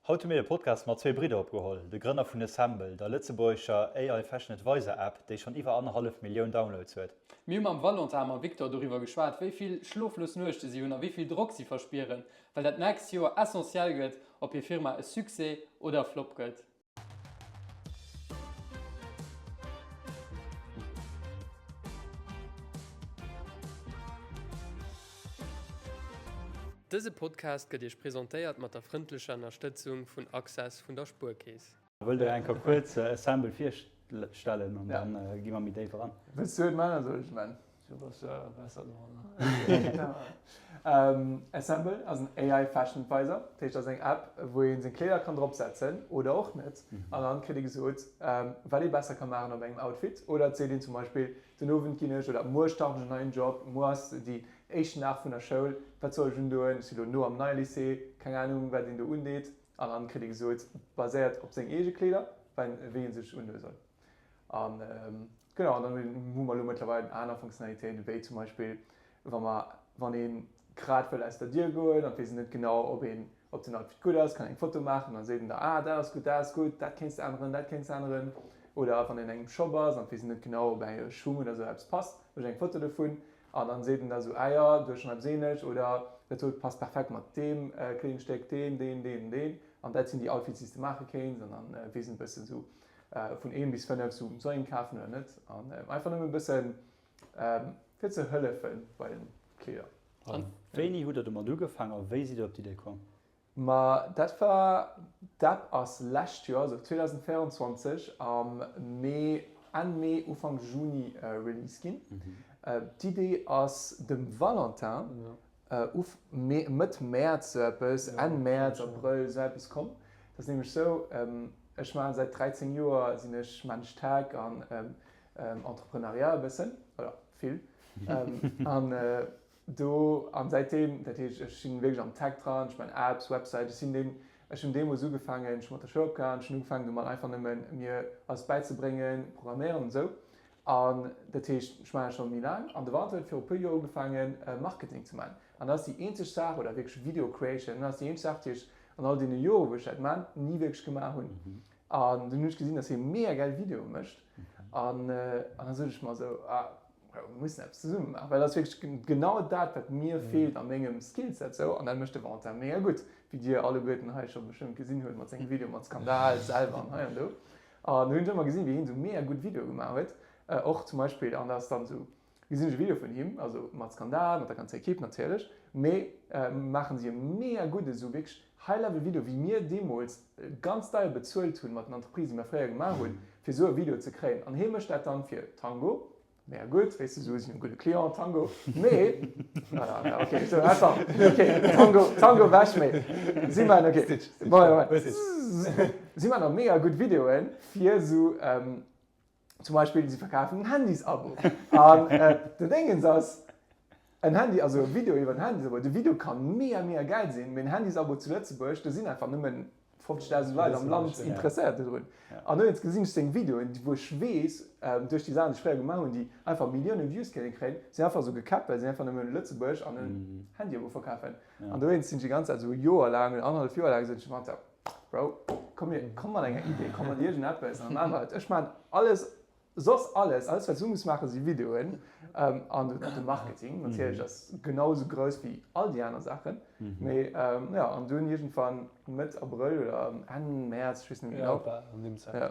Haut hu mir de Podcast mat zwee Bridder opgeholl, de Grënner vun Assemble, der lëtzebuergescher AI Fashion Advisor App, déi schonn iwwer annerhallef Millioun Downloads huet. Mir hu mam Valentin a mam Victor doriwwer geschwat, wéi vill schloflos Nuechte si hunn a wéi vill Drock si verspieren, well dat nächst Joer essentiell gëtt, ob hir Firma e Succès oder e Flop gëtt. Dëse Podcast gëtt Iech presentéiert mat der frëndlecher Ënnerstëtzung vun Access vun der Spuerkeess. Wëllt der eng Kéier kuerz Assemble virstellen an dann gi mer méi déif eran? Wëlls du et man oder soll ech et man? Du bass besser doranner. Assemble ass en AI Fashion Advisor, dat heescht ass eng App wou een seng Kleeder kann drop setzen oder och net an dann kritt ee gesot wat ee besser ka maachen op engem Outfit oder et seet een zum Beispill den Owend ginn ech oder muer starten ech en neien Job, muer ass déi éischten Dag vun der Schoul, wat soll ech undoen, ech si lo no am neie Lycée, keng Anung wat een do undeet an dann kritt ee gesot baséiert op seng eege Kleeder wéi ee sech undoe soll. An genau, an dann hu mer elo mëttlerweil aner Funktionalitéiten, wéi zum Beispill, wa mer, wann ee grad wëll aus der Dier goen an weess net genau, ob een, ob den Outfit gutt ass, kann eng Foto maachen an da seet en der, ah dat ass gutt, dat ass gutt, dat kéints de änneren, dat kéints de änneren. Oder wann een engem Shop ass an weess net genau, ob eng Schung oder esou eppes passt, mécht eng Foto dovun an dann seet en der esou, ah jo, du hues schonn eppes ähnlecht oder dat do passt perfekt mat deem Kleedungsstéck, deen, deen, deen an deen an dat sinn déi Outfits, déi s de maache kéints an dann weess en e bëssen esou, vun 1 bis 5 sou soll een kafen oder net an einfach nëmmen e bëssen fir ze hëllefen bei den Kleeder. A wéini hutt der domat ugefaangen a wéi sidd der op d'Idee komm? Ma dat war, d'App ass lescht Joer, also 2024 am Mee, Enn Mee, Ufank Juni released ginn. D'Idee ass dem Valentin Uf Mee, Mëtt Mäerz sou eppes, Enn Mäerz, Abrëll sou eppes komm. Dat ass nämlech sou, ech maachen säit 13 Joer sinn ech maan ech Tech an Entrepreneuriat e bëssen, oder vill. An do, an säitdeem, dat heescht ech sinn wierklech am Tech dran, ech maan Apps, Website, ech sinn deen, ech hunn deemools ugefaangen, ech hu mat der Schoul opgehalen, ech hunn ugefaangen domat einfach nëmmen mir alles bäizebréngen, programméieren an esou. An dat heescht, ech maachen dat scho méi laang. An de Walter huet viru puer Joer ugefaangen, Marketing ze maachen. An dat ass déi eenzeg Saach, oder wierklech Video Creation, dat ass déi eenzeg Saach, déi ech an all deene Jore wou ech dat maan, ni wierklech gemaach hunn. An dunn hunn ech gesinn, dass hie mega gäil Videoe mécht. An da sot ech mer esou, ah, mir mussen eppes zesumme maachen, well dat ass wierklech genau dat, wat mir feelt a mengem Skillset esou. An dat mécht de Valentin mega gutt, wéi dir alleguerten hei scho bestëmmt gesinn hutt mat sengem Video mat Skandal selwer an hei an do. An do hunn ech ëmmer gesinn, wéi hien esou mega gutt Videoe gemaach huet. Och zum Beispill, an dat ass dann esou, gesinn ech e Video vun him, also mat Skandal, mat der ganzer Equipe natierlech, mee maachen si e mega gudde esou wierklech High-Level Video, wéi mir deemools ganz deier bezuelt hunn mat den Entreprisen, déi mir fréier gemaach hunn, fir esou e Video ze kréien. An hie mécht dat dann fir Tango, Mega gutt, wéis de, sou sinn e gudde Client, Tango, mee, voilà, ja, okay, sou einfach, okay, Tango, Tango wech, mee si man, okay, bon, ja, si man och mega gutt Videoen fir sou, zum Beispill si verkafen en Handysabo an den Déngens ass, en Handy, also e Video iwwer en Handysabo, de Video ka mega, mega gäil sinn, mee en Handysabo zu Lëtzebuerg, do sinn einfach nëmmen 50.000 Leit am Land interesséiert dodrun. An dowéinst gesinn ech seng Videoen, wou ech weess, duerch déi Saachen, déi ech fréier gemaach hunn, déi einfach Millioune Views kënne kréien, sinn einfach esou gekäppt, well si einfach nëmmen Lëtzebuerg an en Handyabo verkafen. An dowéinst sinn ech déi ganz Zäit esou e Joer laang oder annerhallef Joer laang esou, ech gemaach hunn, Bro, komm mir, komm mat enger Idee, komm mat iergendeppes an da maache mer et. Ech maachen alles Soss alles, alles wat ech muss maachen si Videoen an de Marketing natierlech ass genau esou grouss wéi all déi aner Saachen. Mee jo an dunn iergendwann Mëtt Abrëll oder Enn Mäerz, ech weess net méi genau. Jo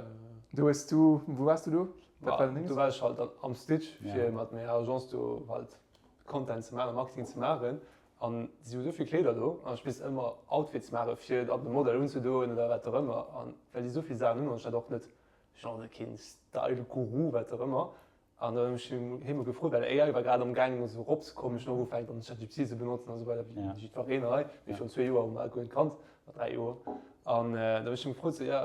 do hues du, wou waars du do? Wat war den Ding? Do war ech halt am Stitch fir mat menger Agence do halt Content ze maachen, Marketing ze maachen an si hu souvill Kleeder do an ech misst ëmmer Outfits maache fir dann de Model unzedoen oder wat och ëmmer an well si souvill Saachen hunn an ech dat och net Genre keen Style Guru, wat och ëmmer. An da hunn ech hie mol gefrot, well AI war grad am gaangen esou eropzekommen, ech hunn och ugefaangen dann ChatGPT ze benotzen an esou weider, wéi jiddwereen hei. Mee schonn zwee Joer hu mer alleguer kannt, oder dräi Joer. An da hunn ech him gefrot, sou, jo,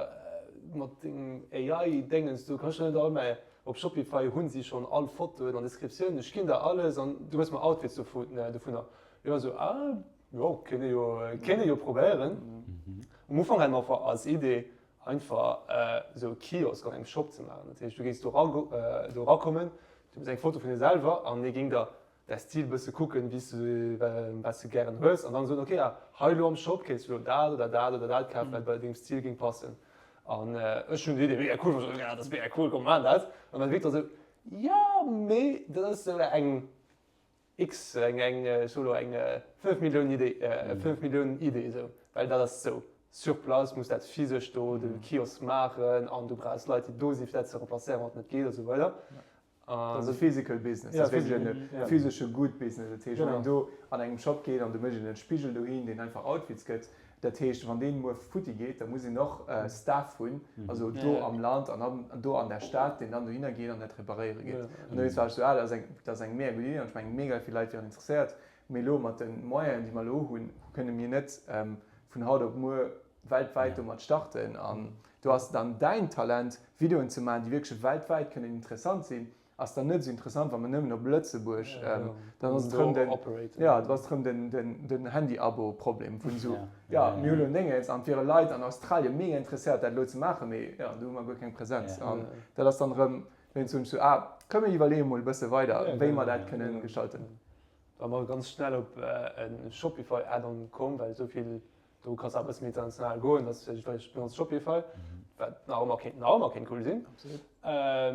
mat dengem AI-Déngens do, kanns du net all mäi, op Shopify hunn si schonn all Fotoen an Descriptiounen, ech ginn der alles an du méchs mer Outfits dovunner. Hie war esou, ah, jo, kéint ee jo, kéint ee jo probéieren. Um Ufank hat mer einfach als Idee, Einfach esou e Kiosk an engem Shop ze maachen. Dat heescht, du géings do erakommen, du hues eng Foto vun dir selwer an dee géing der. Däi Stil bësse kucken, wéi s du, wat s du gären hues an dann soen, ok, ah, hei elo am Shop kéints du elo dat oder dat oder dat kafen, wat bei dengem Stil géing passen. An ech hunn déi Idee mega cool fonnt, ech sot, dat ass mega cool, komm mir maachen dat. An dann de Victor esou, jo, mee dat ass esou eng X, eng, eng, ech soe elo eng 5 Milliounen Idee, 5 Milliounen Idee esou, well dat ass esou sur place, muss dat physesch do de Kiosk maachen an du brauchs Leit, déi do sinn, fir dat ze remplacéieren, wann et net geet a sou weider. Dat ass e physical business, dat ass wierklech e physesche good business. Dat heescht, wann een do an engem Shop geet an do mécht een en Spigel dohin, deen einfach Outfits gëtt, dat heescht, wann deen muer futti geet, da muss een och Staff hunn, also do am Land an do an der Stad, deen dann dohinner geet an dat reparéiere geet. An dowéinst war ech esou, ah, dat ass eng, dat ass eng mega gutt Idee an ech mengen, mega vill Leit wieren interesséiert. Mee elo mat de Moyenen, déi mer elo hunn, kënne mir net vun haut op muer weltwäit domat starten an do ass dann däin Talent Videoen ze maachen déi wierklech weltwäit kënnen interessant sinn, ass dann net esou interessant wa mer nëmmen op Lëtzebuerg, dann ass et rëm den, jo do ass et rëm den den den Handy-Abo Problem vun esou, jo mir hu lo en Déngens an et wiere Leit an Australien mega interesséiert dat elo ze maachen, mee jo do hu mer guer keng Präsenz an dat ass dann rëm, dowéinst soen ech esou, ah komm mir iwwerleeë mol e bësse weider wéi mer dat kënnen gestalten. Da mer ganz schnell op e Shopify Add-on komm, well esou vill Do kanns de awer e bësse méi international goen, dat ass vläicht ech benotze Shopify, wat nach ëmmer kéint nach ëmmer kéint cool sinn.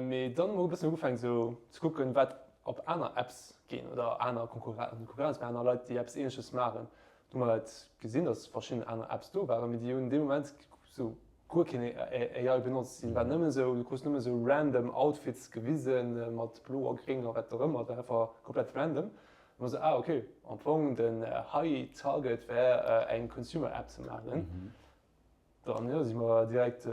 Mee dann hu mer e bëssen ugefaangen esou ze kucken, wat op aner Apps ginn oder aner Konkurren, Konkurrenz, mee aner Leit, déi eppes Ähnleches maachen. Do hu mer halt gesinn, datt verschidden aner Apps do waren, mee déi hunn dee Moment esou guer keen AI benotzt. Si waren nëmmen esou, du krus nëmmen esou random Outfits gewisen mat blo a gréng a wat och ëmmer, et war einfach komplett random. An da sou, ah ok, am Fong den high target wär eng Consumer App ze maachen. Dann jo si mer direkt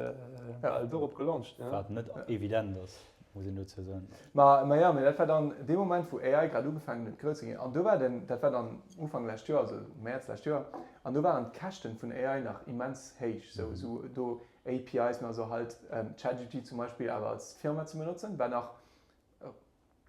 bal dorop gelauncht. Wat net evident ass, muss een dozou soen. Ma ma jo, mee dat war dann dee Moment wou AI grad ugefaangen huet grouss ze ginn. An do war den, dat war dann Ufank lescht Joer, also Mäerz lescht Joer, an do waren d'Käschten vun AI nach immens héich. Sou sou do APIs, also halt ChatGPT zum Beispill awer als Firma ze benotzen, war nach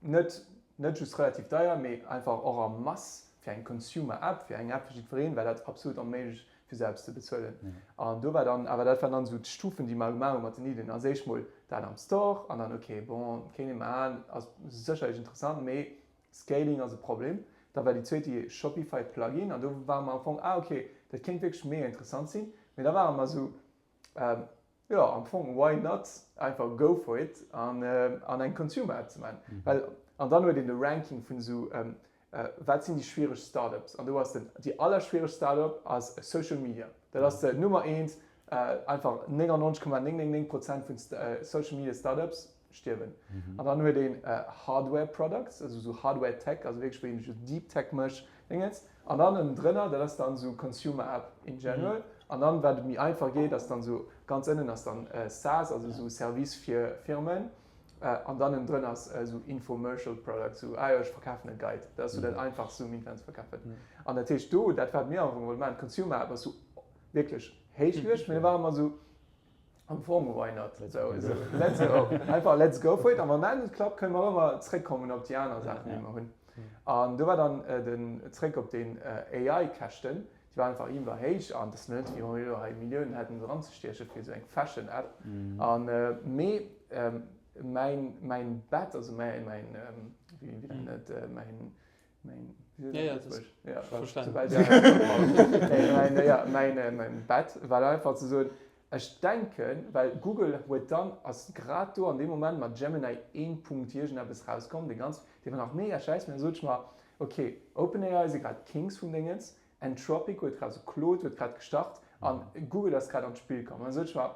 Net net just relativ deier, mee einfach och a Mass fir eng Consumer App, fir eng App fir jiddwereen, war dat absolut onméiglech fir se eppes ze bezuelen. An do war dann, awer dat waren dann esou d'Stufen, déi mer gemaach hu mat den Iddien. Als éischt mol dat am Store an dann, ok, bon, kéint ee maachen, ass sécherlech interessant, mee Scaling ass e Problem. Da war déi zweet Idee Shopify Plugin an do ware mer am Fong, ah ok, dat kéint wierklech mega interessant sinn, mee da ware mer esou, Jo, am Fong, why not? Einfach go for it an an eng Consumer App ze maachen. Well, an dann huet een de Ranking vun esou, wat sinn déi schwiereg Startups? An do ass den, déi allerschwieregst Startup ass Social Media. Dat ass Nummer eent, einfach 99,999 Prozent vun Social Media Startups stierwen. An dann huet een Hardware Products, also esou Hardware Tech, also wierklech wou een esou Deep Tech mécht, Dingens. An dann ënnendrënner, dat ass dann esou Consumer App in general. An dann, wat et méi einfach geet, ass dann esou, ganz ënnen ass dann SaaS, also esou Service fir Firmen. An dann ënnendrënner ass esou Infomercial Product, esou, ah jo, ech verkafen e Guide. Dat ass esou dat einfachst, esou um Internet ze verkafen. An dat heescht do, dat wat mir am Fong wollte maachen, Consumer App ass esou wierklech héich gewiescht, mee da ware mer esou, Am Fong, why not? So, so, let's go. Einfach let's go for it. An wann dat net klappt, kënne mer ëmmer zréckkommen op déi aner Saachen, déi mer hunn. An do war dann den zréck op den AI-Käschten, déi waren einfach iwwer héich an dat ass net, wéi wa mir elo hei Milliounen hätten dran ze stieche fir esou eng Fashion-App. An mee mäin, mäin Bet, also mäin, mäin, wéi nennt een dat, mäin, Mäin Bet war einfach ze soen, ech denken, well Google huet dann, ass grad do an deem Moment mat Gemini een Punkt iergendeppes rauskomm, dee ganz, dee war nach mega schäiss, mee da sot ech mer, ok, OpenAI si grad d'Kings vum Déngens, Anthropic huet grad, also Claude huet grad gestart an Google ass grad an d'Spill komm. An da sot ech mer,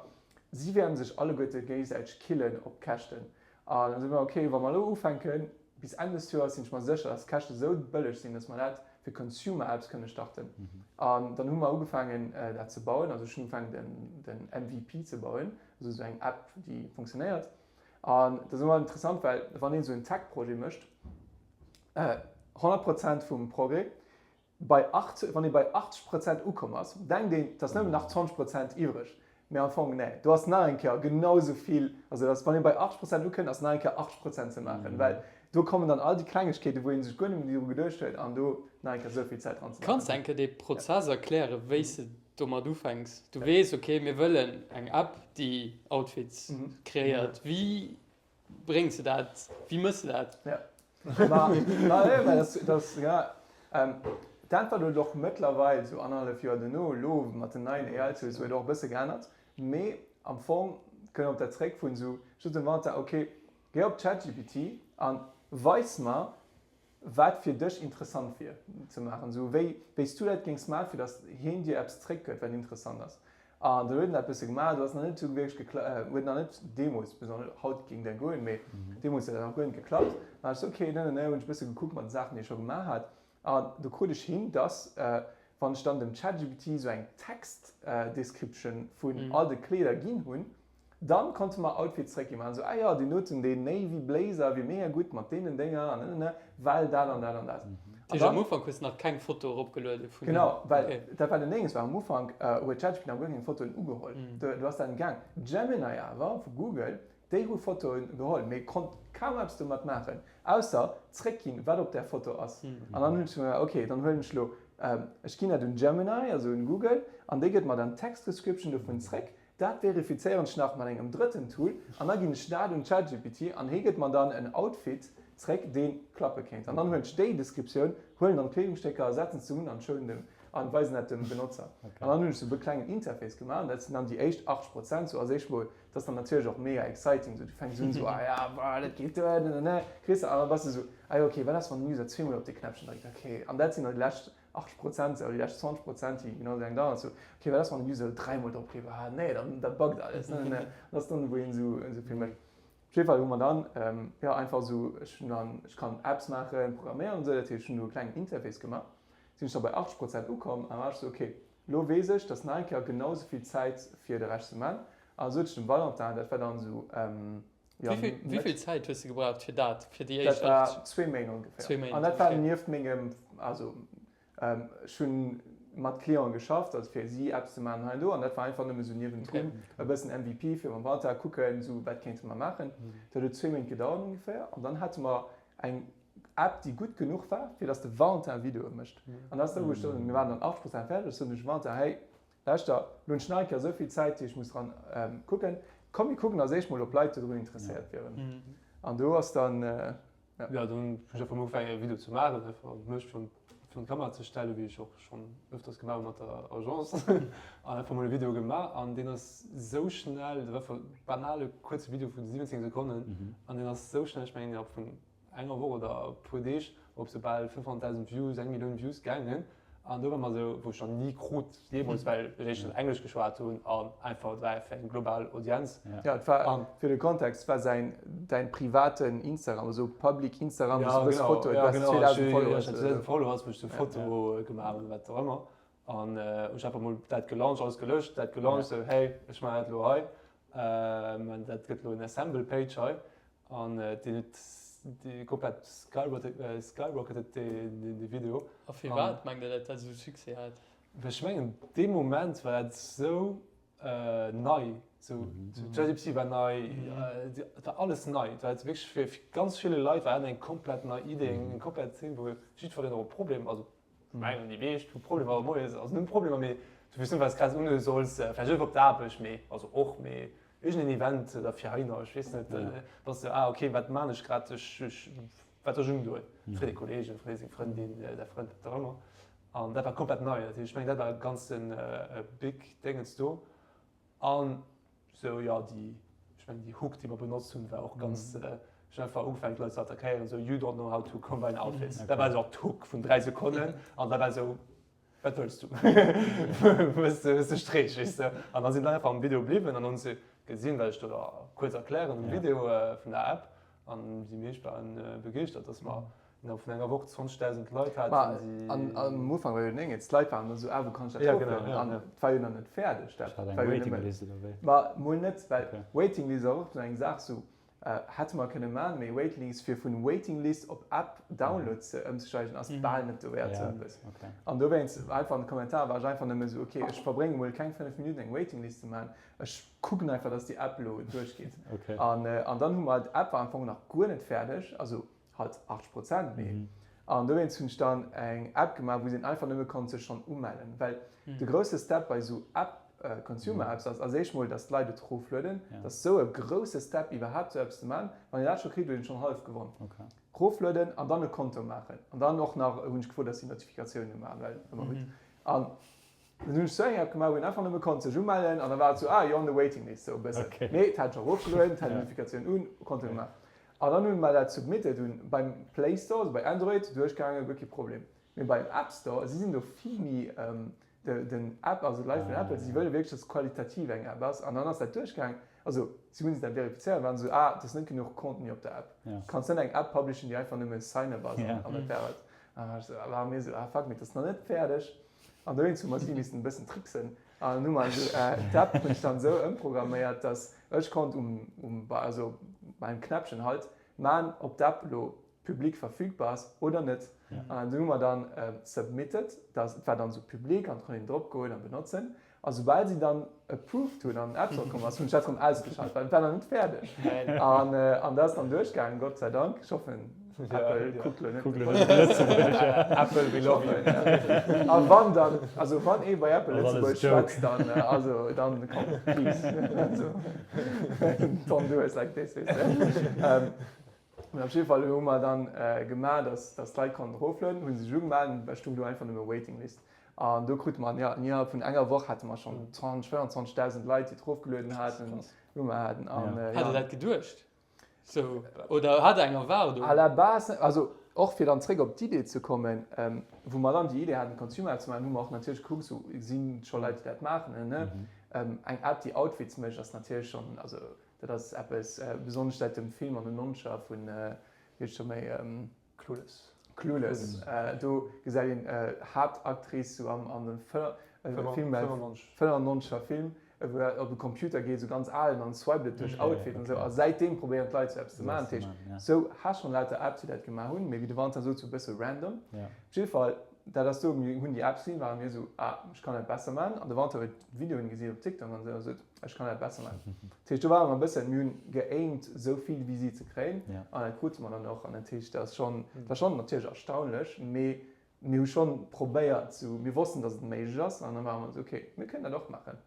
si wäerten sech alleguerte géigesäiteg killen op Käschten. An da soe mer, ok, wa mer elo ufänken, bis Enn des Joers sinn ech mer sécher, dass d'Käschte sou bëlleg sinn, dass mer dat fir Consumer Apps kënne starten. An dann hu mer ugefaangen, dat ze bauen. Also ech hunn ugefaangen, den, den MVP ze bauen, also esou eng App, déi funktionéiert. An dat ass ëmmer interessant, well wann een esou en Tech-Projet mécht, 100 Prozent vum Progrès Bei 80, wann ee bei 80 Prozent ukomm ass, denkt een, et ass nëmmen nach 20 Prozent iwwreg. Mee am Fong, nee, do ass nach eng Kéier genau esou vill. Also dass, wann ee bei 80 Prozent ukënnt, ass nach eng Kéier 80 Prozent ze maachen, well do kommen dann all déi Klengegkeeten, wou ee sech guer net méi dru geduecht huet, an do nach eng Kéier esou vill Zäit dran ze Kanns de maachen. eng Kéier dee Prozess erklären, wéi s de domat ufänks? Du weess, okay, mir wëllen eng App, déi Outfits kreéiert. Wéi bréngs de dat, wéi mëss de dat? Jo. Ma, ma nee, well das, das, ja, ähm, d'Äntwert huet och mëttlerweil, sou annerhallef Joer duerno, elo mat den neien AI-Tools, huet och e bësse geännert. Mee am Fong kënnt op dat zréck vun sou, ech sot dem Valentin, ok, géi op ChatGPT a weis mer, wat fir dech interessant wier ze maachen, sou wéi wéi s du dat géings maachen, fir datt hien dir eppes zréckgëtt, wat interessant ass. An dann huet en dat bësse gemaach, do ass nach net sou wierklech gekla-, huet nach net deemools, besonnesch haut géing dat goen, mee deemools huet dat nach guer net geklappt. Dann hat ech sou, ok, ne, ne, ne, hunn ech e bësse gekuckt mat de Saachen, déi ech scho gemaach hat, an do krut ech hin, datt wann ech dann dem ChatGPT sou eng Text-Description vun all de Kleeder ginn hunn, Dann konnte mer Outfits zréckginn, mer waren esou, ah jo, deen doten, deen Navy Blazer wier mega gutt mat deenen Dénger an nenene, well dat an dat an dat. Dat heescht, am Ufank hues de nach keng Foto eropgeluede vun. Genau, well dat war den Dénges, war am Ufank huet ChatGPT nach guer keng Fotoen ugeholl, do ass dat net gaang. Gemini awer vu Google, déi hu Fotoen geholl, mee konnt kaum eppes domat maachen, ausser zréckginn, wat op där Foto ass. An dann hunn ech gesot, ok, dann huelen ech elo, ech ginn dat un Gemini, also un Google, an déi gëtt mer dann d'Text-Description dovun zréck. Dat verifizéieren ech nach mat engem drëtten Tool an da ginn ech dat un ChatGPT an hee gëtt mer dann en Outfit zréck, dee klappe kéint. An dann huelen ech déi Descriptioun, huelen dann d'Kleedungsstécker, setzen se un an showen dem an weisen dat dem Benotzer. An dann hunn ech sou e klengen Interface gemaach an dat sinn dann déi éischt 80 Prozent. Sou als éischt mol, dat ass dann natierlech och mega exciting, sou du fänks un sou, ah ja, boah, dat geet duer, ne, kriss de an da bass de sou, ah jo, okay, wat ass wann den User zweemol op dee Knäppchen dréckt, okay. An dat sinn dann déi lescht 80 Prozent oder déi lescht 20 Prozent, déi genau esou eng dauern, sou, okay, wat ass wann den User dräimol drop klickt, ah nee, dann dat buggt alles, ne, ne, dat ass dann wou een esou esou vill mécht. Op jidde Fall hu mer dann jo einfach esou, ech hunn dann, ech kann Apps maachen, programméieren an esou, dat heescht ech hunn do e klengen Interface gemaach, sinn ech da bei 80 Prozent ukomm an da war ech sou, okay, elo weess ech, dass nach eng Kéier genau esou vill Zäit fir de Rescht ze man an sot ech dem Valentin, dat war dann esou, Jo, Wéi vill Zäit hues de gebraucht fir dat, fir déi éischt 80? Dat war zwee Méint ongeféier. Zwee Méint, An dat war nieft mengem, also ech hu mat Clienten geschafft, also fir si Apps ze maachen hei an do, an dat war einfach nëmme sou niewendrun e bëssen MVP fir mam Walter kucken, sou wat kéinte mer maachen. Dat huet zwee Méint gedauert ongeféier an dann hate mer eng App, déi gutt genuch war, fir datt de Valentin Videoe mécht. An dat ass da wou ech soen, mir waren dann 80 Prozent fäerdeg, soen ech dem Valentin, hey, Lauschter, lo hunn ech nach eng Kéier esou vill Zäit, déi ech muss dran kucken. Komm, mir kucken als éischt mol, ob Leit dodrun interesséiert wieren. An do ass dann, ja. Jo, dann hunn ech einfach mol ugefaangen, e Video ze maachen, einfach mech virun d'Kamera ze stellen, wéi ech och schonn ëfters gemaach hu mat der Agence. An einfach mol e Video gemaach an deen ass esou schnell, dat war einfach e banale kuerze Video vu 17 Sekonnen an deen ass esou schnell, ech mengen innerhalb vun enger Woch oder e puer Deeg op sou bal 500.000 Views, eng Millioun Views gaangen. An do war mer sou, wou ech nach ni krut jeemools, well ech éischtens Englesch geschwat hunn an einfach et war fir eng global Audienz. Ja, et war, fir de Kontext, et war säin, däin privaten Instagram, also public Instagram, wou s du dës Fotoen, du has 2.000 Followers. Ja, genau, ech hat 2.000 Followers, wou ech sou Fotoe gemaach hunn, wat och ëmmer. An hunn ech einfach mol dat gelaunched, alles gelöscht, dat gelaunched, sou hey, ech maachen dat elo hei, an dat gëtt elo en Assemble Page hei. An deen huet dee komplett skyrocketed dee Video. A firwat mengt der dat dat esou Succès hat? Well ech mengen dee Moment war dat esou nei, esou ChatGPT war nei, et war alles nei. Et war wierklech fir ganz ville Leit war dat eng komplett nei Idee, eng komplett Zeen, wou jiddwereen och e Problem, also Mengen déi meescht hu Problemer moies, also net Problemer, mee du weess net wat s grad undoe solls, vläicht och op der Aarbecht, mee also och, mee iergendeen Event oder fir heihinner, ech weess net, bass de ah ok wat man ech grad, ech ech wat soll ech undoen, freet ee Kolleegen, freet seng Frëndin, säi Frënd, wat och ëmmer an dat war komplett nei, dat heescht ech mengen dat war e ganzen big Déngens do an Sou jo, déi, ech mengen déi Hook déi mer benotzt hunn war och ganz, ech hunn einfach ugefaangen d'Leit ze attackéieren, sou you don't know how to combine outfits. Dat war sou d'Hook vun 3 Sekonnen an da war sou, wat wëlls du? Hues de, hues de Streech, weess de? An da sinn d'Leit einfach am Video bliwwen an hunn se gesinn, wat ech do da kuerz erklären um Video vun der App an déi meescht waren begeeschtert, dass mer Innerhalb vun enger Woch 20.000 Leit haten, déi. An am Ufank war jo den Éngels, d'Leit waren dann esou, ah wou kann ech dat eroflueden? An et war jo nach net fäerdeg, dat war jo nëmmen. Ma mol net, well Waiting List ass och esou eng Saach, esou hätte mer kënne man, mee Waiting List, fir vun Waiting List op App Download ze ëmzesteigen, ass bal net dowäert esou eppes. An dowéinst einfach an de Kommentare war ech einfach nëmme esou, ok, ech verbrénge mol keng 5 Minutten eng Waiting List ze man, ech kucken einfach, dass déi App elo duerchgeet. An dann hu mer, d'App war am Fong nach guer net fäerdeg, also halt 80 Prozent méi. An dowéinst hunn ech dann eng App gemaach, wou een einfach nëmme konnt sech schonn umellen. Well de grousse Step bei esou App, Consumer Apps ass als éischt mol, dass d'Leit et eroflueden. Dat ass esou e grousse Step iwwerhaapt esou eppes ze maachen. Wann een dat scho kritt, huet een schonn hallef gewonn. Roflueden an dann e Konto maachen. An dann och nach hunn ech gefrot, dass si Notifikatiounen umaachen, well ëmmer gutt. An dann hunn ech sou eng App gemaach, wou een einfach nëmme konnt sech umellen an da war et sou, ah, you're on the waiting list, sou e bëssen. Mee et hat ech erofgelueden, et hat Notifikatioun un, Konto gemaach. An dann hunn mer dat submitted, hunn beim Play Store, also bei Android, duerchgaangen, guer kee Problem. Mee beim App Store, si sinn do vill méi den App, also d'Leit vun Apple, si wëlle wierklech, dass et qualitativ eng App ass. An dann ass dat duerchgaang. Also si hunn se dat verifizéiert a waren esou, ah, et ass net genuch Contenu op der App. Du kanns net eng App publishen, déi einfach nëmme Sign-up ass an dat wär et. An da war ech esou, ware mir esou, ah fuck, mee et ass nach net fäerdeg. An dowéinst hu mer si missten e bëssen tricksen. An dann hu mer esou d'App hunn ech dann esou ëmprogramméiert, dass ech konnt um, um, also beim Knäppchen halt man, ob d'App elo public verfügbar ass oder net. An du hu mer dann submitted, dat war dann esou public an konnt een drop goen a benotzen. A soubal si dann approved hunn an den App Store komm ass, hunn ech dat erëm ausgeschalt, well et war nach net fäerdeg. An an dat ass dann duerchgaangen, Gott sei Dank. Ech hoffen, Apple kuckt elo net. Kuckt elo net op Lëtzebuerg, ja. Apple, we love you. A wann dann, also wann ee bei Apple Lëtzebuerg schwätzt, dann, also dann komm, please. Also, don't do us like this, weess de. Op jidde Fall hu mer dann gemaach, dass dass d'Leit konnten eroflueden, hu sech ugemellt, an stoung do einfach nëmme Waiting List. An do krute mer, jo, innerhalb vun enger Woch hate mer schonn 20, 25.000 Leit, déi et erofgelueden haten, ugemellt haten. An jo. Hat Der dat geduecht sou oder hat Der eng Erwaardung? À la base, also och fir dann zréck op d'Idee ze kommen, wou mer dann déi Idee haten, Consumer App ze maachen, hu mer och natierlech gekuckt, sou si scho Leit, déi dat maachen, ne. Eng App, déi Outfits mécht, ass natierlech schonn, also Dat ass eppes, besonnesch säit dem Film an den Nonzeger vun, wéi heescht scho méi? Clueless. Clueless. Do gesäit een d'Haaptactrice sou am an dem Film, 95er Film, wou et op e Computer geet, sou ganz alen, an swiped et duerch Outfit an sou. A säitdeem probéieren d'Leit sou eppes ze maachen. Dat heescht, sou has schonn lauter Apps, déi dat gemaach hunn, mee wéi de Valentin sot, sou e bësse random. Op jidde Fall, dat ass do, mir hunn déi Apps gesinn, ware mir sou, ah, ech kann dat besser maachen. An de Valentin huet d'Videoen gesinn op TikTok an sou a sot, Ech kann dat besser maachen. Dat heescht, do ware mer e bëssen, mir hunn geaimt, esou vill wéi si ze kréien an dat krute mer dann och. An dat heescht, dat ass schonn, dat war schonn natierlech erstaunlech, mee mir hu schonn probéiert, esou, mir wossten, datt et méiglech ass an da ware mer esou, okay, mir kënnen dat och maachen.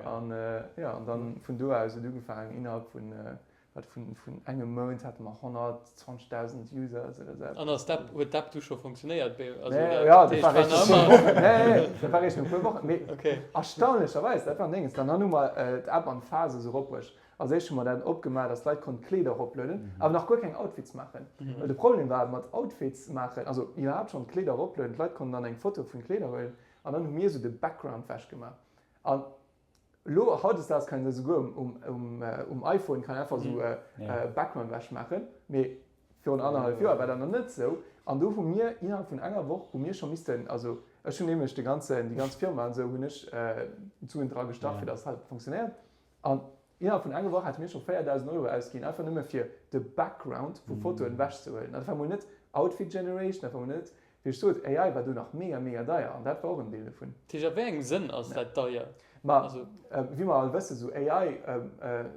An jo, an dann vun do aus huet ugefaangen, innerhalb vun Wat vun, vun engem Mount hate mer 120.000 Users oder sou. An ass d'App, huet d'App du scho funktionéiert? Also, nee, ja, dat war réischt no puer Wochen. Nee, nee, dat war réischt no puer Wochen. Mee okay. erstaunlecherweis, dat war Déngens, dann hu mer äh, d'App an Phase sou eropbruecht. Als éischt hu mer dat opgemaach, dass d'Leit konnten Kleeder eroplueden, mhm. awer nach guer keng Outfits maachen. Mhm. Well de Problem war mat Outfits maachen, also iwwerhaapt schonn d'Kleeder eroplueden, d'Leit konnten dann eng Foto vun Kleeder huelen an dann hu mir sou de Background wechgemaach. An Elo hautdesdaags kann een dat esouguer um iPhone kann einfach esou Background wech maachen, mee virun annerhallef Joer war dat nach net esou. An do hu mir innerhalb vun enger Woch hu mir scho missten, also ech hunn nämlech de ganzen, déi ganz Firma an esou hunn ech d'Suen dra gestach fir datt et halt funktionéiert. An innerhalb vun enger Woch hate mir scho 4.000 Euro ausginn einfach nëmme fir de Background vu Fotoen wech ze huelen. An dat war mol net Outfit Generation, dat war mol net Wéi ech sot, AI war do nach mega, mega deier an dat war och en Deel dovun. Dat heescht, a wéi engem Sënn ass dat deier? Ma wéi mer all wëssen, sou AI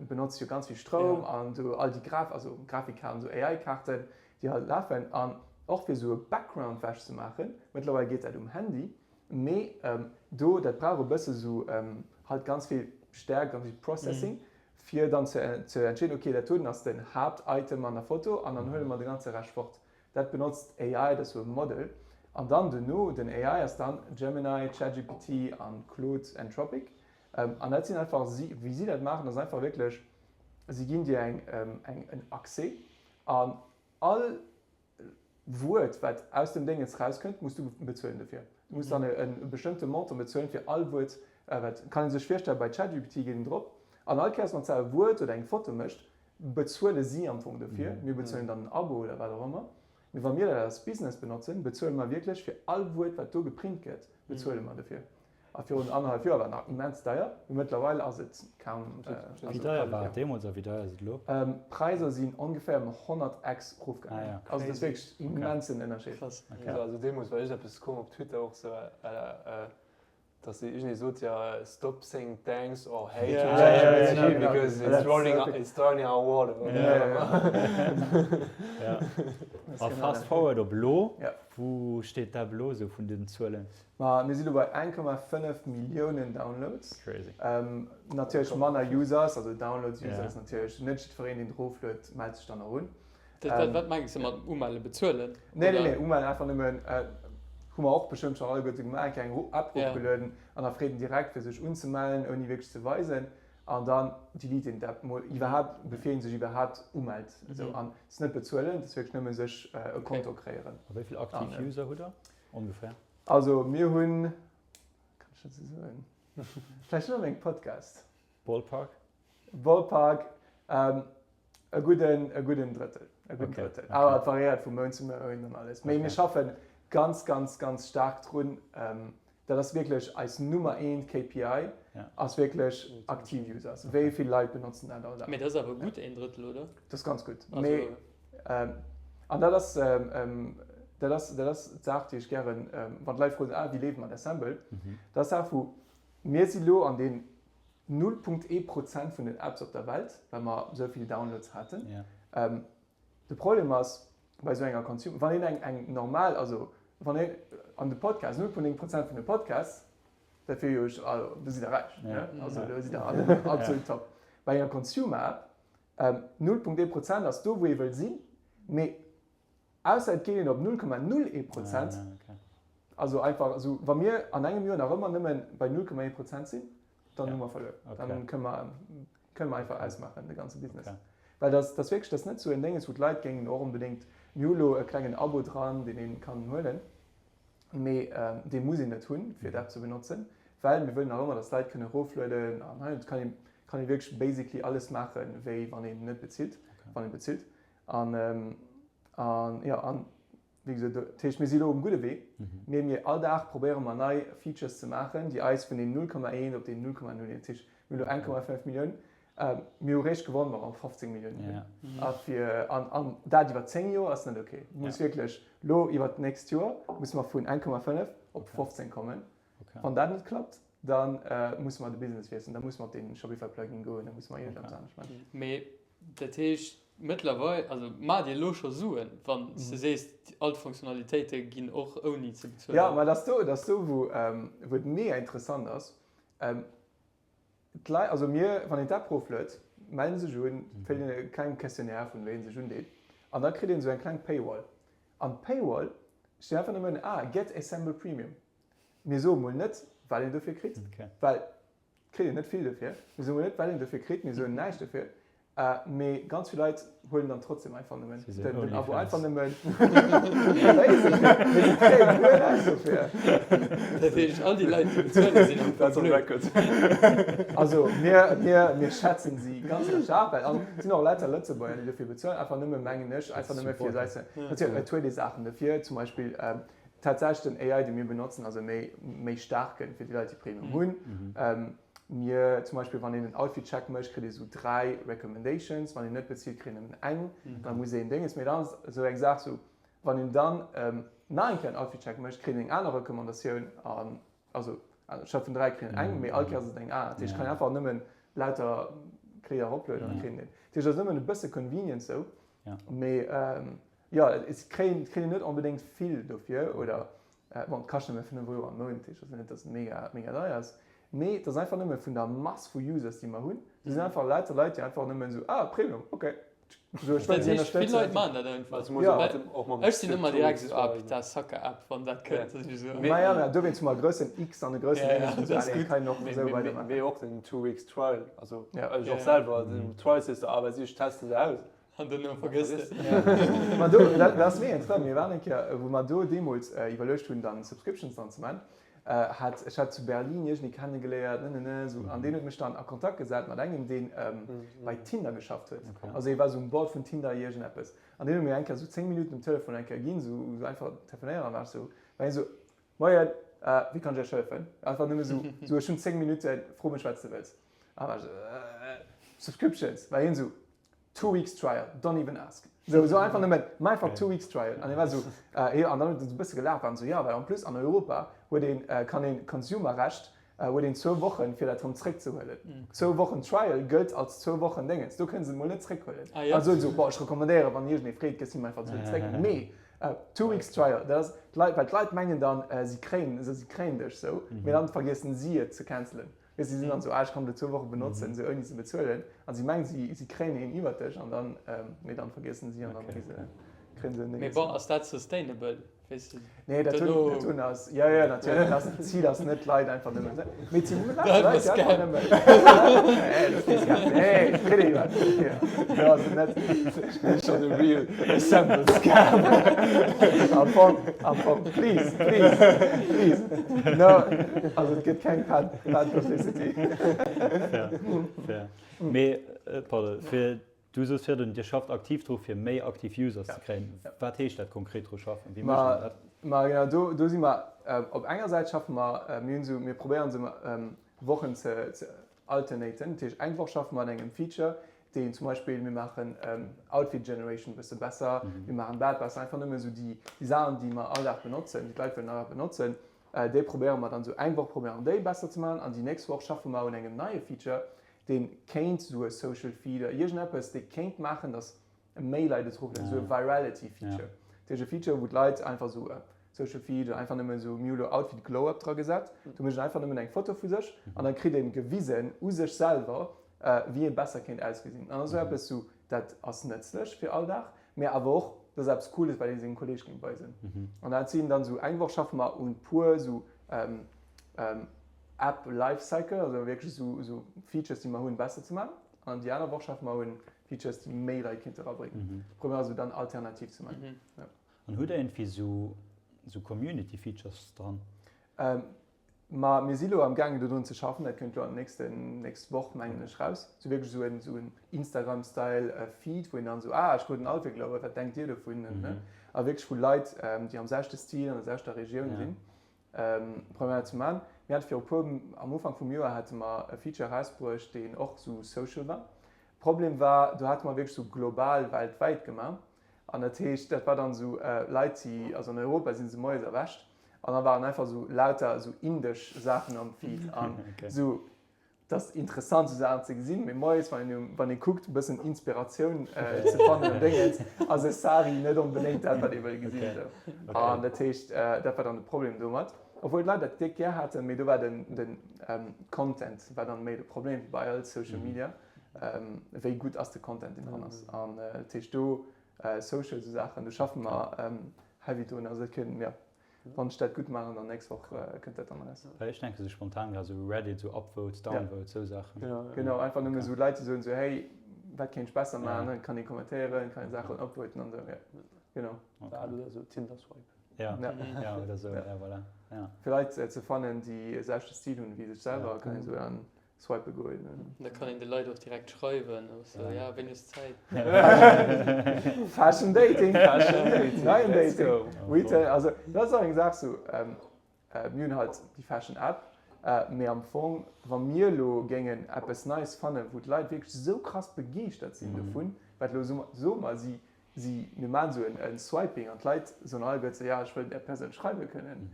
benotzt jo ganz vill Stroum an do all déi Graf, also Grafikkaarten, sou AI-Kaarten, déi halt lafen. An och fir sou e Background wech ze maachen, mëttlerweil geet dat um Handy, mee do, dat brauch e bësse sou halt ganz vill Stärkt, ganz vill Processing, fir dann ze entscheeden, okay, dat doten ass den Haapt-Item an der Foto an dann huele mer de ganze Rescht fort. Dat benotzt AI, dat ass sou e Model. An dann duerno, den AI ass dann Gemini, ChatGPT an Claude, Anthropic. An dat sinn einfach si, wéi si dat maachen, ass einfach wierklech, si ginn dir eng, eng, en Accès an all Wuert, wat aus dem Déngens rauskënnt, muss du bezuelen dofir. Du muss dann e bestëmmte Montant bezuelen fir all Wuert, wat, kann ee sech virstellen, bei ChatGPT geet een drop an all Kéiers, wann s de e Wuert oder eng Foto mécht, bezuele si am Fong dofir, mir bezuelen dann en Abo oder wat och ëmmer, mee wa mir dat als Business benotzen, bezuele mer wierklech fir all Wuert, wat do geprint gëtt, bezuele mer dofir. A virun annerhallef Joer war et nach immens deier, mee mëttlerweil ass et kaum. Wéi deier war et deemools a wéi deier ass et elo? D'Präisser sinn ongeféier ëm 100 x erofgaangen. Also dat ass wierklech immensen Ënnerscheed. Krass. Also deemools war iergendeppes komm op Twitter och sou à la Dass se iergendee sot, jo, stop saying thanks or hey to ChatGPT because it's rolling, it's drowning our wallet. A fast forward op elo, wou steet d'App elo esou vun den Zuelen? Ma mir si lo bei 1,5 Milliounen Downloads. Crazy. Natierlech manner Users, also Downloads, Users natierlech net jiddwereen deen drofluet mellt sech dann och un. Wat mengs de mat umelle? Bezuelen? Nee, nee, nee, umellen einfach nëmmen, hu mer och bestëmmt schonn alleguerte gemaach, eng kleng App eropgelueden an da freet en direkt fir sech unzemellen, ouni wierklech ze weisen an dann delete een d'App mol iwwerhaapt, bevir een sech iwwerhaapt umellt. Esou an et ass net bezuelen, et ass wierklech nëmme sech e Konto kreéieren. A wéi vill aktiv User hutt der ongeféier? Also mir hunn, kann ech dat esou soen, vläicht net an engem Podcast. Ballpark? Ballpark, e gudden, e gudden Drëttel. E gudden okay. Drëttel. Awer et variéiert vu Mount zu Mount an alles. Mee mir schaffen ganz, ganz, ganz staark drun. Ähm, dat ass wierklech eis Nummer eent KPI, ja. ass wierklech aktiv Users. Okay. Wéi vill Leit benotzen dat all Dag. Mee dat ass awer gutt, een Drëttel, oder? Dat ass ganz gutt. Mee, ähm, an dat ass, ähm, dat ass, dat ass d'Saach, déi ech gären, ähm, wann d'Leit froen, ah, wéi leeft mat Assemble? Mhm. Dat ass d'Saach, wou mir si lo an den 0,1 Prozent vun den Apps op der Welt, well mer esou vill Downloads haten. De Problem ass bei esou enger Consumer, wann een eng eng normal, also wann een an de Podcast, 0,1 Prozent vun de Podcasts, dat wier jo, also do sidd der räich, ne? Also do sidd der absolut top. Bei enger Consumer App, 0,1 Prozent ass do wou ee wëll sinn, mee Ausser et geet een op 0,01 Prozent. Also einfach esou, wa mir an engem Joer nach ëmmer nëmme bei 0,1 Prozent sinn, dann hu mer verluer. Dann kënne mer, kënne mer einfach ausmaachen, de ganze Business. Well dat ass wierklech, dat ass net esou en Dénges, wou d'Leit géingen och onbedéngt, mir hu lo e klengen Abo dran, deen ee kann huelen, mee dee muss een net hunn, fir d'App ze benotzen, well mir wëllen nach ëmmer, datt d'Leit kënne eroflueden an hei, et kann ee, kann ee wierklech basically alles maachen, wéi wann een net bezilt, wann ee bezilt. An, an jo, an wéi gesot, dat heescht, mir si elo um gudde Wee, mee mir all Dag probéiere mer nei Features ze maachen, déi eis vun deem 0,1 op deen 0,01, dat heescht, mir hu elo 1,5 Millioun, mir hu réischt gewonn, wa mer 15 Milliounen hunn. A fir, an, an dat iwwer 10 Joer ass net ok. Et muss wierklech elo iwwer d'nächst Joer musse mer vun 1,5 op 15 kommen. Wann dat net klappt, da musse mer de Business wiesselen, da musse mer op dee Shopify-Plugin goen, da musse mer iergendeppes anescht maachen. Mee Dat heescht mëttlerweil, also maacht Dir elo scho Suen, wann s de sees, all d'Fonctionnalitéite ginn och ouni ze bezuelen? Jo, mä dat ass do, dat ass do wou wou et mega interessant ass. D'Leit, also mir, wann een d'App erofluet, mellen sech un, fëllt een e klenge Questionnaire vun wéi ee sech undeet an da kritt een esou eng kleng Paywall. An d'Paywall steet einfach nëmmen, ah, get Assemble Premium. Mir soe mol net, wat een dofir kritt, well Kritt een net vill dofir. Mir soen net, wat een dofir kritt, mir soen näischt dofir. Mee ganz vill Leit huelen dann trotzdem einfach nëmmen den Abo. Einfach nëmmen. Mee si kréien guer näischt dofir. Dat heescht, all déi Leit, déi bezuelen, sinn am Fong blöd. Also mir, mir, mir schätzen si ganz, ganz staark, well an et sinn och lauter Lëtzebuerger, déi dofir bezuelen, einfach nëmme, mengen ech, einfach nëmme fir se ze. Natierlech, et huet ee Saachen dofir, zum Beispill Tatsächlech den AI dee mir benotzen ass e méi méi staarken fir déi Leit déi Premium hunn. Mir zum Beispill wann een en Outfit Check mécht kritt ee sou 3 Recommendations, wann een net bezilt kritt een nëmmen eng. Da muss een Dénges mee dann ass esou eng Saach sou wann een dann nach eng Kéier en Outfit Check mécht kritt een eng aner Recommandatioun an also statt vun 3 kritt een eng mee all Kéier ass et eng aner. Dat heescht kann een einfach nëmmen lauter Kleeder eroplueden an da kritt een deen. Dat heescht et ass nëmmen e bësse Convenience sou mee Jo, et kréien et net onbedéngt vill dofir oder bon, et kascht nëmme 5 Euro am Mount, dat heescht also net, datt et mega mega deier ass, mee et ass einfach nëmme vun der Mass vu Users, déi mer hunn. Do sinn einfach lauter Leit, déi einfach nëmmen esou, ah Premium, ok, esou ech wëll si Dat heescht, vill Leit ënnerstëtzen. maachen dat einfach. Jo. Well ech sinn ëmmer direkt esou, ah putain, Sucker-App, wann dat kënnt, da sinn ech esou. Ma ja, mä dowéinst hu mer e groussen X an e groussen Ja, ja, dat ass gutt. Kann een och esou weidermaachen. Mee och den Two Weeks Trial, also ech och selwer, den Trial sees de, ah wat si, ech teste se aus. An duerno vergëss de. Ma do, dat ass mega interessant, mir waren eng Kéier, wou mer do deemools iwwerluecht hunn, dann Subscriptions dann ze man, hat, ech hat zu Berlin iergendee kennegeléiert, ne, ne, ne, esou, an deen huet mech dann a Kontakt gesat mat engem, deen bei Tinder geschafft huet. Also hie war esou um Board vun Tinder iergendeppes. An deen huet mir eng Kéier esou 10 Minutten um Telefon eng Kéier ginn, esou, esou einfach telefonéieren, an war ech esou, war hien esou, Moien, wéi kann ech Iech hëllefen? Einfach nëmme esou, esou, ech hunn 10 Minutten, fro mech wat s de wëlls. An war ech esou, Subscriptions, war hien esou, Two weeks trial, don't even ask. Sou, sou einfach nëmmen, mach einfach two weeks trial. An hie war esou, jo, an dann huet en esou e bësse gelaacht, war en esou, jo, well en plus an Europa huet een, kann een Consumer-Recht, huet een zwou Wochen, fir dat erëm zréckzehuelen. Zwou Wochen Trial gëllt als zwou Wochen Déngens, do kënne se et mol net zréckhuelen. An sou esou, bon, ech recommandéieren, wann iergendee freet, gëss him einfach d'Suen zréck, mee two weeks trial, dat ass, d'Leit, well d'Leit mengen dann, si kréien, si kréien dech sou, mee dann vergiessen si et ze cancelen. Weess, si sinn dann esou, ah ech kann et zwou Woche benotzen, esou ouni ze bezuelen. An si mengen, si si kréien een iwwert dech an dann, mee dann vergiessen si an dann kréie se kréien se Mee bon, ass dat sustainable? Weess de, Nee, dat hunn dat hunn ass, jo jo natierlech, dat ass d'Zil ass net d'Leit einfach nëmmen ze, mee et si Leit, déi einfach nëmmen, nee, dat ass kee Scam, nee, kritt ee jo eppes dofir, do ass et net. Schonn e real Assemble Scam. Am Fong, am Fong, please, please, please, no, also et gëtt keng bad, bad publicity. Fair, fair. Mee, pardon, fir, du soos virdrun, Dir schafft aktiv dru fir méi aktiv Users ze kréien. Wat heescht dat konkret dru schaffen? Wéi mécht een dat? Ma genau, do, do si mer, op enger Säit schaffe mer, mir hunn esou, mir probéieren esou Wochen ze, ze alternaten. Dat heescht, eng Woch schaffe mer un engem Feature, deen zum Beispill, mir maachen Outfit Generation e bësse besser, mir maachen dat besser, einfach nëmme esou déi Saachen, déi mer all Dag benotzen, déi d'Leit wëllen all Dag benotzen, déi probéiere mer dann esou eng Woch probéiere mer déi besser ze maachen an déi nächst Woch schaffe mer un engem neie Feature, dee kéint esou e Social Feed oder iergendeppes, dee kéint maachen, datt méi Leit et eroplueden, esou e Virality Feature. Dat heescht e Feature, wou d'Leit einfach esou e Social Feed oder einfach nëmmen esou, mir hu lo Outfit Glow Up dra gesat, do mécht een einfach nëmmen eng Foto vu sech an da kritt ee gewisen u sech selwer, wéi ee besser kéint ausgesinn. An esou eppes, sou dat ass nëtzlech fir all Dag, mä awer och dat ass eppes Cooles, wat ee sengem Kolleeg géing weisen. An dat sinn dann esou, eng Woch schaffe mer un puer esou App Life Cycle, also wierklech esou esou Features, déi mer hunn, besser ze maachen. An déi aner Woch schaffe mer un Features, déi méi Leit kéinte erabréngen. Probéiere mer esou dann alternativ ze maachen. An hutt Der iergendwéi esou esou Community Features dran? Ma mir si lo am gaangen dodrun ze schaffen, dat kënnt lo an nächsten, nächst Woch mengen ech raus. Sou wierklech esou en, esou en Instagram-Style Feed, wou een dann esou, ah ech krut en Outfit glow up, wat denkt dir dovun? A wierklech wou Leit, déi am selwechte Stil, an der selwechter Regioun sinn, probéieren dat ze man. Mir hate viru puer, am Ufank vum Joer hate mer e Feature erausbruecht, deen och esou social war. Problem war, do hate mer wierklech esou global weltwäit gemaach an dat heescht, dat war dann esou Leit, déi, also an Europa si se moies erwächt An da waren einfach sou lauter sou indesch Saachen am Feed an sou, et ass interessant sou Saachen ze gesinn, mee moies wann een wann ee kuckt e bëssen Inspiratioun ze fannen an Déngens, ass e Sari net onbedéngt dat wat ee wëll gesinn sou. An dat heescht dat war dann de Problem domat, obwuel d'Leit dat déck gär haten, mee do war den den Content war dann méi de Problem wéi bei all Social Media, wéi gutt ass de Content deen dran ass an dat heescht do Social sou Saachen, do schaffe mer heavy drun, also dat kënnt, jo, wann ech dat gutt maachen, dann nächst Woch kënnt dat dann eraus. Well ech denke sou spontan grad sou Reddit, sou Upvotes, Downvotes, sou Saachen. Genau, einfach nëmme sou Leit déi soen sou, hey, wat kéint ech besser maachen, dann kann ee kommentéieren, kann ee Saachen upvoten an sou, jo, genau. Dat oder sou Tinder Swipe. Ja, ja, oder sou, ja, voilà, ja. Fir Leit ze fannen, déi e selwechte Stil hunn wéi sech selwer, kann ee sou dann Swipe goen. Da kann een de Leit och direkt schreiwen, also ja, wéini hues Zäit? Fashion Dating, Fashion Dating, neien Dating, Retail, also dat ass och eng Saach sou, mir hunn halt déi Fashion App, mee am Fong wa mir elo géingen eppes Neies fannen, wou d'Leit wierklech esou krass begeeschtert sinn dovun, wat elo soe mer, si si mir maachen esou en Swiping an d'Leit soen alleguer sou, ja ech wëll där Persoun schreiwe kënnen.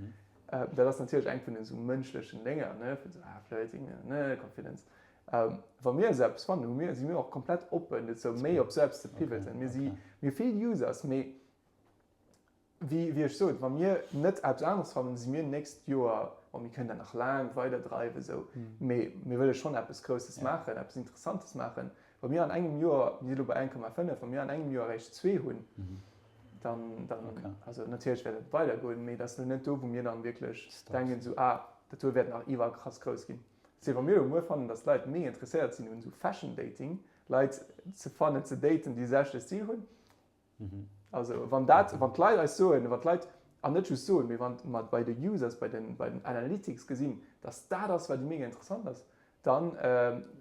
Dat ass natierlech eng vun den esou mënschlechen Dénger, ne, vun esou ah Flirting, ne, Confidence. Wa mir esou eppes fannen, hu mir, si mir och komplett oppen dozou, méi op esou eppes ze pivoten. Mir si, mir hu vill Users, mee wéi, wéi ech sot, wa mir net eppes aneres fannen, si mir nächst Joer, bon, mir kënnen dat nach laang weiderdreiwen esou, mee mir wëlle schonn eppes Grousses maachen, eppes Interessantes maachen. Wa mir an engem Joer, mir si elo bei 1,5, wa mir an engem Joer eréischt zwee hunn, dann, dann okay. also natierlech wäert et weidergoen, mee dat ass elo net do, wou mir dann wierklech denken, esou, ah, dat do wäert nach iwwerkrass grouss ginn. C'est wa mir elo muer fannen, datt d'Leit méi interesséiert sinn un esou Fashion Dating, Leit ze fannen, ze daten, déi de selwechte Stil hunn, Also wann dat, wann d'Leit eis soen, wann d'Leit, an net just soen, mee wann mer bei de Users, bei den, bei den Analytics gesinn, dass dat ass, wat mega interessant ass, dann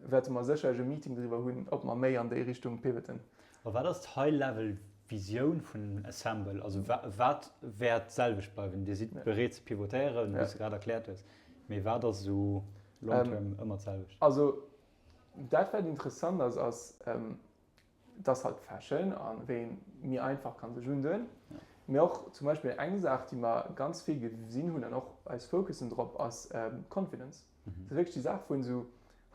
wäerte mer sécherlech e Meeting driwwer hunn, ob mer méi an déi Richtung pivoten. A wat ass d'High-Level-Visioun vun Assemble? Also wat wäert d'selwecht bleiwen? Dir sidd bereet ze pivotéieren, wéi s de grad erkläert hues, mee wat ass esou long term ëmmer d'selwecht? Also dat wat interessant ass, ass, Et ass halt Fashion an wéi een méi einfach kann sech undoen. Mee och zum Beispill eng Saach déi mer ganz vill gesinn hunn an och eis focussen drop ass Confidence. Dat ass wierklech déi Saach vun esou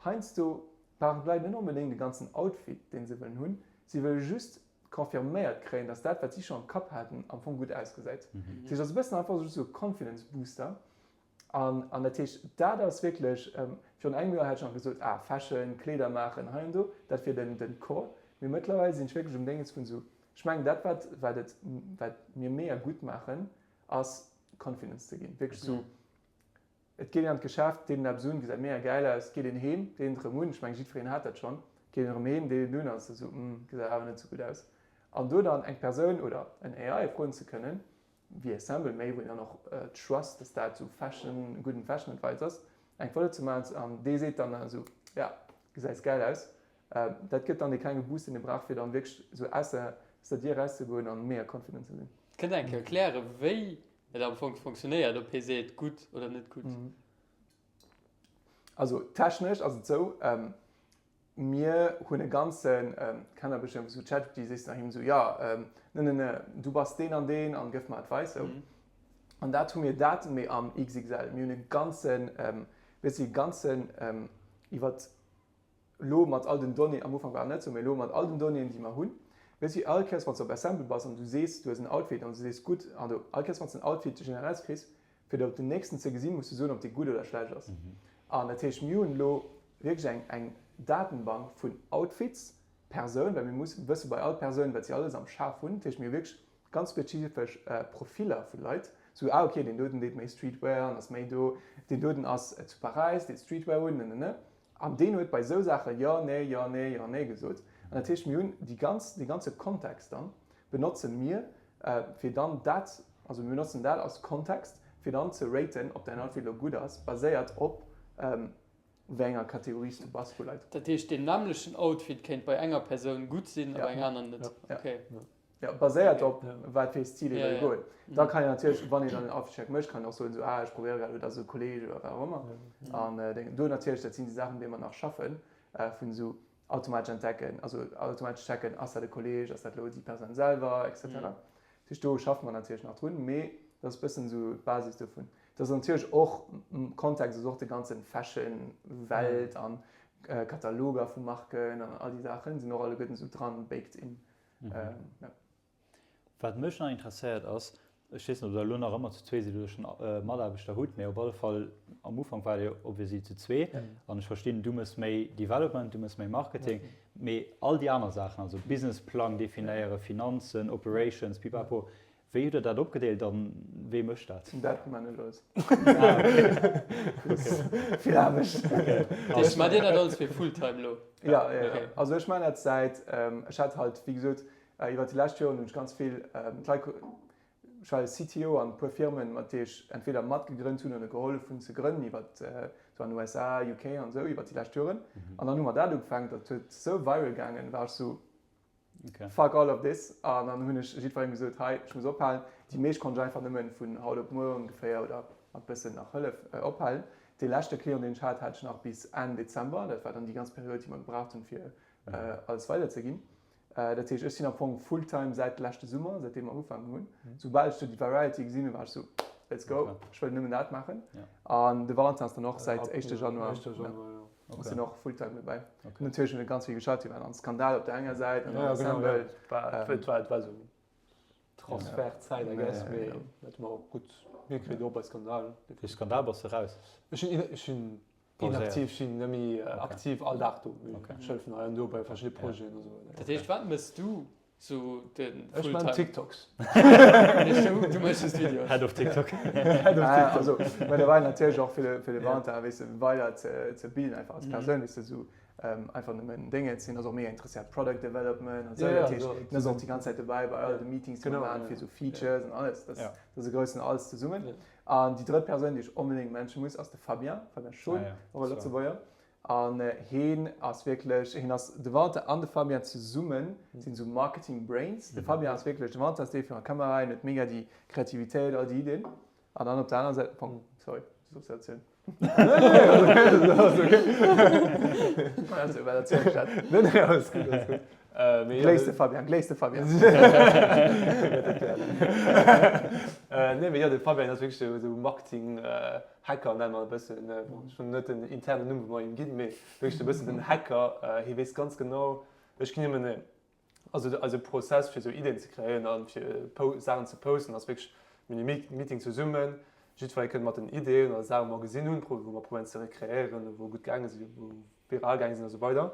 heiansdo brauchen d'Leit net onbedéngt de ganzen Outfit deen se wëllen hunn, si wëlle just confirméiert kréien, dass dat wat si schonn am Kapp haten am Fong gutt ausgesäit. Dat heescht et ass e bëssen einfach just esou e Confidence Booster. An, an dat heescht, dat ass wierklech, virun engem Joer hätt ech nach gesot, ah, Fashion, Kleeder maachen, hei an do, dat wier den, den Core. Mee mëttlerweil sinn ech wierklech um Déngens vun esou, ech mengen dat wat, wat et, wat mir mega gutt maachen, ass Confidence ze ginn. Wierklech esou, et geet een an d'Geschäft, deet een eppes un, gesäit mega gäil aus, geet een heem, deet een et erëm un, ech mengen jiddwereen hat dat schonn, geet een erëm heem, deet een et un an ass esou, hm, gesäit awer net esou gutt aus. An do dann eng Persoun oder en AI froen ze kënnen, wéi Assemble, méi wou een dann och trust, dass dat esou Fashion, gudden Fashion Advice ass, eng Foto ze maachen an dee seet dann esou, ja, gesäis gäil aus. Dat gëtt dann dee klenge Boost, deen ee brauch, fir dann wierklech esou aus der, aus der Dier erauszegoen an mega confident ze sinn. Kënnt eng Kéier erklären, wéi et am Fong funktionéiert, ob hie seet gutt oder net gutt? Also technesch ass et esou, Mir hunn e ganzen, kennt der bestëmmt, esou ChatGPT, sees de nach him esou, jo, ne, ne, ne, du bass deen an deen an gëff mer Advice, esou. An dat hu mir dat mee am XXL. Mir hunn e ganzen, weess de, e ganzen iwwer elo mat all den Donnéeën, am Ufank war et net esou, mee elo mat all den Donnéeën, déi mer hunn, weess de, all Kéiers wann s de op Assemble bass an du sees, du hues en Outfit an du sees gutt, also all Kéiers wann s de en Outfit generéiert kriss, Fir op den nächsten ze gesinn, muss du soen, ob dee gutt oder schlecht ass. An dat heescht, mir hunn elo wierklech eng, eng Datenbank vun Outfits, Persoun, well mir mussen wësse bei all Persoun, wat si alles am Schaf hunn. Dat heescht, mir hu wierklech ganz spezifesch Profiller vu Leit. Sou, ah okay, deen doten deet méi Streetwear an ass méi do, deen doten ass zu Paräis, deet Streetwear un, ne, ne, ne. An deen huet bei esou Saache jo, nee, jo, nee, jo, nee gesot. An dat heescht, mir hunn déi ganz, dee ganze Kontext dann benotze mir, fir dann dat, also mir benotzen dat als Kontext, fir dann ze raten, ob däin Outfit elo gutt ass, baséiert op wéi enger Kategorie s du bass vu Leit. Dat heescht, deen nämmlechen Outfit kéint bei enger Persoun gutt sinn a bei enger aner net? Okay. Jo, baséiert op wat fir ee Stil ee wëll goen. Da kann een natierlech, wann een dann en Outfit-Check mécht, kann een och soen, esou, ah, ech probéiere grad, oder esou e Kolleeg oder wat och ëmmer. An do natierlech, dat sinn déi Saachen, déi mer nach schaffen, vun esou automatesch entdecken, also automatesch checken, ass dat e Kolleeg, ass dat elo déi Persoun selwer, et cetera. Dat heescht, do schaffe mer natierlech nach drun, mee dat ass e bëssen esou d'Basis dovun. Dat ass natierlech och, Kontext ass och de ganze Fashion-Welt an Kataloger vu Marken an all déi Saachen sinn och alleguerten esou dran baked in. Wat mech nach interesséiert ass, ech weess net ob der elo nach ëmmer zu zwee sidd oder schonn Mataarbechter hutt, mee op alle Fall am Ufank waart Dir obviously zu zwee an ech verstinn, du méchs méi Development, du méchs méi Marketing, mee all déi aner Saachen, also Businessplang definéieren, Finanzen, Operations, pipapo, Wéi hutt der dat opgedeelt an wee mécht dat? Dat man ech alles. Vill Aarbecht. Ech maacht Dir dat alles fir Fulltime elo? Ja, ja, ja. Also ech man dat säit, ech hat halt wéi gesot iwwer déi lescht Joren hunn ech ganz vill d'Leit, ech war jo CTO an e puer Firmen, mat déi ech entweder matgegrënnt hunn oder gehollef hunn ze grënnen iwwer sou an USA, UK an esou iwwer déi lescht Joren. An dann hu mer dat ugefaangen, dat huet sou viral gaangen, war ech sou, Okay. Fuck all of this. An dann hunn ech jiddwerengem gesot, hei, ech muss ophalen. Déi meescht konnt ech einfach nëmmen vun haut op muer ongeféier oder mat bëssen nach Hëllef ophalen. Dee leschte Client, deen ech hat, hat ech nach bis Enn Dezember. Dat war dann déi ganz Period, déi mer gebraucht hunn, fir alles weiderzeginn. Dat heescht, ech sinn am Fong fulltime säit leschte Summer, säitdeem mer ugefaangen hunn. Soubal ech do déi Variety gesinn hunn, war ech sou, let's go, ech wëll nëmmen dat maachen. An de Valentin ass dann och säit éischte Januar. Okay. Sinn och Fulltime dobäi. Okay. Natierlech hunn ganz vill geschafft, déi waren an Skandal op der enger Säit an ja, genau, ja. War, ähm, war, war so Transferzäit, I guess, mee dat mer och gutt hikritt och bei Skandal. Fir Skandal bass de raus? Ech sinn ech sinn inaktiv, ech sinn net méi aktiv all Dag do. Okay. Ech hëllefen hei an do bei verschidde Projeten a sou. Dat heescht, wat mëss du So den Ech man TikToks. Du méchs just Videoen. Head of TikTok. Head of TikTok. Also, mä da war natierlech och fir de, fir de Valentin, weess de, weider ze, ze bilden einfach als Persoun, weess de, esou einfach nëmmen Dénge ze sinn, ass och mega interesséiert Product Development an esou. Dat heescht, en ass och déi ganz Zäit dobäi bei all de Meetings, déi mer maachen, fir esou Features an alles. Dat ass e groussen alles zesummen. An déi drëtt Persoun, déi ech onbedéngt mention muss, ass de Fabien, Fabien Schon, och e Lëtzebuerger. An heen ass wierklech, heen ass, de Valentin an de Fabien zesummen sinn esou Marketing Brains. De Fabien ass wierklech, de Valentin ass dee virun der Kamera, hien huet mega déi Kreativitéit, all déi Iddien. An dann op der anerer Säit, bon, sorry, du solls jo erzielen. Nee, nee, ass ok, ass ok. Wat erzielen ech dat? Nee, nee, alles gutt, alles gutt. Gléiss de Fabien, gléiss de Fabien. Nee, mee jo, de Fabien ass wierklech esou Marketing. Hacker nenne mer e bëssen, bon, ech hunn net den internen Numm wou mer him ginn, mee wierklech e bëssen den Hacker. Hie weess ganz genau, ech ginn him en, also eise Prozess fir esou Iddien ze kréien a fir Saachen ze posten ass wierklech, mir hunn e Meeting zesummen, Jiddweree kënnt mat den Ideeën oder Saachen, wou mer gesinn hunn, wou mer probéieren ze rekreéieren, wou gutt gaange sinn, wou viral gaange sinn a sou weider.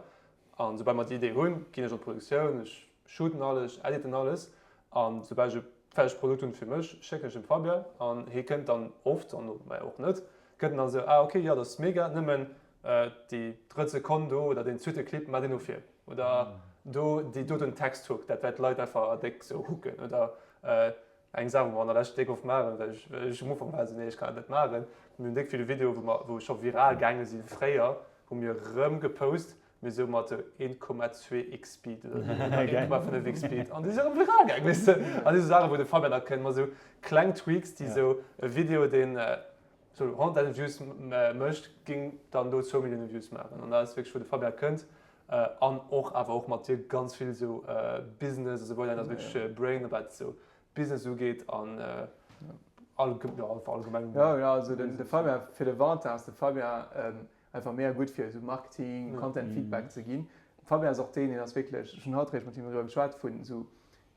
An soubal mer déi Idee hunn, ginn ech an d'Produktioun, ech shooten alles, ech editen alles an soubal ech e fäerdegt Produkt hunn fir mech, schécken ech dem Fabien an hie kënnt dann oft, an och net, kënnt en dann esou, ah ok, jo dat ass mega, nëmmen déi drëtt Sekonn do oder deen zweete Clip, maach deen no vir oder do déi doten Texthook, dat wäert d'Leit einfach déck sou hooken oder Eng Saach, wou mer an der Lescht déck oft maachen, well ech, well ech um Ufank war esou, nee, ech kann dat net maachen. Mir hunn déck vill Videoe wou mer, wou scho viral gaange sinn fréier, hu mir erëm gepost, mee esou mat esou 1,2 x Speed oder esou, oder 1,5 x Speed an déi si erëm viral gaangen, weess de. An déi sou Saachen, wou de Fabien da kënnt mat esou kleng Tweaks, déi esou e Video, deen esou 100.000 Views mécht, géing dann do zwou Millioune Views maachen. An dat ass wierklech, wou de Fabien kënnt An och awer och mat dir ganz vill esou Business a sou weider, dat ass wierklech Brain wat esou Business ugeet an jo einfach allgemeng. Jo jo, also de Fabien, fir de Valentin ass de Fabien einfach mega gutt fir esou Marketing, Content Feedback ze ginn. De Fabien ass och deen, deen ass wierklech, ech hunn haut eréischt mat him driwwer geschwat, vun esou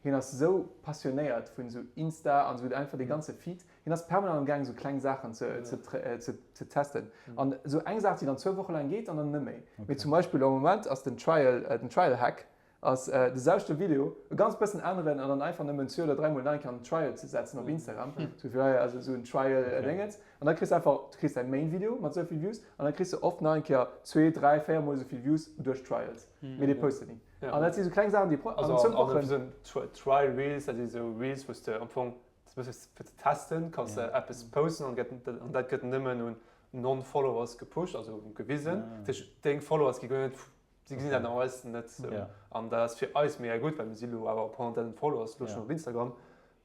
Hien ass sou passionéiert vun sou Insta an sou einfach dee ganze Feed. Hien ass permanent am gaang sou kleng Saachen ze ze testen. An sou eng Saach déi dann zwou Woche laang geet an dann net méi. Mee zum Beispill am Moment ass den Trial den Trial Hack ass de selwechte Video e ganz bëssen änneren an dann einfach nëmmen zwee oder dräimol nach eng Kéier an den Trial ze setzen op Instagram. Sou fir also sou en Trial Déngens. An da kriss de einfach du kriss däi Main Video mat sou vill Views an da kriss de oft nach eng Kéier zwee, dräi, véier mol sou vill Views duerch Trials. Mee dee poste ni. An dat si sou kleng Saachen, déi pro an zwou Wochen. Trial Reels, dat si sou Reels, wou s de am Fong, dat ass e bësse fir ze testen, kanns de eppes posten an gëtt, an dat gëtt nëmmen un Non-Followers gepusht, also gewisen. Dat heescht, deng Followers gi guer net, si gesinn dat normalerweis net sou. An dat ass fir eis mega gutt, well mir si lo awer op 100.000 Followers elo schonn op Instagram,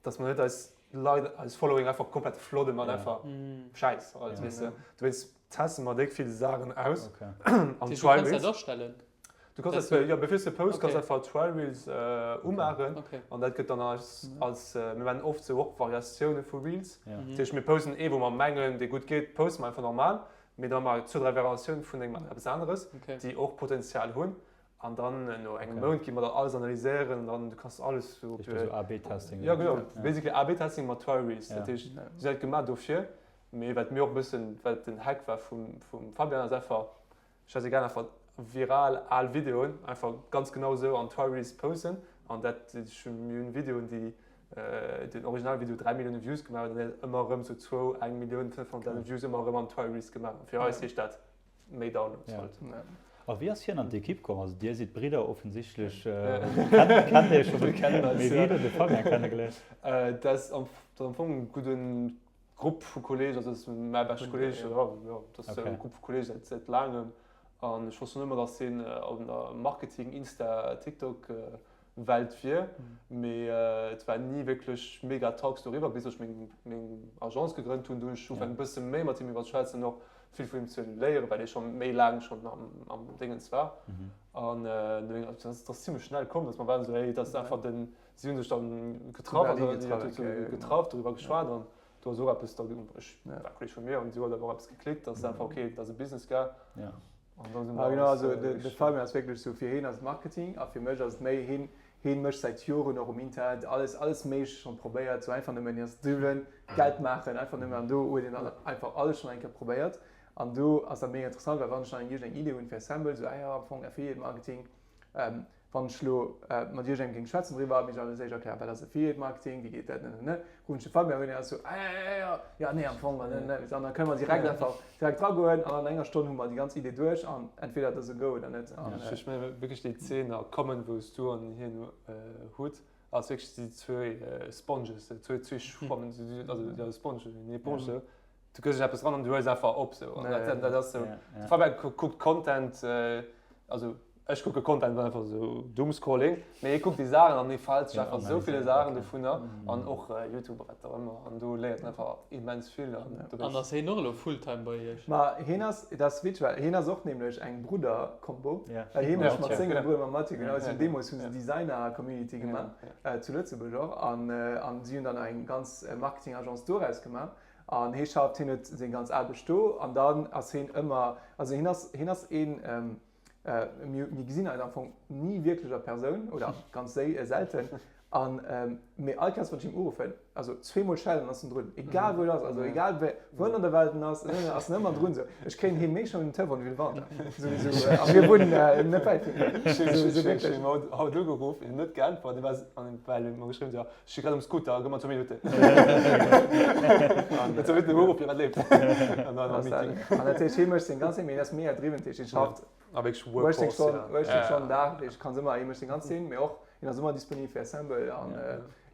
dass mer net eis Leit, eis Following einfach komplett flodde mat einfach Schäiss, weess de. Dowéinst teste mer déck vill Saachen aus an Trial Reels. Du kanns dat astellen? Du kanns dat, jo, bevir s de post, kanns einfach Trial Reels umaachen an dat gëtt dann als, als, mir maachen oft sou och Variatioune vu Reels. Dat heescht, mir posten ee wou mer mengen, dee gutt geet, poste mer einfach normal, mee da maache zwou, dräi Variatioune vun engem eppes aneres, déi och Potenzial hunn. An dann no engem Mount gi mer dann alles analyséieren an dann du kanns alles sou. Sou AB-Testing. Jo genau, basically AB-Testing mat Trial Reels. Dat heescht, si hunn dat gemaach dofir, mee wat mir och e bëssen, wat den Hack war vum vum Fabian ass einfach, scheißegal, einfach viral al Videoen einfach ganz genau sou an Trial Reels posten an dat, ech hunn, mir hunn Videoen déi den Originalvideo 3 Millioune Views gemaach huet an dann ëmmer erëm sou zwou, eng Millioun, 500.000 Views ëmmer erëm an Trial Reels gemaach. Fir eis heescht dat méi Downloads ja. halt. Ja. A wéi ass hien an d'Ekipp komm? Also Dir sidd Bridder offensichtlech, kennt, kennt Dir scho kennen eis, ja. Wéi de Fabian kennengeléiert? Äh, dat ass am, dat am Fong en gudden Grupp vu Kollegen, also dat ass mäi beschte Kolleg, ja, ja, dat ass okay. e Grupp vu Kollegen säit, säit laangem. An ech wosst schon ëmmer, dass hien an der Marketing, Insta, TikTok Welt wier, mee et war ni wierklech mega Talks doriwwer, bis ech meng meng Agence gegrënnt hunn. Du hunn ech ugefaangen e bësse méi mat him iwwer ze schwätzen, och vill vun him ze léieren, well hie scho méi laang schonn am am Déngens war. An dat ass zimlech schnell komm, datt mer waren esou, hey, dat ass einfach den, si hunn sech dann getraff, also getraff, doriwwer geschwat an do ass och eppes da, ech war Kolleg vu mir an si huet awer och eppes geklickt, datt einfach okay, dat ass e Business gell. Ah genau, also de Fabian ass wierklech sou, fir hien ass et Marketing a fir mech ass et méi, hien hien mécht säit Joren och um Internet alles, alles Méiglecht schonn probéiert, sou einfach nëmmen, hien ass driwwen, Geld maachen, einfach nëmmen an do huet hien dann einfach alles schonn eng Kéier probéiert an do ass dat mega interessant, well wann ech dann iergendeng Idee hunn fir Assemble, sou ah jo am Fong Affiliate Marketing, Wann ech elo mat iergendengem géing schwätzen driwwer, mir ech alles éischt erklären, wat ass Affiliate Marketing, wéi geet dat, ne, ne, ne, ruffen ech de Fabien un, hien ass esou, ah ja, ja, ja, ja, nee, am Fong, ne, ne, an da kënne mer direkt einfach direkt dragoen an an enger Stonn hu mer déi ganz Idee duerch an entweder et ass e Go oder net. An ech menge wierklech déi Zeen a Common, wou s du an hien hutt, ass wierklech déi zwou Sponges, zwou Schwammen, also jo Sponge, eng Eponge, Du gëss eppes ran an du hues einfach op sou. An dat, dat ass sou. De Fabian kuckt Content, also ech kucke Content einfach sou Doomscrolling, mee hie kuckt déi Saachen an hie fält sech einfach sou ville Saachen dovunner an och Youtube a wat och ëmmer an do léiert en einfach immens vill. An ass hien och elo fulltime bei iech? Ma hien ass, dat ass witzeg, well hien ass och nämlech eng Brudder-Kombo, well hie mécht mat sengem Brudder, mam Mathieu, genau, si hunn deemools hu se Designer-Community gemaach, zu Lëtzebuerg och, an si hunn dann eng ganz Marketing-Agence doraus gemaach. An hee schafft, hien huet seng ganz Aarbecht do an dann ass hien ëmmer, also hien ass, hien ass een. Mir gesinn eis am Fong ni wierklech a Persoun oder ganz selten. An mee all Kéiers wann ech him uruffen, also zweemol schellen ass en drun, egal wou et ass, also egal wou en an der Welt en ass, ass en ëmmer drun. Sou ech kréien hie méi schnell un den Telefon wéi de Valentin. Sou sou a mir wunnen net wäit vun him. Ech hunn him haut ugeruff, hien huet net geäntwert, hie war an well hie mer geschriwwen huet, jo ech si grad um Scooter, gëff mer zwou Minutten. An zwou Minutten ugeruff, jo wat leeft? An dann am Meeting. An dat heescht hie mécht seng ganz, mee hien ass mega driwwen, dat heescht hien schafft A wierklech Workhorse, 18 Stonnen, 18 Stonnen Dag, ech kann ëmmer, hie mécht seng ganz Zeen, mee och hien ass ëmmer disponibel fir Assemble an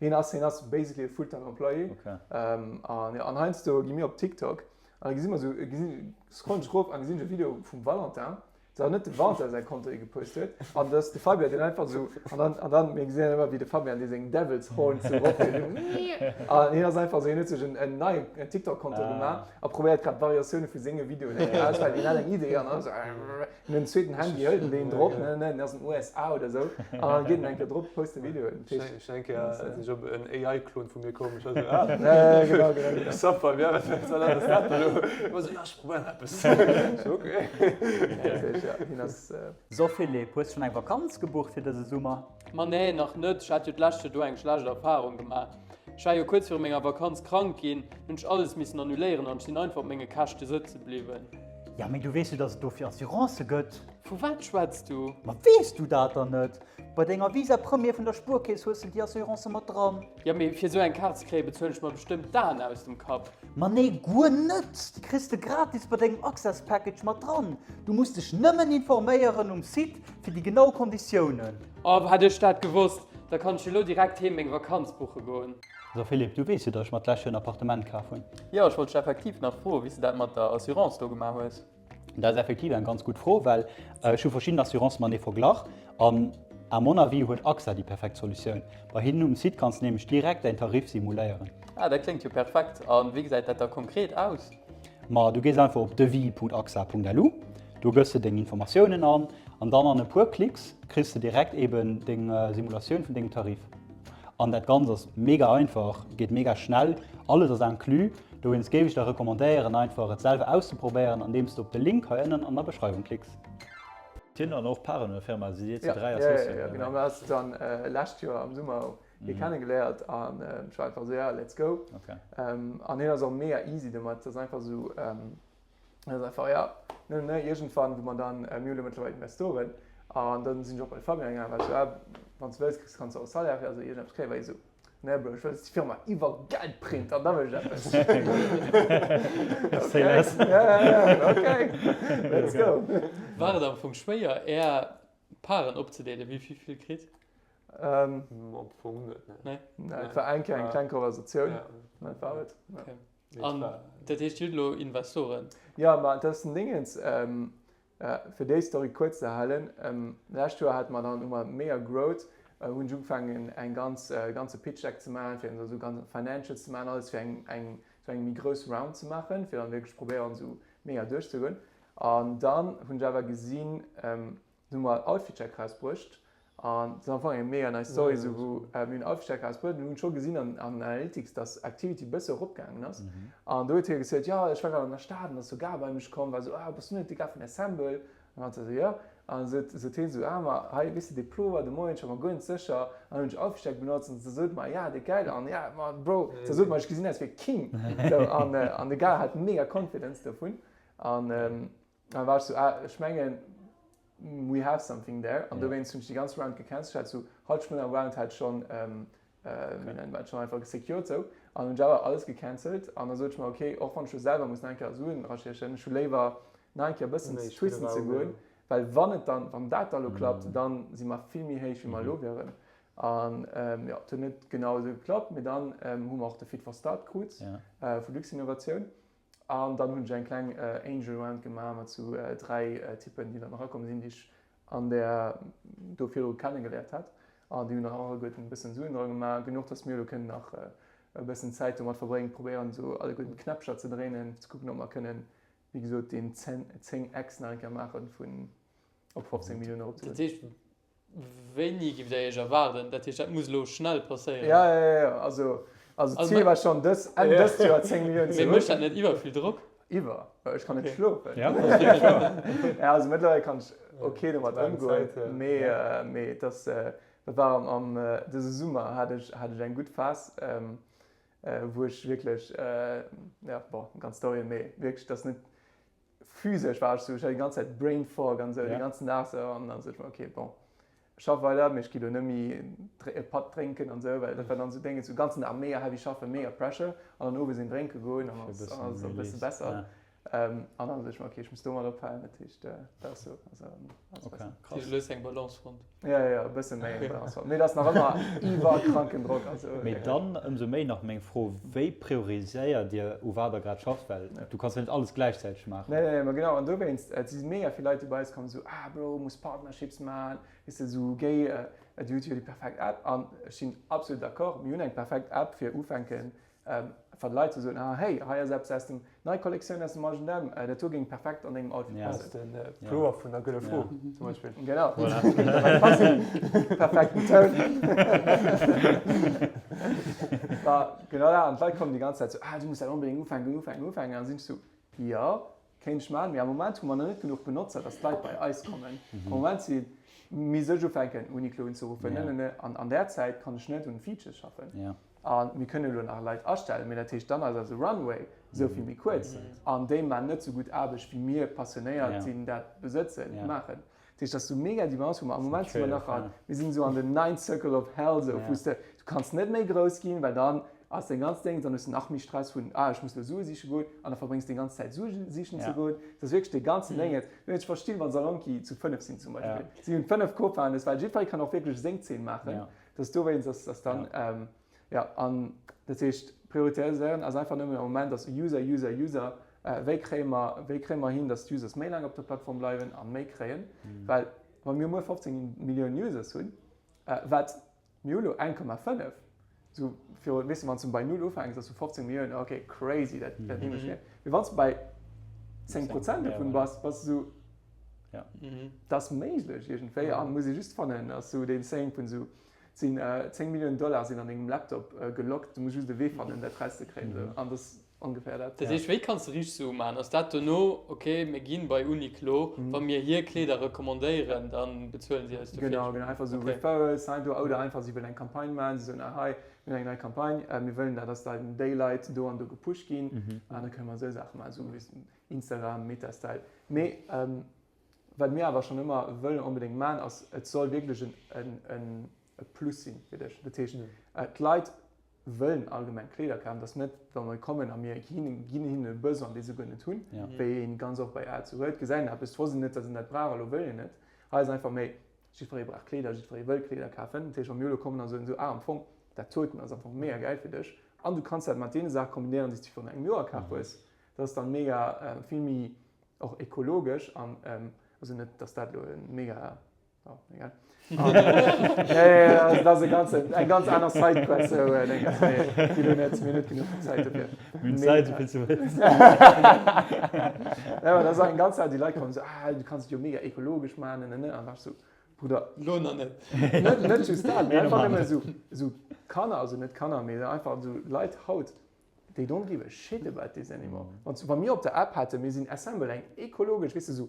hien ass, hien ass basically e full-time employee. An jo, an heiansdo gi mir op TikTok an da gesi mer esou, gesinn, scrollen ech erof an gesinn ech e Video vum Valentin, dat ass net dem Valentin säi Konto, dee gepost huet, an dat ass de Fabian, deen einfach esou, an dann, an dann, mir gesinn ëmmer wéi de Fabian dee seng Devil's Horns esou eropgeet, an hien ass einfach esou, hien huet sech en, en neien TikTok-Konto gemaach A probéiert grad Variatioune vu senge Videoen aus, well hien hat eng Idee an dann esou hien huet en zweeten Handy, hëlt en deen drop, ne ne, en ass an den USA oder esou, an dann geet en eng Kéier drop, post e Video. Ech hunn eng Kéier sinn ech op en AI-Klon vu mir komm, ech war esou, ah, Ja, ja, genau, genau, genau. Saffer, ja, wat wat ass dat elo? Hie war esou, ja, ech probéieren eppes. Ech sou, okay. Ja, hien ass. So Philippe, hues schonn eng Vakanz gebucht fir dëse Summer? Ma nee, nach net. Ech hat jo d'lescht Joer do eng schlecht Erfarung gemaach. Ech war jo kuerz viru menger Vakanz krank ginn, hunn ech alles missen annuléieren an ech sinn einfach op menge Käschte sëtze bliwwen. Ja, mee du weess jo, dass et dofir Assurancë gëtt. Vu wat schwätz du? Ma weess du dat dann net? Bei denger Visa Premier vun der Spuerkeess hues de déi Assurance mat dran. Ja, mee fir esou eng Kaart ze kréien, bezuelen ech mer bestëmmt d'Aen aus dem Kapp. Ma nee, guer net! Déi kriss de gratis bei dengem Access Package mat dran. Du muss dech nëmmen informéieren um Site fir déi genau Konditiounen. Oh, hätt ech dat gewosst, da kann ech jo lo direkt heem meng Vakanz buche goen. So Philippe, du weess jo, datt ech mer d'lescht Joer en Appartement kaf hunn. Jo, ech wollt dech effektiv nach froen, wéi s de dat mat der Assurance do gemaach hues. Dat ass effektiv eng ganz gutt Fro, well ech hu verschidden Assurancë matenee verglach an à mon avis huet AXA déi perfekt Solutioun. Bei hinnen um Site kanns de nämlech direkt däin Tarif simuléieren. Ah, dat kléngt jo perfekt. A wéi gesäit dat da konkret aus? Ma du gees einfach op devis.axa.lu, do gëss de deng Informatiounen an an dann an e puer Klicks kriss de direkt eben deng Simulatioun vun dengem Tarif. An dat Ganzt ass mega einfach, geet mega schnell, alles ass inclus. Dowéinst géif ech der recommandéieren einfach et selwer auszeprobéieren andeems de op de Link hei ënnen an der Beschreiwung klicks. Tinn an och Paren oder Firma, si dir zu 3 Associéen? Jo, jo, genau, mir ass dann lescht Joer am Summer hie kennegeléiert an ech war einfach esou, ja, let's go. An hien ass och mega easy domat, ass einfach esou, ass einfach, ja, ne, ne, iergendwann, wou mer dann, mir hunn elo mëttlerweil Investoren, an dann sinn ech och bei de Fabien gaangen, war esou, ah, wann s de wëlls, kriss, kanns de och Salaire, also iergendeppes kréien, war hie esou, ne Bro, ech wëll, dass déi Firma iwwer Geld print an da wëll ech eppes. Say less. Ja, ja, ja, okay, let's go. War et am Fong schwéier, Är Paren opzedeelen, wie vill kritt? Am Fong net, nee. Nee? Et war eng Kéier eng kleng Konversatioun, mä dat war et. Okay. An dat heescht, Dir hutt elo Investoren? Jo, ma dat ass den Dingens, fir déi Story kuerz ze halen, Lescht Joer hate mer dann, hu mer mega growt, hunn ech ugefaangen eng ganz, e ganze Pitch Deck ze maachen, fir esou ganz Financials ze maachen, alles fir eng, eng, esou eng méi grouss Round ze maachen, fir dann wierklech probéieren esou mega duerchzegoen. An dann hunn ech awer gesinn, Du hu mer Outfitcheck rausbruecht an dat ass am Fong eng mega nice Story, esou wou mir hunn Outfitcheck rausbruecht an hunn scho gesinn an an Analytics, dass Activity e bësse eropgaangen ass. An do huet hie gesot, jo ech war grad an der Stad an ass sou gar bei mech komm, war sou, ah bass du net de Gars vun Assemble? An hat se sou, jo. An sot sot hien sou, ah ma hei weess de dee Plover de Moien, ech war mer guer net sécher an hunn ech Outfitcheck benotzt an se sot mer, ja dee geil an ja ma Bro, se sot mer ech gesinn aus wéi e King sou an an de Gars hat mega Confidence dovun an Da war ech sou, ah, ech mengen, we have something there. An dowéinst hunn ech déi ganz Round gecancelt. Ech hat sou hallef vun der Round hat schonn, wéi nennt man dat, schonn einfach gesecured sou. An hunn ech awer alles gecancelt. An da sot ech mer, okay, och wann ech lo selwer muss nach eng Kéier Suen erastiechen, ech hu léiwer nach eng Kéier e bëssen ze twisten ze goen, well wann et dann, wann dat da lo klappt, dann si mer vill méi héich wéi mer elo wieren. An jo, et huet net genau esou geklappt, mee dann hu mer och de Fit for Start krut vu Luxinnovation. An dann hunn ech eng kleng Angel Round gemaach mat sou 3 Typen, déi dann erakomm sinn, déi ech an där do virdru kennegeléiert hat. An déi hunn dann och alleguerten e bëssen Suen dra gemaach, genuch, dass mir elo kënnen nach e bëssen Zäit domat verbréngen, probéieren esou alleguerten d'Knäppcher ze dréinen, fir ze kucken, ob mer kënnen, wéi gesot, deen 10 x nach eng Kéier maachen, vun op 15 Milliounen eropzegoen. Dat heescht, Wéini giff der iech erwaarden? Dat heescht, dat muss elo schnell passéieren. Ja, ja, ja, also, also d'Zil war schonn dës, Enn dëst Joer 10 Milliounen ze hunn. Mee mécht dat net iwwer vill Drock? Iwwer, well ech kann net schlofen. Ja, dat ass wierklech wouer. Ja, also mëttlerweil kann ech ok domat ëmgoen, mee mee et ass, dat war am am dëse Summer hat ech hat ech eng gutt Phas, wou ech wierklech, ja bon, ganz Story, mee wierklech, dat ass net physesch war ech sou, ech hat déi ganz Zäit Brain Fog an esou, de ganzen Dag sou an dann sot ech mer, ok, bon, Ech schaff weider, mee ech gi lo net méi e Patt drénken an esou, well dat war dann esou Déngen, esou ganzen Dag mega heavy schaffen, mega Pressure an dann owes een drénke goen an dann ass et e bësse besser. An dann sot ech mer, ok, ech muss domat ophalen, dat heescht dat ass esou, also alles besser. Dat heescht, elo hues de eng Balance fonnt? Jo, jo, jo, e bësse méi eng Balance fonnt, mee et ass nach ëmmer iwwerkranken Drock, also. Mee dann ëmsou méi nach meng Fro, Wéi prioriséiert Dir, u wat Der grad schafft? Well du kanns jo net alles gläichzäiteg maachen. Nee, nee, ma genau, an dowéinst, et si mega vill Leit, déi bei eis kommen, esou, ah Bro, muss Partnerships maachen, weess de, esou, géi, du hues jo déi perfekt App. An ech sinn absolut d'accord, mir hunn eng perfekt App fir ufänken, fir de Leit ze soen, ah hey, hei ass eppes aus dem, nei Kollektioun aus dem H&M, dat do géing perfekt an dengem Outfit passen. Den Pullover vun der Gëlle Fro zum Beispill. Genau, géing perfekt passen, perfekten Toun. Ma genau dat, an d'Leit kommen déi ganz Zäit esou, ah du muss dat onbedéngt ufänken, ufänken, ufänken, an da sinn ech esou, jo, Kéint ech maachen, mee am Moment hu mer nach net genuch Benotzer, dass d'Leit bei eis kommen. Am Moment si misst ech ufänken Uniqlo unzeruffen, ne, ne, ne. An an där Zäit kann ech net un Features schaffen. A mir kënnen elo nach Leit astellen, mee dat heescht, dann ass eise Runway esou vill méi kuerz an déi maachen net esou gutt Aarbecht, wéi mir passionéiert sinn, dat besëtzen, maachen. Dat heescht, dat ass sou mega déi Balance, wou mer am Moment si mer nach an, mir sinn esou an den ninth circle of hell, esou, wou s de, du kanns net méi grouss ginn, well dann ass deng ganz Déng, dann hues de nach méi Stress vun, ah ech muss elo Sue siche goen, an da verbréngs de déng ganz Zäit Sue sichen ze goen. Dat ass wierklech dee ganzen Déng. Et, ech verstinn, wann Salonki zu 5 sinn zum Beispill, si hunn 5 Co-Founders, well jiddweree kann och wierklech seng Zeen maachen. Dat ass dowéinst, ass, ass dann, Jo, an dat heescht, prioritéieren ass einfach nëmmen am Moment ass User, User, User. Wéi kréie mer, wéi kréie mer hin, datt d'Users méi laang op der Plattform bleiwen a méi kréien? Well wa mir muer 15 Milliounen Users hunn, wat, mir hu lo 1,5, sou viru, weess de, wann s du bei null ufänks, ass sou 15 Milliounen, okay, crazy, dat, dat nehme ech mir. Mee wann s du bei 10 Prozent dovun bass, bass du sou, dat ass méiglech iergendwéi a muss ee just fannen, ass sou dee Saying vun sou, Sinn 10 Milliounen Dollar sinn an dengem Laptop gelockt, du muss just e Wee fannen dat rauszekréien esou an dat ass ongeféier dat. Dat heescht, wéi kanns de richteg Sue maachen? Ass dat dono, ok mir ginn bei Uniqlo, wa mir hir Kleeder recommandéieren, da bezuelen si eis dofir? Genau, genau, einfach esou Referrals hei do oder einfach si wëllen eng Campagne maachen, si soen ah hei mir hunn eng nei Campagne, mir wëllen dat dass eisen Daylight do an do gepusht ginn an da kënne mer esou Saache maachen, esou wéi Instagram, Meta-Style. Mee Wat mir awer schonn ëmmer wëllen onbedéngt maachen, ass, et soll wierklech e Plus sinn fir dech. Dat heescht, d'Leit wëllen allgemeng Kleeder kafen. Et ass net, wa mer kommen a mir ginn hinnen e Besoin, dee se guer net hunn, wéi ee ganz oft bei Ads esou huet, gesäit een eppes, wosst een net, datt een dat brauch a lo wëll een et. Hei ass einfach méi, jiddweree brauch Kleeder, jiddweree wëll Kleeder kafen. Dat heescht, wa mir elo kommen a soen esou, ah am Fong, dat doten ass am Fong mega gäil fir dech an du kanns dat mat deene Saache kombinéieren, déi s du virun engem Joer kaf hues, dat ass dann mega vill méi och ekologesch an also net dass dat lo en mega oh, egal dat ass e ganze eng ganz aner Sidequest sou denken ech mee déi lo net mir net genuch Zäit dofir. Mir hunn Zäit esou vill s du wëlls. Ja dat ass eng ganz Saach déi Leit kommen sou ah du kanns et jo mega ekologesch maachen ne ne ne an da war ech sou Bruder Lo nach net. Net net just dat mee einfach nëmme sou sou Kanner also net Kanner mee einfach sou Leit haut They don't give a shit about this anymore. Wann wa mir op der App hätten, mir sinn Assemble, eng ekologesch, weess de, sou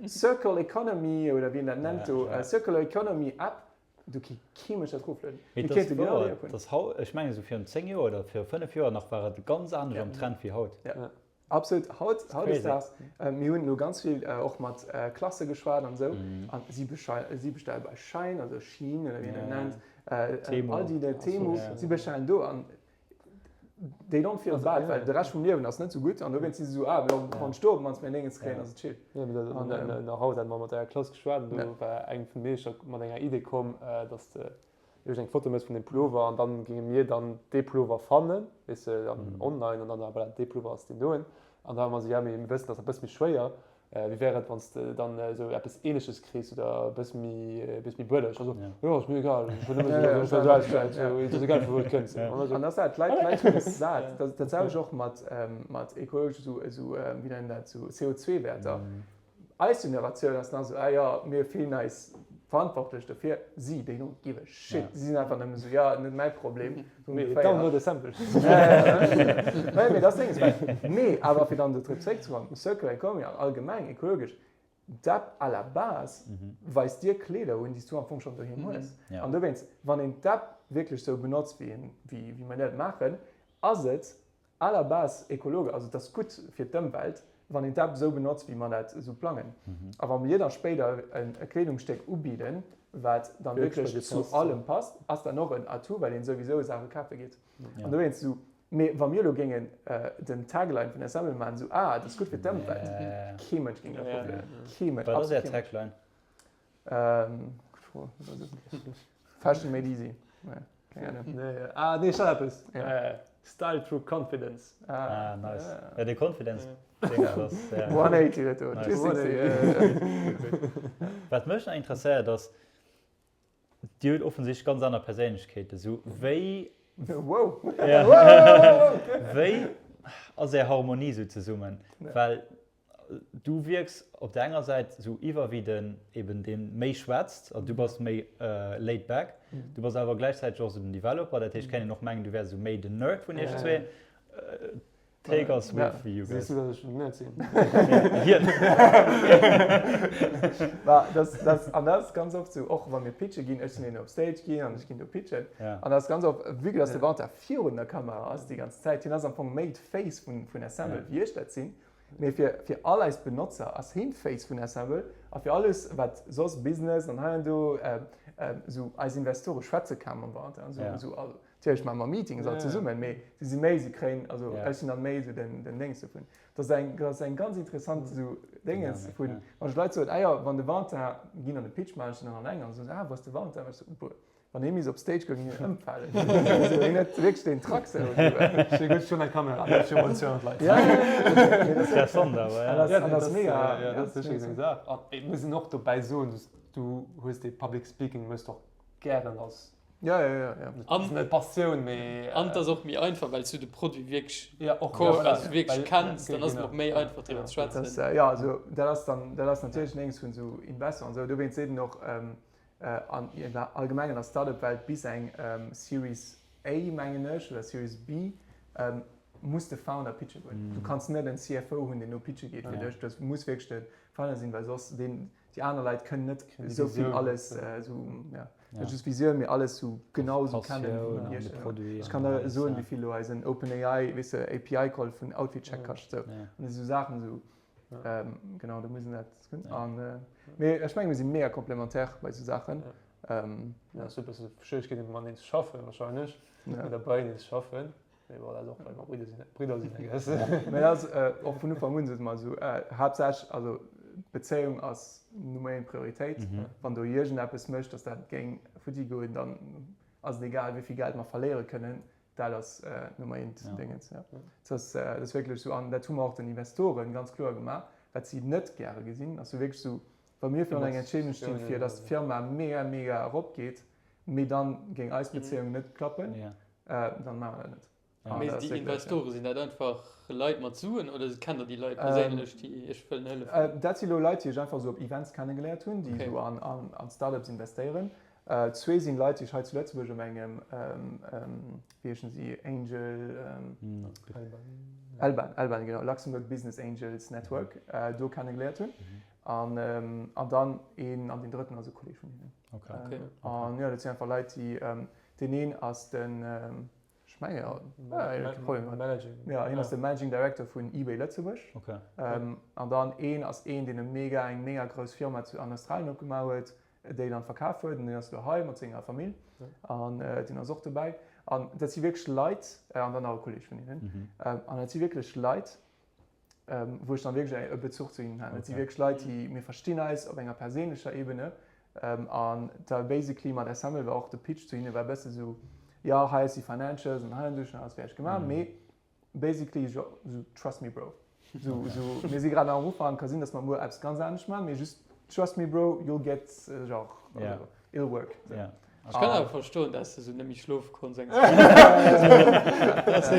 Circle Economy oder wéi een dat nennt do, Circular Economy App, do kéint kee Mënsch dat eroflueden. Mee Mir et ass kéinte genau déi wouer, App hunn. dass haut, ech mengen esou virun 10 Joer oder viru 5 Joer nach war et ganz anescht am Trend wéi haut. Ja. Absolut, haut, Crazy. hautdesdaags, mir hunn elo ganz vill och mat Klasse geschwat an esou, an si si bestelle bei Shein, also Shein oder wéi een dat nennt, Temu. Aldi, Temu, si bestellen do an they don't feel bad, well de Rescht vum Liewen ass net sou gutt an dowéinst si se sou, ah, wann ech do op d'mannst mäin Déngens kréien, ass et chill. Jo, mir hunn och haut hat mer mat eier Klass geschwat an do war eng vun de Meedercher mat enger Idee komm, dass de iergend eng Foto méchs vun deem Pullover an dann géinge mir dann dee Pullover fannen, weess de, dann online an dann, ah voilà, dee Pullover ass deen doen. An da ware mer sou, ja, mee mir wëssen, dat ass e bësse méi schwéier, Wéi wär et, wann s de dann esou eppes Ähnleches kriss oder e bësse méi, e bësse méi bëlleg? Also, jo, ass mir egal, ech wëll nëmme esou, dass et esou ausgesäit, esou, et ass egal vu wou et kënnt. An ass dat, d'Leit, d'Leit hunn es sat. Dat, dat selwecht och mat, mat ekologesch esou, esou, wéi nennen dat, esou CO2-Wäerter. Eis Generatioun ass nach esou, ah jo, mir fillen eis. Verantwortlech dofir, si, they don't give a shit. Si sinn einfach nëmmen esou, jo, net mäi Problem. Sou Mee ongeféier. download Assemble. Nee, mee dat ass Dénges, well, mee awer fir dann do drop zréckzekommen, Circular Economy an allgemeng ekologesch, d'App à la base weist dir Kleeder un, déi s du am Fong schonn doheem hues. An dowéinst, wann een d'App wierklech sou benotzt, wéi een, wéi wéi mer dat maachen, ass et à la base ekologesch, also et ass gutt fir d'Ëmwelt, wann een d'App esou benotzt, wéi mer dat esou plangen. A wa mir da spéider e Kleedungsstéck ubidden, wat dann wierklech zu allem passt, ass dann och en Atout, well een souwisou Saache kafe geet. An dowéinst esou, mee wa mir elo géingen den Tagline vun Assemble maachen, esou, ah, et ass gutt fir d'Ëmwelt, kee Mënsch géing dat probéieren. Kee Mënsch, Wat ass absolut Är kee Mënsch. Tagline? Gutt Fro, Fashion made easy. Keng Ahnung. Nee, ah, nee, ech hat eppes. Ja. Style through confidence. Ah, nice. Ja, de Confidence Ding ass, ja. 180 dat do. Nice. 360. Wat mech nach interesséiert ass, Dir hutt offensichtlech ganz aner Perséinlechkeeten. Sou wéi. Wow. Ja. Wéi ass är Harmonie sou zesummen? Well Du wierks op der enger Säit sou iwwer wéi den eben deen méi schwätzt, also du bass méi laid back, du bass awer gläichzäiteg och sou den Developer, dat heescht kéint een och mengen du wäers sou méi den Nerd vun iech zwee. Take us with you guys. Sees du dass ech den Nerd sinn? Hien. Ma das, das, an dat ass ganz oft sou, och wa mir pitche ginn, ech sinn een op Stage ginn an ech ginn do pitchen, an dat ass ganz oft, vue que dass de Valentin virun der Kamera ass déi ganz Zäit, hien ass am Fong méi d'Face vun, vun Assemble wéi ech dat sinn, Mee fir fir all eis Benotzer ass heen d'Face vun Assemble a fir alles wat soss Business an hei an do esou eis Investore schwätze kaum mam Valentin an esou esou all natierlech maache mer Meetings all zesummen, mee si si méi si kréien also ech sinn dann méi esou den den Déngs dovun. Dat ass eng dat ass eng ganz interessant esou Dénges vun wann ech Leit soen, ah jo wann de Valentin ginn an de Pitch maachen ech dann an eng an se soen ah wou ass de Valentin? Ech sou buer Wann hie misst op Stage goen, géing hien ëmfalen. Also hien huet wierklech deen Trac sou. Ech hu gutt schonn eng Kamera, dat ass jo emotional d'Leit. Ja, ja, ja. Interessant awer, ja. An dat ass mega. Ja, dat ass sécher eng Saach. An et muss een och dobäi soen, du du hues dee Public Speaking méchs och gären als. Ja, ja, ja, ja. An net Passioun, mee. An et ass och méi einfach, well s du de Produit wierklech. Ja, och. Also wierklech kenns, dann ass et och méi einfach driwwer ze schwätzen. Jo, also dat ass dann, dat ass natierlech en Déngs vun esou Investor an esou. Dowéinst seet en och, An allgemeng an der Startup-Welt bis eng Series A, mengen ech, oder Series B, muss de Founder pitche goen. Du kanns net en CFO hunn, deen do pitche geet fir dech. Dat muss wierklech de Founder sinn, well soss deen, déi aner Leit kënnen net esou vill alles esou, ja, net just Visioun, mee alles esou genau esou kennen wéi mir. Ech kann der soen, wéi vill elo eisen OpenAI, weess de, API-Call vun Outfitcheck kascht esou. An esou Saachen esou. Ähm, genau, do muss een dat hunn. An, äh, mee ech menge mir si mega komplementär bei esou Saachen. Ja. Ähm, Ja, ass e bësse Schwierigkeeten mateneen ze schaffen wahrscheinlech. Ja. Oder beieneen ze schaffen. Mee bon, dat och well mer Bridder sinn, Bridder sinn, I guess. Mee dat ass äh, och vun Ufank un sote mer esou, äh, haaptsächlech, also Bezéiung ass Nummer eent Prioritéit. Mhm. Wann do iergendeppes mécht, datt dat géing futti goen, dann ass et egal wéi vill Geld mer verléiere kënnen, Dat ass Nummer eent Déngens, ja. Dat ass, dat ass wierklech esou. An dat hu mer och den Investoren ganz kloer gemaach, wat si net gäre gesinn, ass sou wierklech esou, wa mir virun enger Entscheedung stinn, fir datt d'Firma mega, mega eropgeet, mee dann géing eis Bezéiung net klappen, dann maache mer dat net. Mee déi Investore, sinn dat einfach Leit mat Suen oder kennt Der déi Leit perséinlech, déi Iech wëllen hëllefen? Dat si lo Leit, déi ech einfach esou op Events kennegeléiert hunn, déi esou an Startups investéieren. Zwee sinn Leit, déi ech hei zu Lëtzebuerg op engem, wéi heeschen si, Angel, Elban, Elban, genau, Luxembourg Business Angels Network, do kennegeléiert hunn. An, an dann een, an deen drëtten ass e Kolleg vun hinnen. Okay. An jo, dat sinn einfach Leit, déi, deen een ass den, ech menge jo, kee Problem, jo, hien ass de Managing Director vun eBay Lëtzebuerg. Okay. An dann een ass een, deen e mega, eng mega grouss Firma zu, an Australien opgemaach huet, déi dann verkaf huet, an deen ass elo hei mat senger Famill an deen ass och dobäi. An dat si wierklech Leit, an dann nach e Kolleeg vun hinnen, an dat si wierklech Leit, wou ech dann wierklech e Bezuch zu hinnen han. Dat si wierklech Leit, déi, mir verstinn eis op enger perséinlecher Ebene an da basically mat Assemble war och de Pitch zu hinne war e bësse sou, jo hei ass déi Financials an hei an do, ech hunn alles fäerdeg gemaach, mee Basically jo, sou trust me bro. Sou, sou mir si grad nach am Ufank, ka sinn, dass mer muer eppes ganz anescht maachen, mee just trust me bro, you'll get genre, Ja. it'll work. Sou. Ja. Ech kann awer verstoen, dass de sou net méi schlofe konns eng Zäit. Dat ass,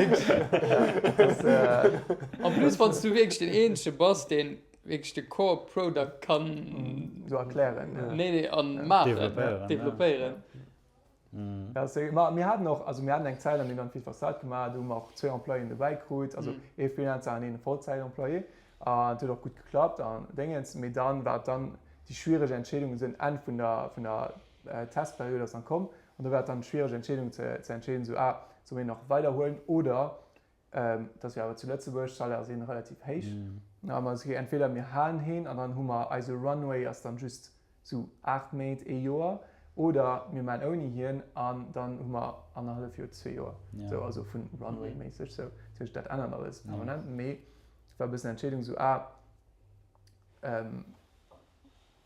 En plus, wann s du wierklech deen eenzege bass, deen. wierklech de Core Product kann Esou erklären, ja. Nee, nee, an maachen, Developpéieren, ja. developpéieren. Ja, se, ma mir haten och, also mir haten eng Zäit lang, mir hunn dann vill Fassade gemaach, do hu mer och zwee Employéen dobäi krut, also ee Freelancer an een Vollzäit-Employé. An et huet och gutt geklappt an Déngens, mee dann war et dann déi schwiereg Entscheedung, esou en Enn vun der, vun der Testperiod ass dann komm an do war et dann schwiereg Entscheedung ze, ze entscheeden, esou, ah, soll mir nach weiderhuelen oder Et ass jo awer zu Lëtzebuerg, d'Salaire si relativ héich. A mer si entweder mir halen heen an dann hu mer eise Runway ass dann just sou 8 Méint, ee Joer, oder mir maachen ouni hien an dann hu mer annerhallef Joer, zwee Joer. Sou, also vun Runway-méisseg sou. Dat heescht, dat ännert alles permanent. Mee et war e bëssen Entscheedung sou, ah,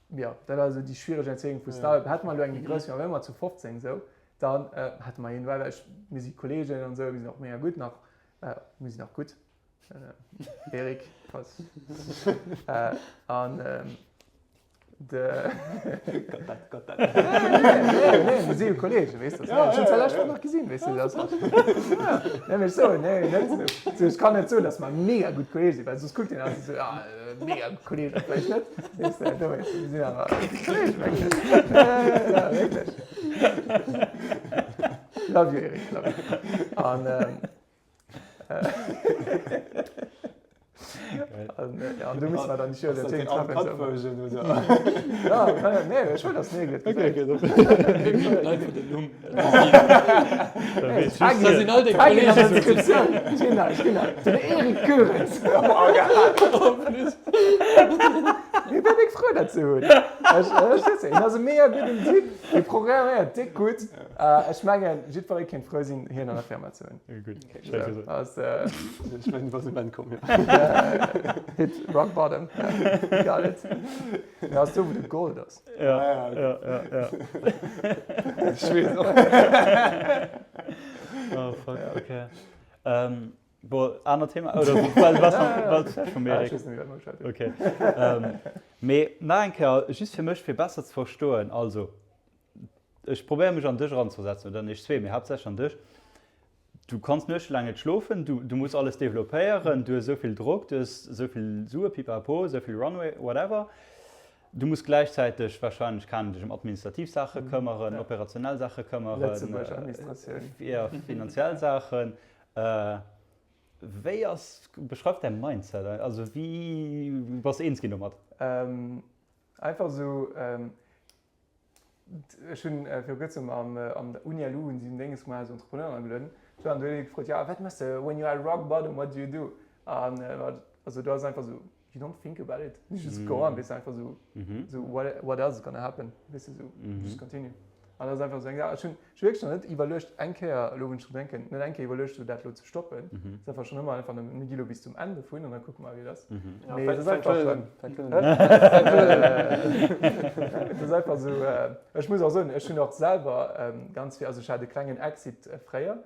Jo, dat ass esou déi schwiereg Entscheedung vu Startup. Hätte mer elo eng méi grouss Firma, wäre mer zu 15 esou, dann hätte mer een, well ech, mir si Kolleegen an esou, mir sinn och mega gutt nach, mir sinn och gutt, Eric, falls, an de. Got that, got that. Nee, nee, mir si jo Kolleegen, weess de. Ech hunn zwar lescht Woch nach gesinn, weess de, dat ass. Nee, mee ech soen, nee, net esou, ech kann net soen, datt mer mega gutt Kolleege sinn, well soss kuckt een eis esou, ah, Mega Kolleege vläicht net. Weess de, do weess de, mir sinn awer Kolleegen, wierklech. Ja, ja, ja, wierklech. Love you, Eric, love you. An, ähm, äh, an, äh, ja, an du muss mer dann nicht Ass dat den Uncut Version, oder? Ja, ja, nee, ech wollt das nee, Okay, okay, dann. Mir muten einfach den Numm. Da sinn all deng Kolleegen esou. Den Eric Goerens. Mir wär déck frou dat ze hunn. Hien ass e mega gudden Typ, hie programméiert déck gutt. Ech mengen jiddweree kéint frou sinn hien an der Firma ze hunn. Ech mengen du bass um Enn komm. Hit rock bottom. Got it. Dat ass do wou de Gold ass. Ja, ja, ja, ja. Ech weess och. Oh fuck, okay. Ähm, bon, aner Thema, oder was, was, was, was vum Erik? Okay. Ähm, mee nach eng Kéier, just fir mech, fir besser ze verstoen, also, ech probéiere mech an dech eranzeversetzen, oder an iech zwee, mee haaptsächlech an dech. Du kanns nuechtelaang net schlofen, du, du muss alles developpéieren, du hues esou vill Drock, du hues esou vill Sue, pipapo, esou vill Runway, whatever. Du muss gläichzäiteg wahrscheinlech, keng Ahnung, dech ëm administrativ Saache këmmeren, operationell Saache këmmeren, Lëtzebuerg Administratioun. jo, finanziell Saachen. Wéi ass, beschreif däi Mindset, also wéi bass de eens ginn domat? Einfach esou, Ech hunn viru kuerzem am an der Uni LU hunn si en Dénges gemaach, esou Entrepreneuren agelueden. Do an do huet ee gefrot, jo wat méchs de when you are at rock bottom, what do you do? An also do ass einfach esou, you don't think about it, you just go on, weess de, einfach esou, esou what what else is gonna happen, weess de, esou just continue. An dat ass einfach esou eng Saach, ech hunn ech hu wierklech nach net iwwerluecht eng Kéier, elo wou ech dru denken, net eng Kéier iwwerluecht esou dat elo ze stoppen. Et ass einfach schonn ëmmer einfach nëmmen, mir gi elo bis zum Enn dovun an da kucke mer wéi et ass. Mee et ass einfach, et ass einfach esou, ech muss och soen, ech hunn och selwer ganz vill, also ech hat e klengen Exit fréier,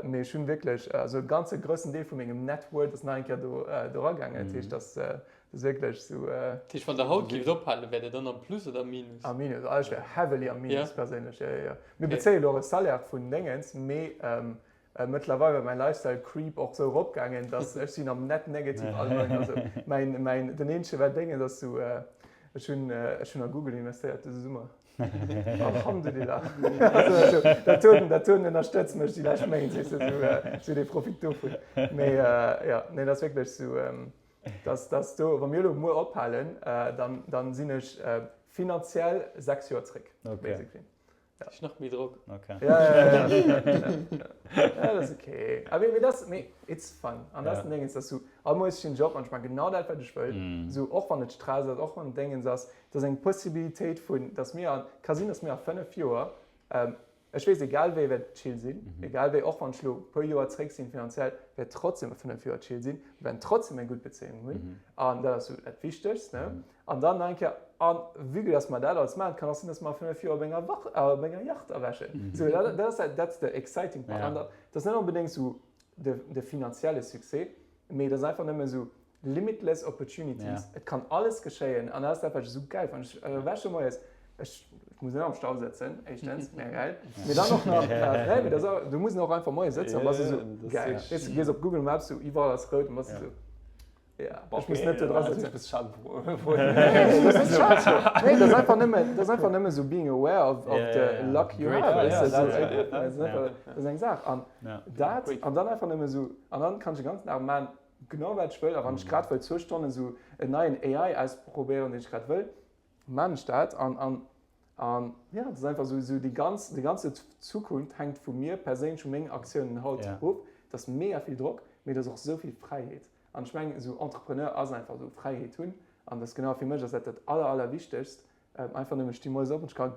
mee ech hunn wierklech, also e ganze groussen Deel vu mengem Net Worth ass nach eng Kéier do eragaangen. Dat heescht, dass ass wierklech esou. Dat heescht, wann Der haut géift ophalen, wäert Der dann am Plus oder am Minus? Am Minus, ah ech wär heavily am Minus perséinlech, jo jo jo. Mir bezéie lo och e Salaire vun Déngens, mee Mëttlerweil war mäin Lifestyle Creep och sou erop gaangen, dass ech sinn am net negative all Mount. Also mäin, mäin, den eenzege wat Déngens ass sou, ech hunn, ech hunn a Google investéiert dëse Summer. Alhamdulillah. Also dat huet, dat huet ënnerstëtzt mech déi lescht Méint, weess de, sou, sou dee Profit dovun. Mee jo, nee, dat ass wierklech sou, dass, dass do, wa mir elo muer ophalen, dann, dann sinn ech finanziell 6 Joer zréck, basically. Ja. Ist nach méi Drock. Okay. Ja, ja, ja, ja, ja, ja. ja, das ist okay. Aber mir das, mir, it's fun. An das ja. Ding ist, dass du all Moes den Job manchmal genau dat, wat ich wëll. Mm. So, och wann et Stress ass, och wann et Dingens ass, das ist eng Possibilitéit vun, dass mir an, kann sinn, dass mir a 5 Joer, ähm, ech weess, egal wéi wäert chill sinn, mm -hmm. egal wéi, och wann ech lo puer Joer zréck sinn finanziell, wäert trotzdem a 5 Joer chill sinn, wir werden trotzdem eng gutt Bezéiung hunn. Mm -hmm. An dat ass so dat Wichtegst, ne? Mm -hmm. An dann nach eng Kéier, a vue que dass mer dat alles maachen, kann och sinn, dass mer a 5 Joer op enger Wach, op enger Yacht erwächen. Sou, dat, dat ass dat, that's the exciting part. An dat ass net onbedéngt sou de, de finanzielle Succès, mee et ass einfach nëmme sou limitless opportunities. Et kann alles geschéien an dat ass dat, wat ech esou gäil fannen. Ech erwäche moies, ech, ech muss net am Stau sëtzen, éischtens, mega gäil, mee dann och nach, nee, mee dat ass, du muss och einfach moies sëtzen an bass esou, gäil. Weess du, gees op Google Maps, sou iwwerall ass rout an bass esou. Ja, ech muss net do dra sëtzen. Nee, dat ass einfach nëmmen, dat ass einfach nëmmen esou being aware of, of the luck you have. Weess de, esou, dat ass einfach, dat ass eng Saach. An dat, an dann einfach nëmmen esou, an dann kann ech de ganzen Dag man genau wat ech wëll. A wann ech grad wëll zwou Stonnen esou en neien AI ausprobéieren, deen ech grad wëll, man ech dat. An, an, an ja, dat ass einfach esou, esou déi ganz, déi ganze Zukunft hänkt vu mir perséinlech, vu mengen Aktiounen haut of. Dat ass mega vill Drock, mee dat ass och esou vill Fräiheet. An ech mengen, esou Entrepreneur ass einfach esou Fräiheet hunn. An dat ass genau, fir mech ass dat dat aller, allerwichtegst. Einfach nëmmen, ech sti moies op an ech ka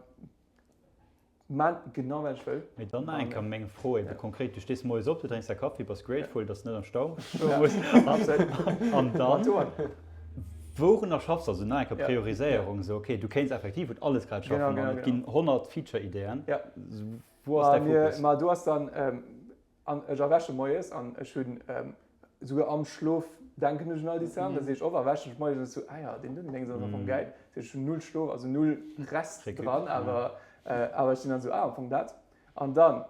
man genau wat ech wëll. Mee dann nach eng Kéier meng Fro ebe konkret, Du stees moies op, du drénks däi Kaffi, bass grateful, dass de net am Stau stoe muss. An dann, wourunner schaffs de? Also nach eng Kéier Prioriséierung, esou okay, du kéints effektiv un alles grad schaffen an et ginn 100 Feature-Ideeën. Wou ass däi Fokus? Ma do ass dann, An ech erwäche moies an ech hunn esouguer am Schlof denken ech un all déi Saachen. Da si ech op, erwächen ech moies an ech sou, ah jo, deen doten Déngs ass am Fong gäil. Dat heescht, ech hunn null Schlof, also null Rest dran, awer awer ech sinn dann esou, ah am Fong dat. An dann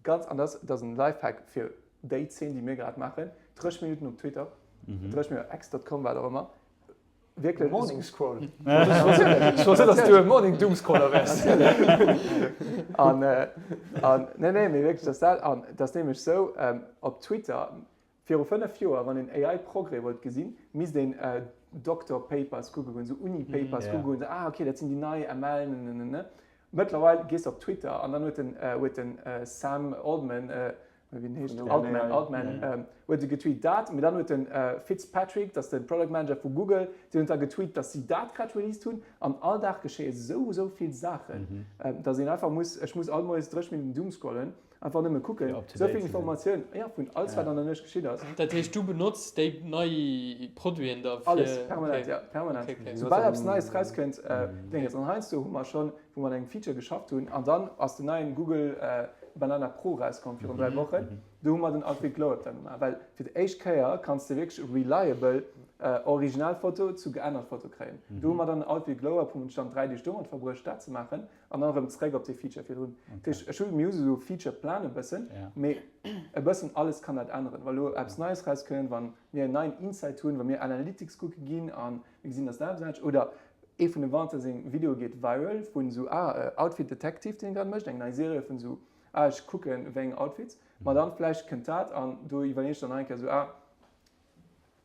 ganz, an dat ass en Lifehack fir déi Zeen, déi mir grad maachen, 30 Minutten op Twitter, 30 Minutten, x.com, wat och ëmmer, Wierklech. Morning Scroll. Ech wosst net, dass du e Morning Doomscroller wäers. An, an, nee, nee, mee wierklech, dass dat, an dat ass nämlech sou, op Twitter, viru 5 Joer, wann een AI-Progrès wollt gesinn, misst een Doctor Papers kucke goen, sou Uni-Papers kucke goen, sou, ah, okay, dat sinn déi nei ML, ne, ne, ne. Mëttlerweil gees de op Twitter an dann huet den, huet den Sam Altman, wéi heescht den? Altman, Altman, huet e getweet dat, mee dann huet de Fitzpatrick, dat ass de Product Manager vu Google, deen huet da getweet, datt si dat grad released hunn. An all Dag geschéie sou, sou vill Saachen, datt een einfach muss, ech muss all Moies 30 Minutten doomscrollen, einfach nëmme kucken, sou vill Informatioun, jo, vun alles wat an der Nuecht geschitt ass. Dat heescht, du benotz déi nei Produiten da fir. Alles, permanent, jo, permanent. Soubal eppes Neies rauskënnt, Dénges. An heiansdo hu mer schonn, wou mer an engem Feature geschafft hunn, an dann ass den neien Google Banana Pro rauskomm virun 3 Wochen, do hu mer den Outfit Glow Up da gemaach, well fir d'éischt Kéier kanns de wierklech reliable original Foto zu geännert Foto kréien. Do hu mer dann den Outfit Glow Up, hunn ech dann 3 Deeg domat verbruecht dat ze maachen an dann erëm zréck op dee Feature virdrun. Dat heescht, ech hu mir hu sou Feature Plan e bëssen, mee e bëssen alles kann dat änneren, wa lo eppes Neies rauskënnt, wa mir en neien Insight hunn, wa mir Analytics kucke ginn a mir gesinn, dass dat eppes anescht oder Ee vun dem Valentin seng Videoe geet viral vun sou ah Outfit Detective deen e grad mécht, eng nei Serie vun sou ah ech kucken wéi eng Outfits ma dann vläicht kënnt dat an do iwwerleeën ech dann nach eng Kéier sou ah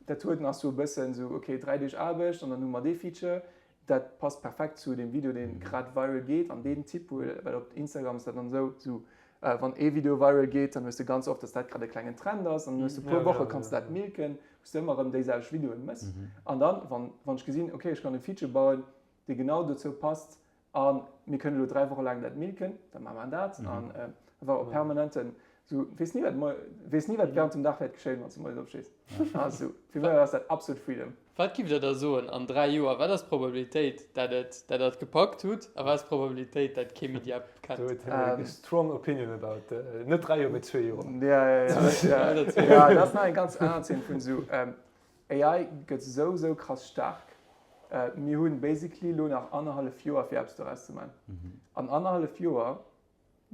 dat huet nach sou e bëssen sou ok 3 Deeg Aarbecht an dann hu mer dee Feature dat passt perfekt zu deem Video deen grad viral geet an deen Typ well op Instagram ass dat dann sou sou wann ee Video viral geet dann hues de ganz oft dass dat grad e klengen Trend ass an dann hues de puer Woche kanns de dat milken wou s de ëmmer erëm déiselwecht Videoen mëss. An dann, wann, wann ech gesinn, okay, ech kann e Feature bauen, dee genau dozou passt a mir kënnen elo 3 Woche laang dat milken, da maache mer dat. An einfach op permanenten, sou, weess ni wat moi, weess ni wat während dem Dag wäert geschéien, wann s de moies opstees. Also, fir mech ass dat absolut Freedom. Wat giff der da soen an 3 Joer, wat ass d'Probabilitéit dat et dat der et gepackt hutt a wat ass d'Probabilitéit dat kee méi déi App kennt? Do huet hien eng strong opinion about, net 3 Joer mee 2 Joer. Ja, ja, ja, ja, dat ass nach eng ganz aner Zeen vun esou AI gëtt esou esou krass staark. Mir hunn basically elo nach annerhallef Joer fir eppes doraus ze man. An annerhallef Joer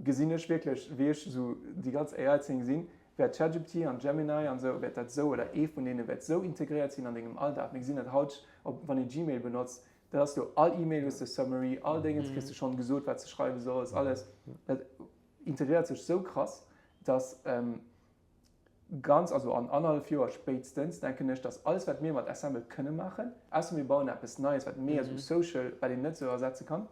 gesinn ech wierklech, wéi ech esou déi ganz AI-Zeen gesinn, wäert ChatGPT an Gemini an esou, wäert dat esou, oder ee vun deene wäert esou integréiert sinn an dengem Alldag. Mir gesinn dat haut, ob wann ee Gmail benotzt, dat ass jo all E-Mail hues de Summary, all Déngens kriss de schonn gesot, wat s de schreiwe solls, alles. Dat integréiert sech esou krass, dass ganz, also an annerhallef Joer spéitstens, denken ech, dass alles, wat mir mat Assemble kënne maachen, ausser mir bauen eppes Neies, wat méi esou social, wat een net esou ersetze kann,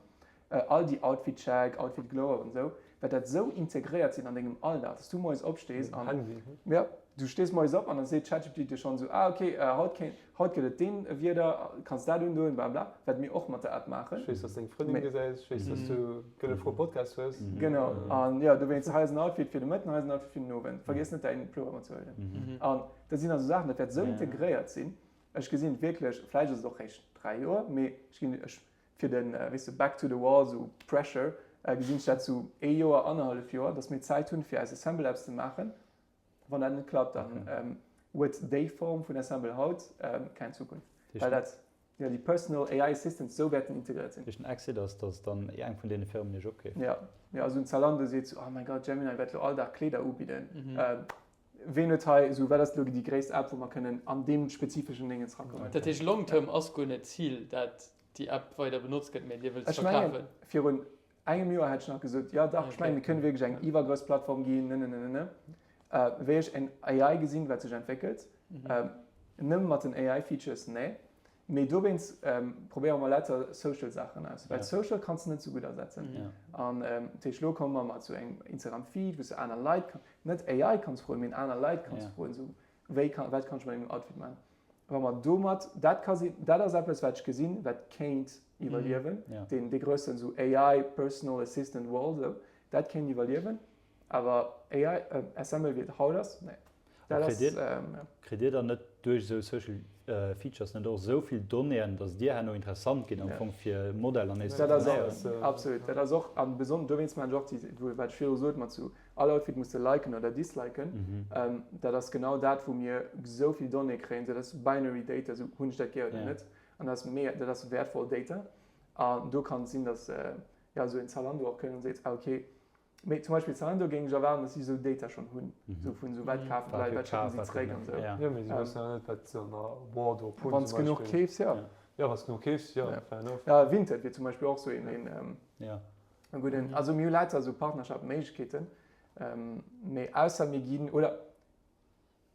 all déi Outfit Check, Outfit Glow Up an esou, wäert dat esou integréiert sinn an dengem Alldag, dass du moies opstees an, jo, du stees moies op an dann seet ChatGPT dir schonn esou, ah okay, haut kéint, Haut gëtt et deen Wieder, kanns dat undoen, bla bla, wat mir och mat der App maachen. Ech weess, dass deng Frëndin gesäis, ech weess, dass du Gëlle Fro Podcast hues. Genau, an jo, dowéinst, hei ass en Outfit fir de Mëtten, hei ass en Outfit fir den Owend. Vergiess net däin Pullover matzehuelen. An dat sinn also Saachen, dat wäert esou integréiert sinn, ech gesinn et wierklech, vläicht ass et och réischt 3 Joer, mee ech ginn, ech, fir den, weess de, back to the wall, esou Pressure, gesinn ech dat sou ee Joer, annerhallef Joer, dass mir Zäit hunn, fir eis Assemble Apps ze maachen. Wann dat net klappt, dann huet déi Form vun Assemble haut keng Zukunft, well dat, jo, déi personal AI Assistants esou wäerten integréiert sinn. Duerch den Exit ass, dass dann eng vun deene Firmen iech opkeeft. Jo, jo, also en Zalando seet sou, oh mein Gott, Gemini wäert lo all Dag Kleeder ubidden. Ween huet hei esou, wat ass elo déi gréisst App, wou mer kënnen an deem spezifeschen Déngens rakommen? Dat heescht, long term ass guer net d'Zil, dat déi App weider benotzt gëtt, mä Dir wëllt se Ech mengen, verkafen? virun engem Joer hätt ech nach gesot, jo dach, ech mengen, mir kënnen wierklech eng iwwergrouss Plattform ginn, ne-ne-ne-ne-ne. Wéi ech en AI gesinn, wat sech entwéckelt, nëmme mat den AI-Features, nee. Mee dowéinst probéiere mer lauter social Saachen aus, well social kanns de net esou gutt ersetzen. An dat heescht, elo komme mer mat esou engem Instagram Feed, wou s de aner Leit, net AI kanns froen, mee aner Leit kanns froen, esou wéi kann, wat kann ech mat mengem Outfit maachen. Wa mer domat, dat ka sinn, dat ass eppes wat ech gesinn, wat kéint iwwerliewen, deen dee groussen esou AI Personal Assistant World esou, dat kéint iwwerliewen. Awer AI, Assemble wéi et haut ass, nee. Dat ass, Kritt Dir dann net duerch esou Social Features net och esou vill Donnéeën, datt Dir herno interessant gitt am Fong fir Modeller nees ze trainéieren? Absolut, dat ass och, a besonnesch dowéinst maachen ech och déi, wou wat ech virdru sot mat sou all Outfit muss de liken oder disliken, dat ass genau dat wou mir esou vill Donnéeë kréien, dat ass binary data, esou hunn ech dat gär oder net, an dat ass mega, dat ass wäertvoll Data an do kann et sinn, datt jo esou en Zalando och kënnt an seet, ah okay, Mee zum Beispill Zalando géing ech erwaarden, dass si esou Data schonn hunn, esou vun esou wat kafen d'Leit, wat schécken si zeréck an esou. Jo, mee si wëssen awer net, wat se an der Wardrobe hunn. Wann s genuch keefs, jo. Jo, wann s genuch keefs, jo, fair enough. Jo, Vinted wier zum Beispill och esou een, een gudden, also mir hu lauter esou Partnerschaftsméiglechkeeten, mee ausser mir ginn, oder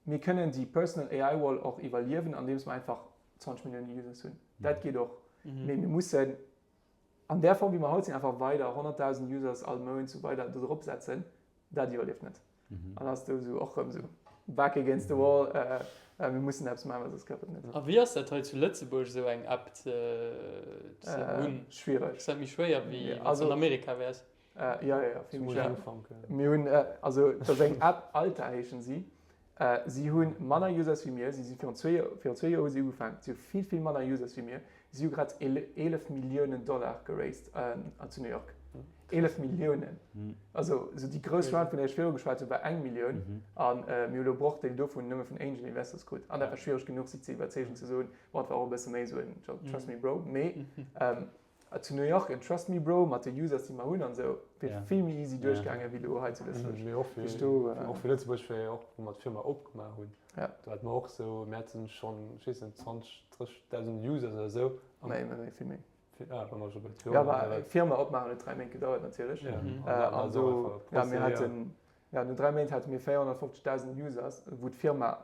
mir kënnen déi Personal AI Wall och iwwerliewen, andeems mer einfach 20 Milliounen Users hunn. Dat geet och, mee mir mussen An där Form wéi mer haut sinn, einfach weider 100.000 Users all Mount sou weider do drop setzen, dat iwwerlieft net. An ass do sou och rëm sou back against the wall, mir mussen eppes maachen, well soss klappt et net. A wéi ass dat hei zu Lëtzebuerg esou eng App ze hunn? Schwiereg. Ass dat méi schwéier wéi wann s de an Amerika wäers? Jo, jo, jo, vill méi schwéier. Mir hunn, also dat ass eng App, Alta heeschen si. Si hu manner Users wéi mir, si si virun zwee, virun zwee Joer hu si ugefaangen, si hu vill, vill manner Users wéi mir. Si hu grad 11 Milliounen Dollar geraced zu New York. 11 Milliounen! Also esou déi grouss Round, vun där ech virdru geschwat hunn, war eng Millioun. A mir hu elo e Brochdeel dovun nëmme vun Angel Investors krut. An dat war schwiereg genuch, si ze iwwerzeegen, ze soen, bon, et war och e bësse méi esou en Trust me bro, mee Zu New York en Trust me Bro mat de Users déi mer hunn an esou wier vill méi easy duerchgaangen wéi elo hei zu Lëtzebuerg. Mee och fir och fir Lëtzebuerg wéi och wou mer d'Firma opgemaach hunn, do hate mer och esou, mir haten schonn, ech weess net, 20, 30.000 Users oder esou. Méi, méi, vill méi. Ah, wa mer scho bei zwou. Jo, ma d'Firma opmaachen huet 3 Méint gedauert natierlech. An do, jo, mir haten, jo, no 3 Méint hate mir 450.000 Users, wou d'Firma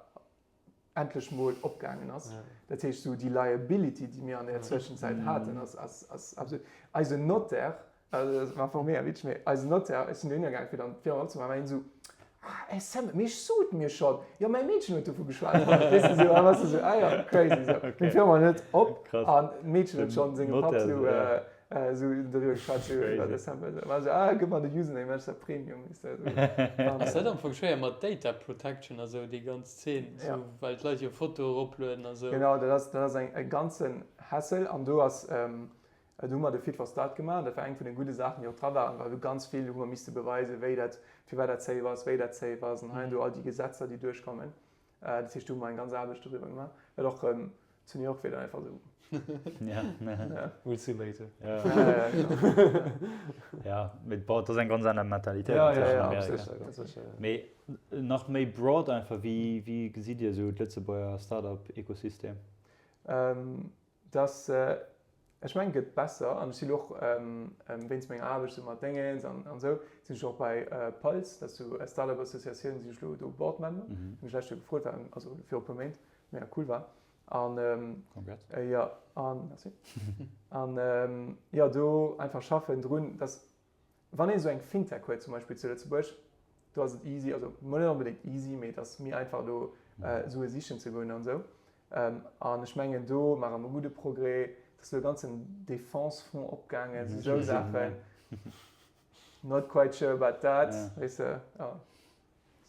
endlech mol opgaangen ass. Dat heescht esou déi Liability, déi mir an der Zwëschenzäit haten, ass, ass, ass absolut. Eisen Notaire, also dat war mega witzeg, mee eisen Notaire, ech sinn dohinner gaangen, fir dann d'Firma opzemaachen, war hien esou, Ah, SM, mee ech sot mir schonn, jo mäi Meedchen huet dovu geschwat. Weess de esou, a bass de esou, ah jo, crazy esou. Meng Firma net op an d'Meedchen huet schonn sengem Papp esou, Esou doriwwer geschwat sou iwwer de Sample. War sou, ah, gëtt mer de Username, ech sa Premium. Ass dat am Fong schwéier mat Data Protection a sou, déi ganz Zeen, sou well d'Leit jo Fotoe eroplueden a sou? Genau, dat ass, dat ass eng e ganzen Hassle an do ass, do hu mer de Fit for Start gemaach, dat war eng vun de gudde Saachen, déi och dra waren, well do ganz vill hu mer misste beweisen, wéi dat, firwat dat safe ass, wéi dat safe ass an hei an do all déi Gesetzer, déi duerchkommen. Dat heescht, do hu mer eng ganz Aarbecht doriwwer gemaach, wat och zu New York wier dann einfach esou. Ja. Ja. We'll see later. Ja, ja, genau. Ja, mee bon, dat ass eng ganz aner Mentalitéit Ja, ja, ja, ganz sécher, ganz sécher, ja. Mee nach méi broad einfach, wéi, wéi gesitt Dir esou d'Lëtzebuerger Start-up-Ekosystem? Dass, ech mengen, et gëtt besser an ech sinn och wéinst menger Aarbecht esou mat Déngens an esou, sinn ech och bei Pulse, dat ass esou eng Start-up-Associatioun, sinn ech elo do Board Member. Hunn mech lescht Joer gefrot, war also viru e puer Méint, mega cool war. An Congrats. jo, an merci. An jo, do einfach schaffen drun, dass Wann een esou eng Fintech huet, zum Beispill zu Lëtzebuerg, do ass et easy, also mol net onbedéngt easy, mee et ass méi einfach do Sue sichen ze goen an esou. An ech mengen do maache mer gudde Progrès. Et ass elo e ganzen Defense-Fonds opgaangen, esou Saachen. Not quite sure about that, weess de.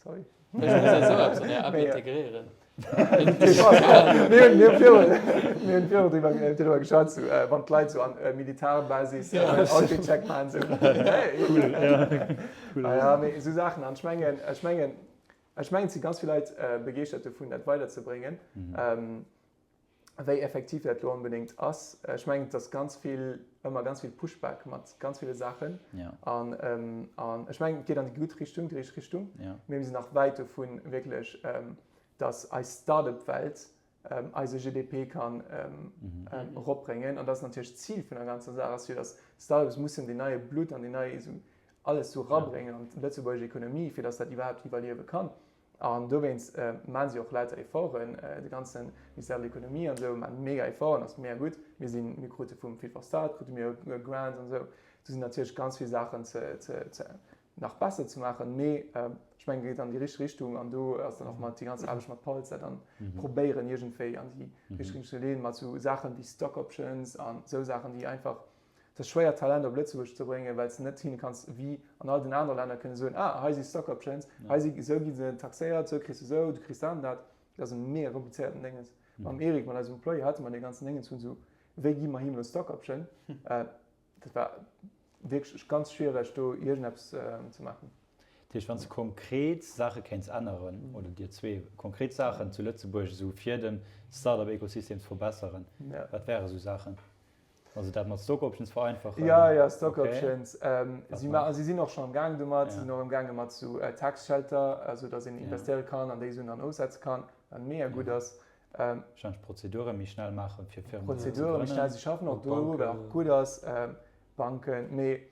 Sorry. Ech muss esou eppes an Är App integréieren. Mir hunn viru driwwer geschwat, sou wann d'Leit sou an Militärbasis Outfit-Check maachen, sou hey! Cool, ja. Ja, mee esou Saachen. An ech mengen, ech mengen, ech mengen, et si ganz vill Leit begeeschtert dovun, dat weiderzebréngen. Wéi effektiv dat elo onbedéngt ass, ech mengen, et ass ganz vill, ëmmer ganz vill Pushback mat ganz ville Saachen. An ech mengen, et geet an déi gutt Richtung, déi richteg Richtung, mee mir sinn nach wäit dovun, wierklech, datt eis Start-up-Welt eise GDP kann eropbréngen. An dat ass natierlech d'Zil vun der ganzer Saach, ass jo, datt Start-ups mussen deen neie Blutt an déi nei, esou alles esou erabréngen an d'lëtzebuergesch Ekonomie, fir datt dat iwwerhaapt iwwerliewe kann. An dowéinst maachen si och lauter Efforten, de ganze Ministère de l'Économie an esou maachen mega Efforten, ass mega gutt. Mir sinn, mir krute vum Fit for Start krute mir e Grant an esou. Do sinn natierlech ganz vill Saachen ze, ze, ze nach besser ze maachen, mee ech mengen, et geet an déi richteg Richtung an do ass dann och mat déi ganz Aarbecht mat Pulse dat dann probéieren iergendwéi an déi richteg Richtung ze leeën, mat esou Saachen wéi Stock Options an esou Saachen, déi einfach Et ass schwéier Talent op Lëtzebuerg ze bréngen, well s de net hinne kanns wéi an all den anere Länner kënne soen, ah hei si Stock Options, hei si esou gi se taxéiert, esou kriss de esou, du kriss dat an dat. Dat ass e mega komplizéierten Déngens. Mam Eric, mat eisem Employé, hate mer dee ganzen Déngens vun esou, wéi gi mer him elo Stock Option? Dat war wierklech ganz schwiereg do iergendeppes ze maachen. Dat heescht, wann s de konkret Saache kéints änneren, oder dir zwee, konkret Saachen zu Lëtzebuerg esou fir de Start-up-Ekosystem ze verbesseren, wat wäre sou Saachen? Also dat mat Stock Options vereinfachen? Ja, ja, Stock Options. Okay. Ähm, si, ma, si sinn och schon am Gaang domat. Si sinn och am Gaange mat sou äh, Tax Shelter, also dass een investéiere kann an déi Suen dann ofsetze kann, wat mega gutt ass. Ähm, Wahrscheinlech Prozedure méi schnell maachen fir Firmen ze Prozedure méi schnell, si schaffen och do, wat och gutt ass. Ähm, Banken, mee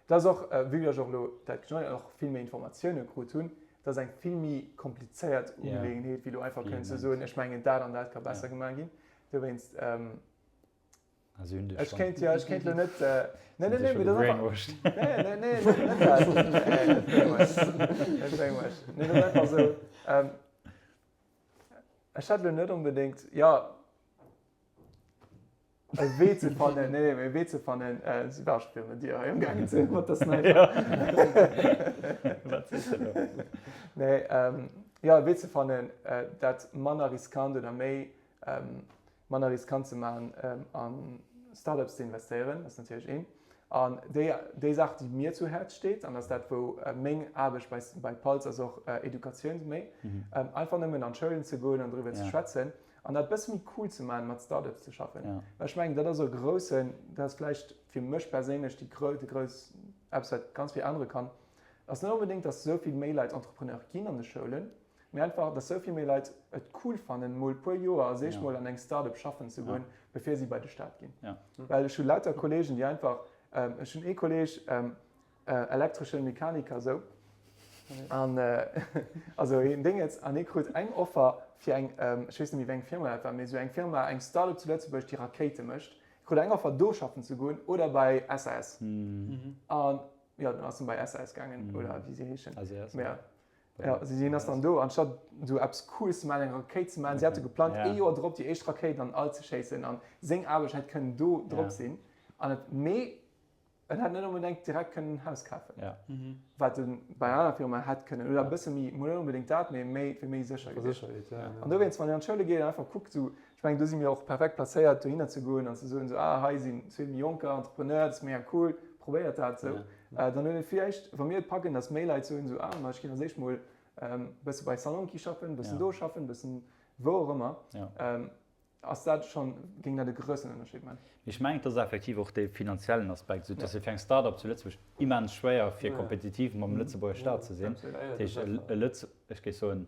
dat ass och, äh, vue dass ech och elo dat gejoint an och vill méi Informatioune krut hunn, dat ass eng vill méi komplizéiert Ugeleeënheet, wéi elo einfach kënnen ze soen, ech mengen dat an dat ka besser gemaach ginn. Dowéinst, ähm, Ech kéint jo, ech kéint lo net. Nee, nee, nee, mee dat ass einfach. Nee, nee, nee, net dat. Nee, net brainwashed. Net brainwashed. Nee, dat ass einfach esou. Ech hätt lo net onbedéngt, jo, e Wee ze fannen, nee, mee e Wee ze fannen, si war scho virun der Dier hei amgaangen ze mat der Sniper. Wat sees de do? Nee, jo, e Wee ze fannen, dat manner riskant oder méi manner riskant ze maachen an Startups ze investéieren, dat ass natierlech een. An déi, déi Saach, déi mir zu Häerz steet, an dat ass dat, wou meng Aarbecht bei, bei Pulse ass och Educatioun méi, einfach nëmmen an d'Schoulen ze goen an driwwer ze schwätzen an dat e bësse méi cool ze maachen, mat Startups ze schaffen. Well ech mengen, dat ass e groussen, dat ass vläicht fir mech perséinlech déi grou, déi grouss, eppes wat ganz vill ännere kann, ass net onbedéngt, datt esou vill méi Leit Entrepreneur ginn an de Schoulen, Mee einfach, dass sou vill méi Leit et cool fannen, mol puer Joer als éischt mol an eng Start-up schaffen ze goen, bevir si bei de Staat ginn. Well ech hu lauter Kollegen, déi einfach, ech hunn ee Kolleg, elektreschen Mechaniker sou, an also een Déngens, an hie krut eng Offer fir eng, ech weess net méi wéi eng Firma dat war, mee sou eng Firma, eng Start-up zu Lëtzebuerg, déi Rakéite mécht, krut eng Offer do schaffen ze goen oder bei SAS. An jo, dann ass en bei SAS gaangen oder wéi si heeschen. SAS. Ja, also hien ass dann do, anstatt esou eppes Cooles ze maachen, eng Rakéit ze maachen, si hate geplangt, ee Joer drop déi éischt Rakéit an den All ze schéissen an seng Aarbecht hätt kënnen do drop sinn. An et, mee en hätt net onbedéngt direkt kënnen en Haus kafen, wat e bei enger anerer Firma hätt kënnen, oder e bësse méi, mol net onbedéngt dat, mee méi, fir méi sécher gewiescht. An dowéinst, wann een an d'Schoule geet an einfach kuckt, esou, ech mengen, do si mir och perfekt placéiert, dohinner ze goen an ze soen, esou, ah, hei sinn zwee méi jonker Entrepreneur, dat ass mega cool, probéiert dat, esou. Dann huet et villäicht, wa mir et packen, datt méi Leit soen esou, ah, ma ech ginn als éischt mol e bësse bei Salonki schaffen, e bëssen do schaffen, e bëssen wou och ëmmer, ass dat schonn, géing dat e groussen Ënnerscheed maachen. Mee ech mengen, et ass effektiv och dee finanziellen Aspekt, esou dass et fir eng Start-up zu Lëtzebuerg immens schwéier fir kompetitiv mam Lëtzebuerger Staat ze sinn. Dat heescht, e Lëtz, ech géif soen,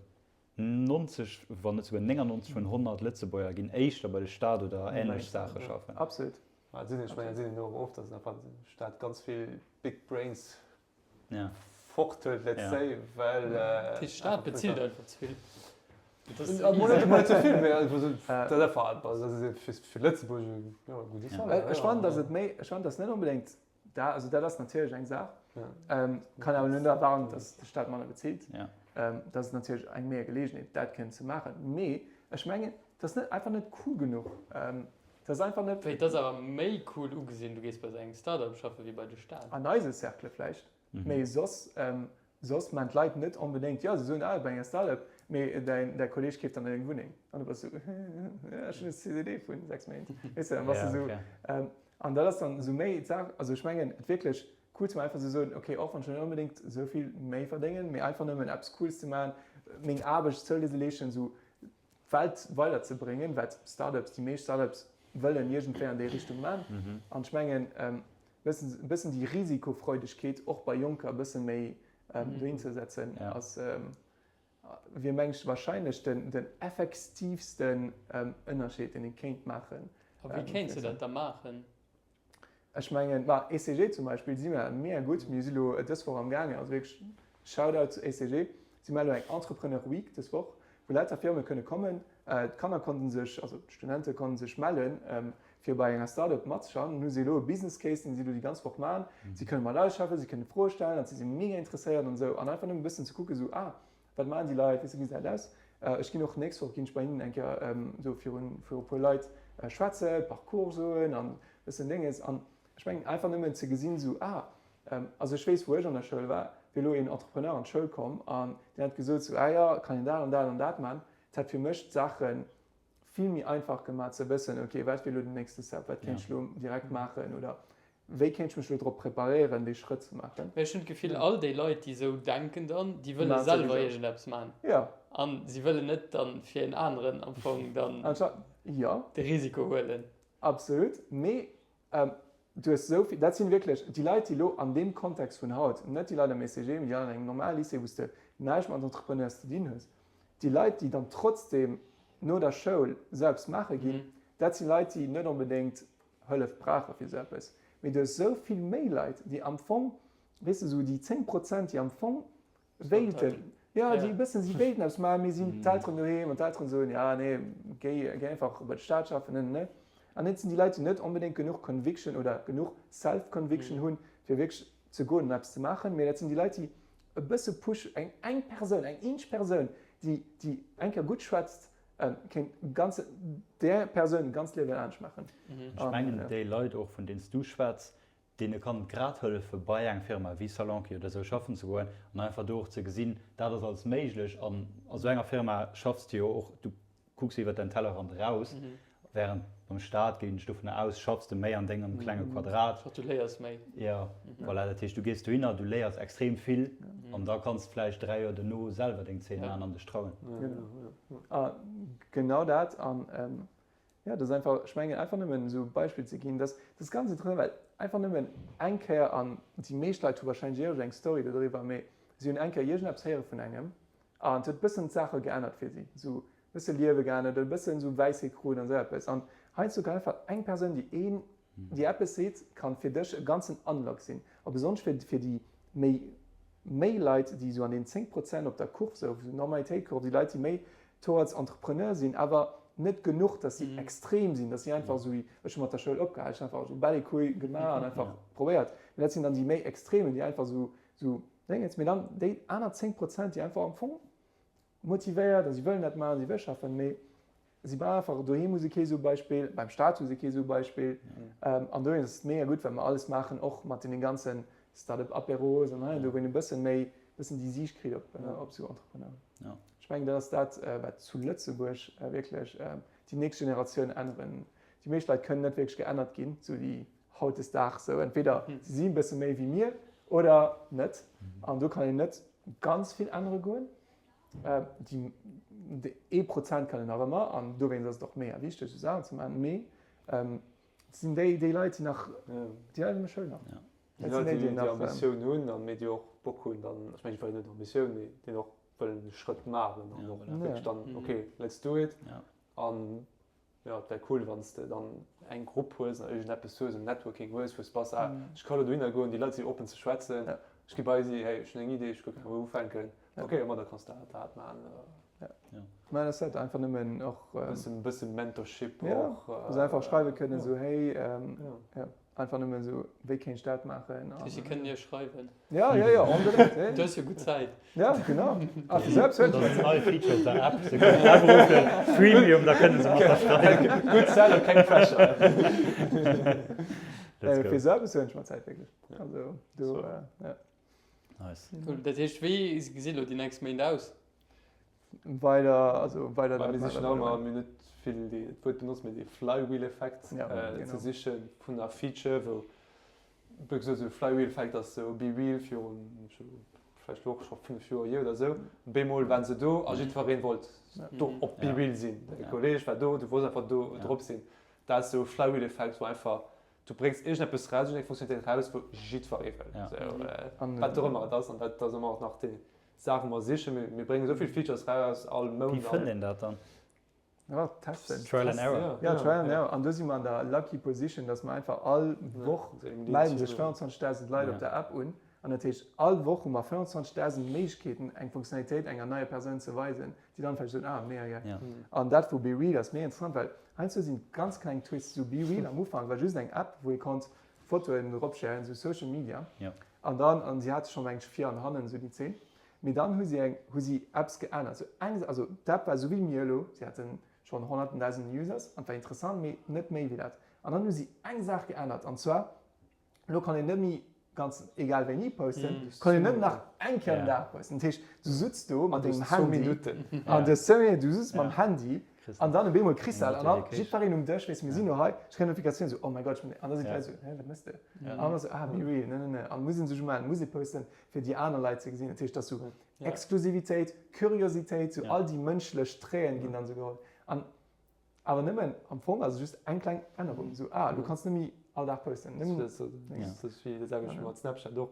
90, wann net souguer 99 vun 100 Lëtzebuerger ginn éischter bei de Staat oder änlech Saache schaffen. Absolut. Ma et sinn, ech mengen, et sinn och oft, datt einfach de Staat ganz vill big brains fort huet, let's say, well. De Staat bezilt einfach ze vill. Mol net emol ze vill, mee einfach esou, dat ass einfach, dat ass fir Lëtzebuerg e gudde Salaire. Ech fannen, datt et méi, ech fannen, datt net onbedéngt Da, also dat ass natierlech eng Saach. Ja. Kann awer net erwaarden, dass de Staat manner bezilt. Ja. Dat ass natierlech eng mega Geleegenheet, dat kënnen ze maachen. Mee ech mengen, dat ass net, einfach net cool genuch. Dat ass einfach net. Wéi, dat ass awer méi cool ugesinn, du gees bei esou engem Start-up schaffen, wéi bei de Staat. An eise Cercle vläicht. Mee soss, soss maan d'Leit net onbedéngt, jo, se soen, ah, bei enger Start-up, mee däin, däi Kolleg keeft dann eng Wunneng. An du bass esou, ja, ech hunn e CDD vun 6 Méint. Weess de, dann bass de esou, an dat ass dann esou méi d'Saach, also ech mengen, et wierklech cool ze maachen, einfach ze soen, okay, och wann ech net onbedéngt esou vill méi verdéngen, mee einfach nëmmen eppes Cooles ze maachen, meng Aarbecht, Soul Isolation, esou. d'Welt weiderzebréngen, wat Startups, déi meescht Startups wëllen iergendwéi an déi Richtung man. An ech mengen, e bëssen, e bëssen déi Risikofreudegkeet och bei Jonker e bësse méi dohin ze setzen, ass, wier meng ech wahrscheinlech den, den effektiivsten Ënnerscheed, deen ee kéint maachen. A wéi kéints de dat da maachen? Ech mengen, ma ECG zum Beispill si mer mega gutt. Mir si lo dës Woch am gaangen, also wierklech Shoutout zu ECG, si mer elo eng Entrepreneur Week dës Woch, wou lauter Firme kënne kommen. D'Kanner konnte sech, also d'Studente konnte sech mellen, fir bei enger Start-up matzeschaffen. Dann hu si elo e Business Case, deen si elo déi ganz Woch maachen. Si kënne mat eis schaffen, si kënne Froe stellen an si si mega interesséiert an esou. An einfach nëmmen e bëssen ze kucken, esou, ah, Wat maachen déi Leit? Wéi gesäit dat aus? Ech ginn och nächst Woch ginn ech bei hinnen eng Kéier esou virun viru e puer Leit schwätzen, Parcours soen an e bëssen Dénges. An ech mengen einfach nëmmen ze gesinn esou, ah, also ech weess wou ech an der Schoul war, wier elo een Entrepreneur an d'Schoul komm an deen hätt gesot esou, ah jo, kann een dat an dat an dat maachen. Dat hätt fir mech d'Saache vill méi einfach gemaach ze wëssen, ok, wat wier elo den nächste Step, wat kéint ech elo direkt maachen oder wéi kéint ech mech elo drop preparéieren, dee Schrëtt ze maachen. Mä ech hunn d'Gefill, all déi Leit, déi esou denken dann, déi wëlle selwer iergendeppes maachen. Jo. A si wëllen net dann fir en aneren am Fong dann de Risiko huelen. Absolut. Mee Du hues esou vill, dat sinn wierklech déi Leit, déi elo an deem Kontext vun haut, net déi Leit am ECG, mee déi Leit an engem normale Lycée, wou s de näischt mat Entrepreneurs ze dinn hues, déi Leit, déi dann trotzdem no der Schoul esou eppes maache ginn, dat si Leit, déi net onbedéngt Hëllef brauche fir esou eppes. Mee du hues esou vill méi Leit, déi am Fong, weess de, esou déi 10 Prozent, déi am Fong Wéilten, jo, déi e bëssen, si wéilten eppes maachen, mee sinn d'Elteren doheem an d'Elteren soen, ja, nee, géi, géi einfach bei de Staat schaffen, ne, ne, ne. An dat sinn déi Leit, déi net onbedéngt genuch Conviction oder genuch Self-Conviction hunn, fir wierklech ze goen an eppes ze maachen, mee dat sinn déi Leit, déi e bësse Push, eng, eng Persoun, eng eenzeg Persoun, déi, déi eng Kéier gutt schwätzt, kéint ganz, där Persoun e ganzt Liewen anescht maachen. Ech mengen, déi Leit och, vun deenen s du schwätz, deene kann et grad hëllefe bei eng Firma wéi Salonki oder esou schaffen ze goen an einfach do och ze gesinn, dat ass alles méiglech an a sou enger Firma schaffs de jo och, du kucks iwwer däin Tellerrand eraus, während beim Staat, ginn ech dovunner aus, schaffs de méi an dengem klenge Quadrat. Du léiers méi. Jo, voilà, dat heescht du gees dohinner, du léiers extrem vill an da kanns de vläicht 3 Joer dono selwer deng Zeen maachen an dech trauen. Genau dat an Jo, dat ass einfach, ech mengen einfach nëmmen esou e Beispill ze ginn, dass dat ass ganz interessant, well einfach nëmmen eng Kéier, an déi meescht Leit hu wahrscheinlech iergend eng Story dodriwwer, mee si hunn eng Kéier iergendeppes héiere vun engem an et huet e bëssen d'Saache geännert fir si, esou e bësse Liewe geännert oder e bëssen esou Wäisheet krut an esou eppes. An heiansdo kann einfach eng Persoun, déi een, déi eppes seet, kann fir dech e ganzen Unlock sinn, a besonnesch fir fir déi méi méi Leit, déi esou an den 10 Prozent op der Kurv, esou Normalitéitkurv, déi Leit, déi méi towards Entrepreneur sinn, awer net genuch, dass si extrem sinn, dass si einfach esou wéi, ech hu mat der Schoul opgehal, ech hunn einfach esou Ballycouille gemaach an einfach probéiert. Mee dat sinn dann déi méi Extremen, déi einfach esou, esou Déngens. Mee dann déi aner 10 Prozent, déi einfach am Fong motivéiert a si wëllen dat maachen, si wëlle schaffen, mee si brauchen einfach, doheem hu si kee esou Beispill, beim Staat hu si kee esou Beispill. An doheem ass et mega gutt, well mer alles maachen, och mat deene ganzen Start-up-Apéros an hei an do, wou een e bësse méi, e bëssen déi Siicht kritt op, op esou Entrepreneuren. Ech mengen, dat ass dat, wat zu Lëtzebuerg wierklech déi nächst Generatioun änneren. Déi meescht Leit kënnen net wierklech geännert ginn, esou wéi hautdesdaags esou. Entweder si si e bësse méi wéi mir oder net. An do kann een net ganz vill ännere goen. Déi ee Prozent kann een nach ëmmer, an dowéinst ass et och mega wichteg, esou Saachen ze maachen. Mee et sinn déi, déi Leit, déi nach, déi Leit an der Schoul nach. Déi Leit, déi déi Ambitioun hunn an mee déi och Bock hunn dann, ech mengen, jiddwereen huet Ambitioun, mee deen och wëllen de Schrëtt maachen an och wierklech dann, ok, let's do it. An jo, et wär cool, wann s de dann eng Grupp hues oder iergendeppes hues, en Networking hues, wou s bass, ah, ech ka elo dohinner goen, déi Leit si oppen ze schwätzen, ech gi bei si, hey, ech hunn eng Idee, ech kucken, wou ufänken, ok, ma da kanns de dat dat maachen. Mä dat ass dat, einfach nëmmen och. E bësse Mentorship och. Jo, also einfach schreiwe kënnen, esou, hey, jo. Einfach nëmmen esou, wéi kéint ech dat maachen? An. Si kënnen dir schreiwen. Ja, ja, ja, onbedéngt. Hey. Du hues jo gutt Zäit. Ja, genau. Ah, fir selbst huet. Dat ass en neie Feature op der App. Se kënnen d'App erofueren, Freemium, da kënne se mat der schreiwen. Gutt Zäit a keng Pressure. Let's go. Fir selbst hunn ech mer Zäit, wierklech. Also, do, ja. Nice. Cool. Dat heescht, wéi gesi lo déi nächst Méint aus? Weider, also weider. Mir sichen nach ëmmer, mir hunn net vill déi d'Wuert benotzt, mee dee Flywheel-Effekt ze siche vun der Feature, wou wéi gesot esou Flywheel-Effekt ass esou BeReal virun. vläicht elo och scho 5 Joer hier oder esou, bemol waren se do a jiddweree wollt do op BeReal sinn. De Kolleeg war do, du wollts einfach do drop sinn. Dat ass esou e Flywheel-Effekt, wou einfach, du bréngs iergendeppes raus, iergendeng Funktionalitéit raus, wou jiddweree wëll. Esou, wat och ëmmer et ass. An dat ass ëmmer och nach déi Saach, wou mer sichen. Mir bréngen esou vill Features raus all Mount. Wéi fënnt een dat dann? Ja, testen. Trial and error. Ja, trial and error. An do si mer an der lucky position, dass mer einfach all Woch mellen sech 25.000 Leit op der App un. An dat heescht, all Woch hu mer 25.000 Méiglechkeeten, eng Funktionalitéit enger neier Persoun ze weisen, déi dann vläicht soen, ah, mega geil. An dat vu BeReal ass mega interessant, well heiansdo sinn ganz kleng Twists. Sou BeReal am Ufank war just eng App, wou ee konnt Fotoen eropsharen, sou Social Media. An dann, an si hate scho mengen ech vir an hannen esou déi Zeen. Mee dann hu si eng, hu si eppes geännert. Sou eng, also d'App war esou wéi mir elo, si haten schonn honnerten dausenden Users an et war interessant, mee net méi wéi dat. An dann hu si eng Saach geännert an zwar, elo kann een net méi ganz egal wéini posten, kann een nëmmen nach eng Kéier am Dag posten. Dat heescht, du sutz do mat dengem Handy an du hues zwou Minutten, du sutz mam Handy an dann op eemol kriss de dat an dann jiddwereen um Dësch, weess, mir sinn elo hei, ech kréien Notifikatioun esou, oh mäi Gott, ech bin, an da sinn d'Leit esou, hä, wat méchs de? An dann esou, ah, BeReal, ne, ne, ne, an muss ee sech umellen, muss ee posten. fir déi aner Leit ze gesinn. Dat heescht, dass sou Exklusivitéit, Kuriositéit, sou all déi mënschlech Traiten ginn dann sou geholl. An awer nëmmen, am Fong ass et just eng kleng Ännerung, sou, ah, du kanns net méi all Dag posten. Nëmmen. Dat ass wéi dat selwecht mat Snapchat och.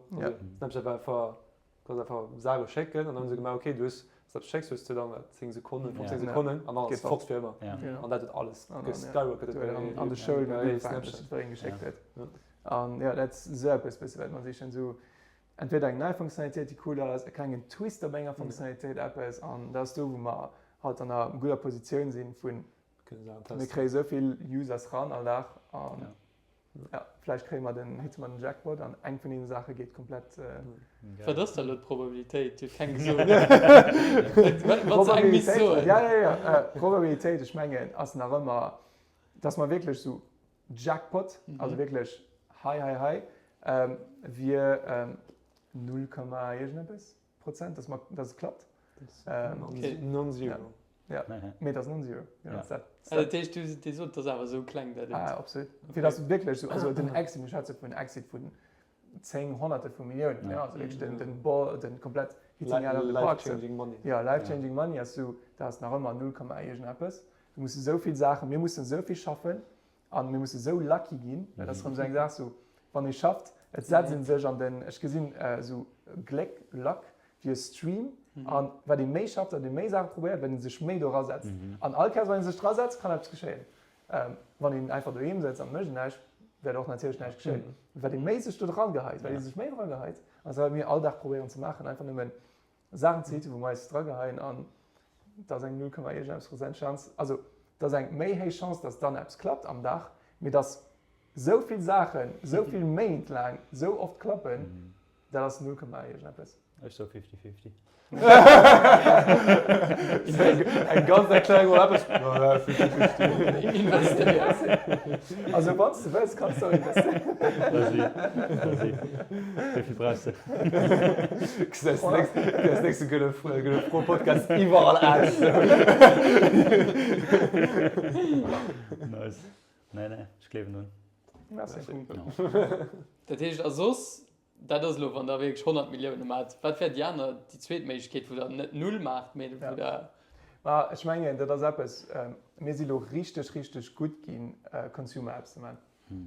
Snapchat war einfach, du kanns einfach Saache schécken an dann hu se gemaach, okay, du hues, wann s du eppes schécks, hues du dann 10 Sekonnen, 15 Sekonnen an dann ass et fort fir ëmmer. An dat huet alles geskyrocketet. An de Schoulen ugefaangen, dass jiddwereen geschéckt huet. An jo, dat ass sou eppes bësse wat mer sichen, sou entweder eng nei Funktionalitéit, déi cool ass, e klengen Twist op enger Funktionalitéit, eppes. An dat ass do, wou mer halt an einer gudder Positioun sinn, vun mir kréie sou vill Users ran all Dag an ja, vläicht kréie mer den, hitte mer den Jackpot an eng vun deene Saache geet komplett. Wat ass da elo d'Probabilitéit? Dir hutt keng gesot. Wann s de eng misst soen. Ja, ja, ja. Probabilitéit, ech mengen, ass nach ëmmer, dass mer wierklech sou Jackpot, also wierklech high, high, high, wier 0, iergendeppes Prozent, dass mer, dass et klappt. Non-zero. Ja, mee et ass non-zero. Dat heescht, du, Dir sot, et ass awer esou kleng, dat et. Ah, absolut. Fir dass wierklech esou, also den Exit, mir schwätze vun Exit vun 10, Honnerte vu Milliounen, ja, also wierklech den, den Ball, den komplett hitting out of the park. Life-changing money. Ja, life-changing money ass esou, dat ass nach ëmmer 0, iergendeppes. Du muss esou vill Saachen, mir mussen esou vill schaffen an mir musse esou lucky ginn, well dat ass erëm esou eng Saach, esou wann ee schafft, et setzt ee sech an den, ech gesinn esou Gléck, Luck, wéi e Stream an wat ee méi schafft, wat ee méi Saache probéiert, wat ee sech méi do erasetzt an all Kéiers wann ee sech drasetzt, kann eppes geschéien. Wann een einfach doheem sëtzt an mécht näischt, wäert och natierlech näischt geschéien. Wat ee méi sech do drageheit, wat ee sech méi drageheit, an dat wat mir all Dag probéieren ze maachen, einfach nëmmen Saachen ze hitten, wou mer eis drageheien an et ass eng 0, iergendeppes Prozent Chance, also et ass eng méi héich Chance, dass dann eppes klappt am Dag, mee dass esou vill Saachen esou vill Méint laang esou oft klappen, dat ass 0, iergendeppes. Ech soe fifty-fifty. Eng ganz Erklärung oder eppes? Naja, fifty-fifty. Investéiert. Also wann s de wëlls, kanns de och investéieren. Vas-y, vas-y. Wéi vill brauchs de? Gesäis de nächste Gëlle Fro Podcast iwwerall Ads. Nice. Nee, nee, ech gleewen drun. Merci. Dat heescht, a soss, dat ass elo, wann der wierklech 100 Millioune maacht, wat wär déi aner, déi zweet Méiglechkeet, wou der net null maacht, mee wou der. Ma ech mengen, dat ass eppes, mir si lo richteg, richteg gutt ginn, Consumer Apps ze maachen.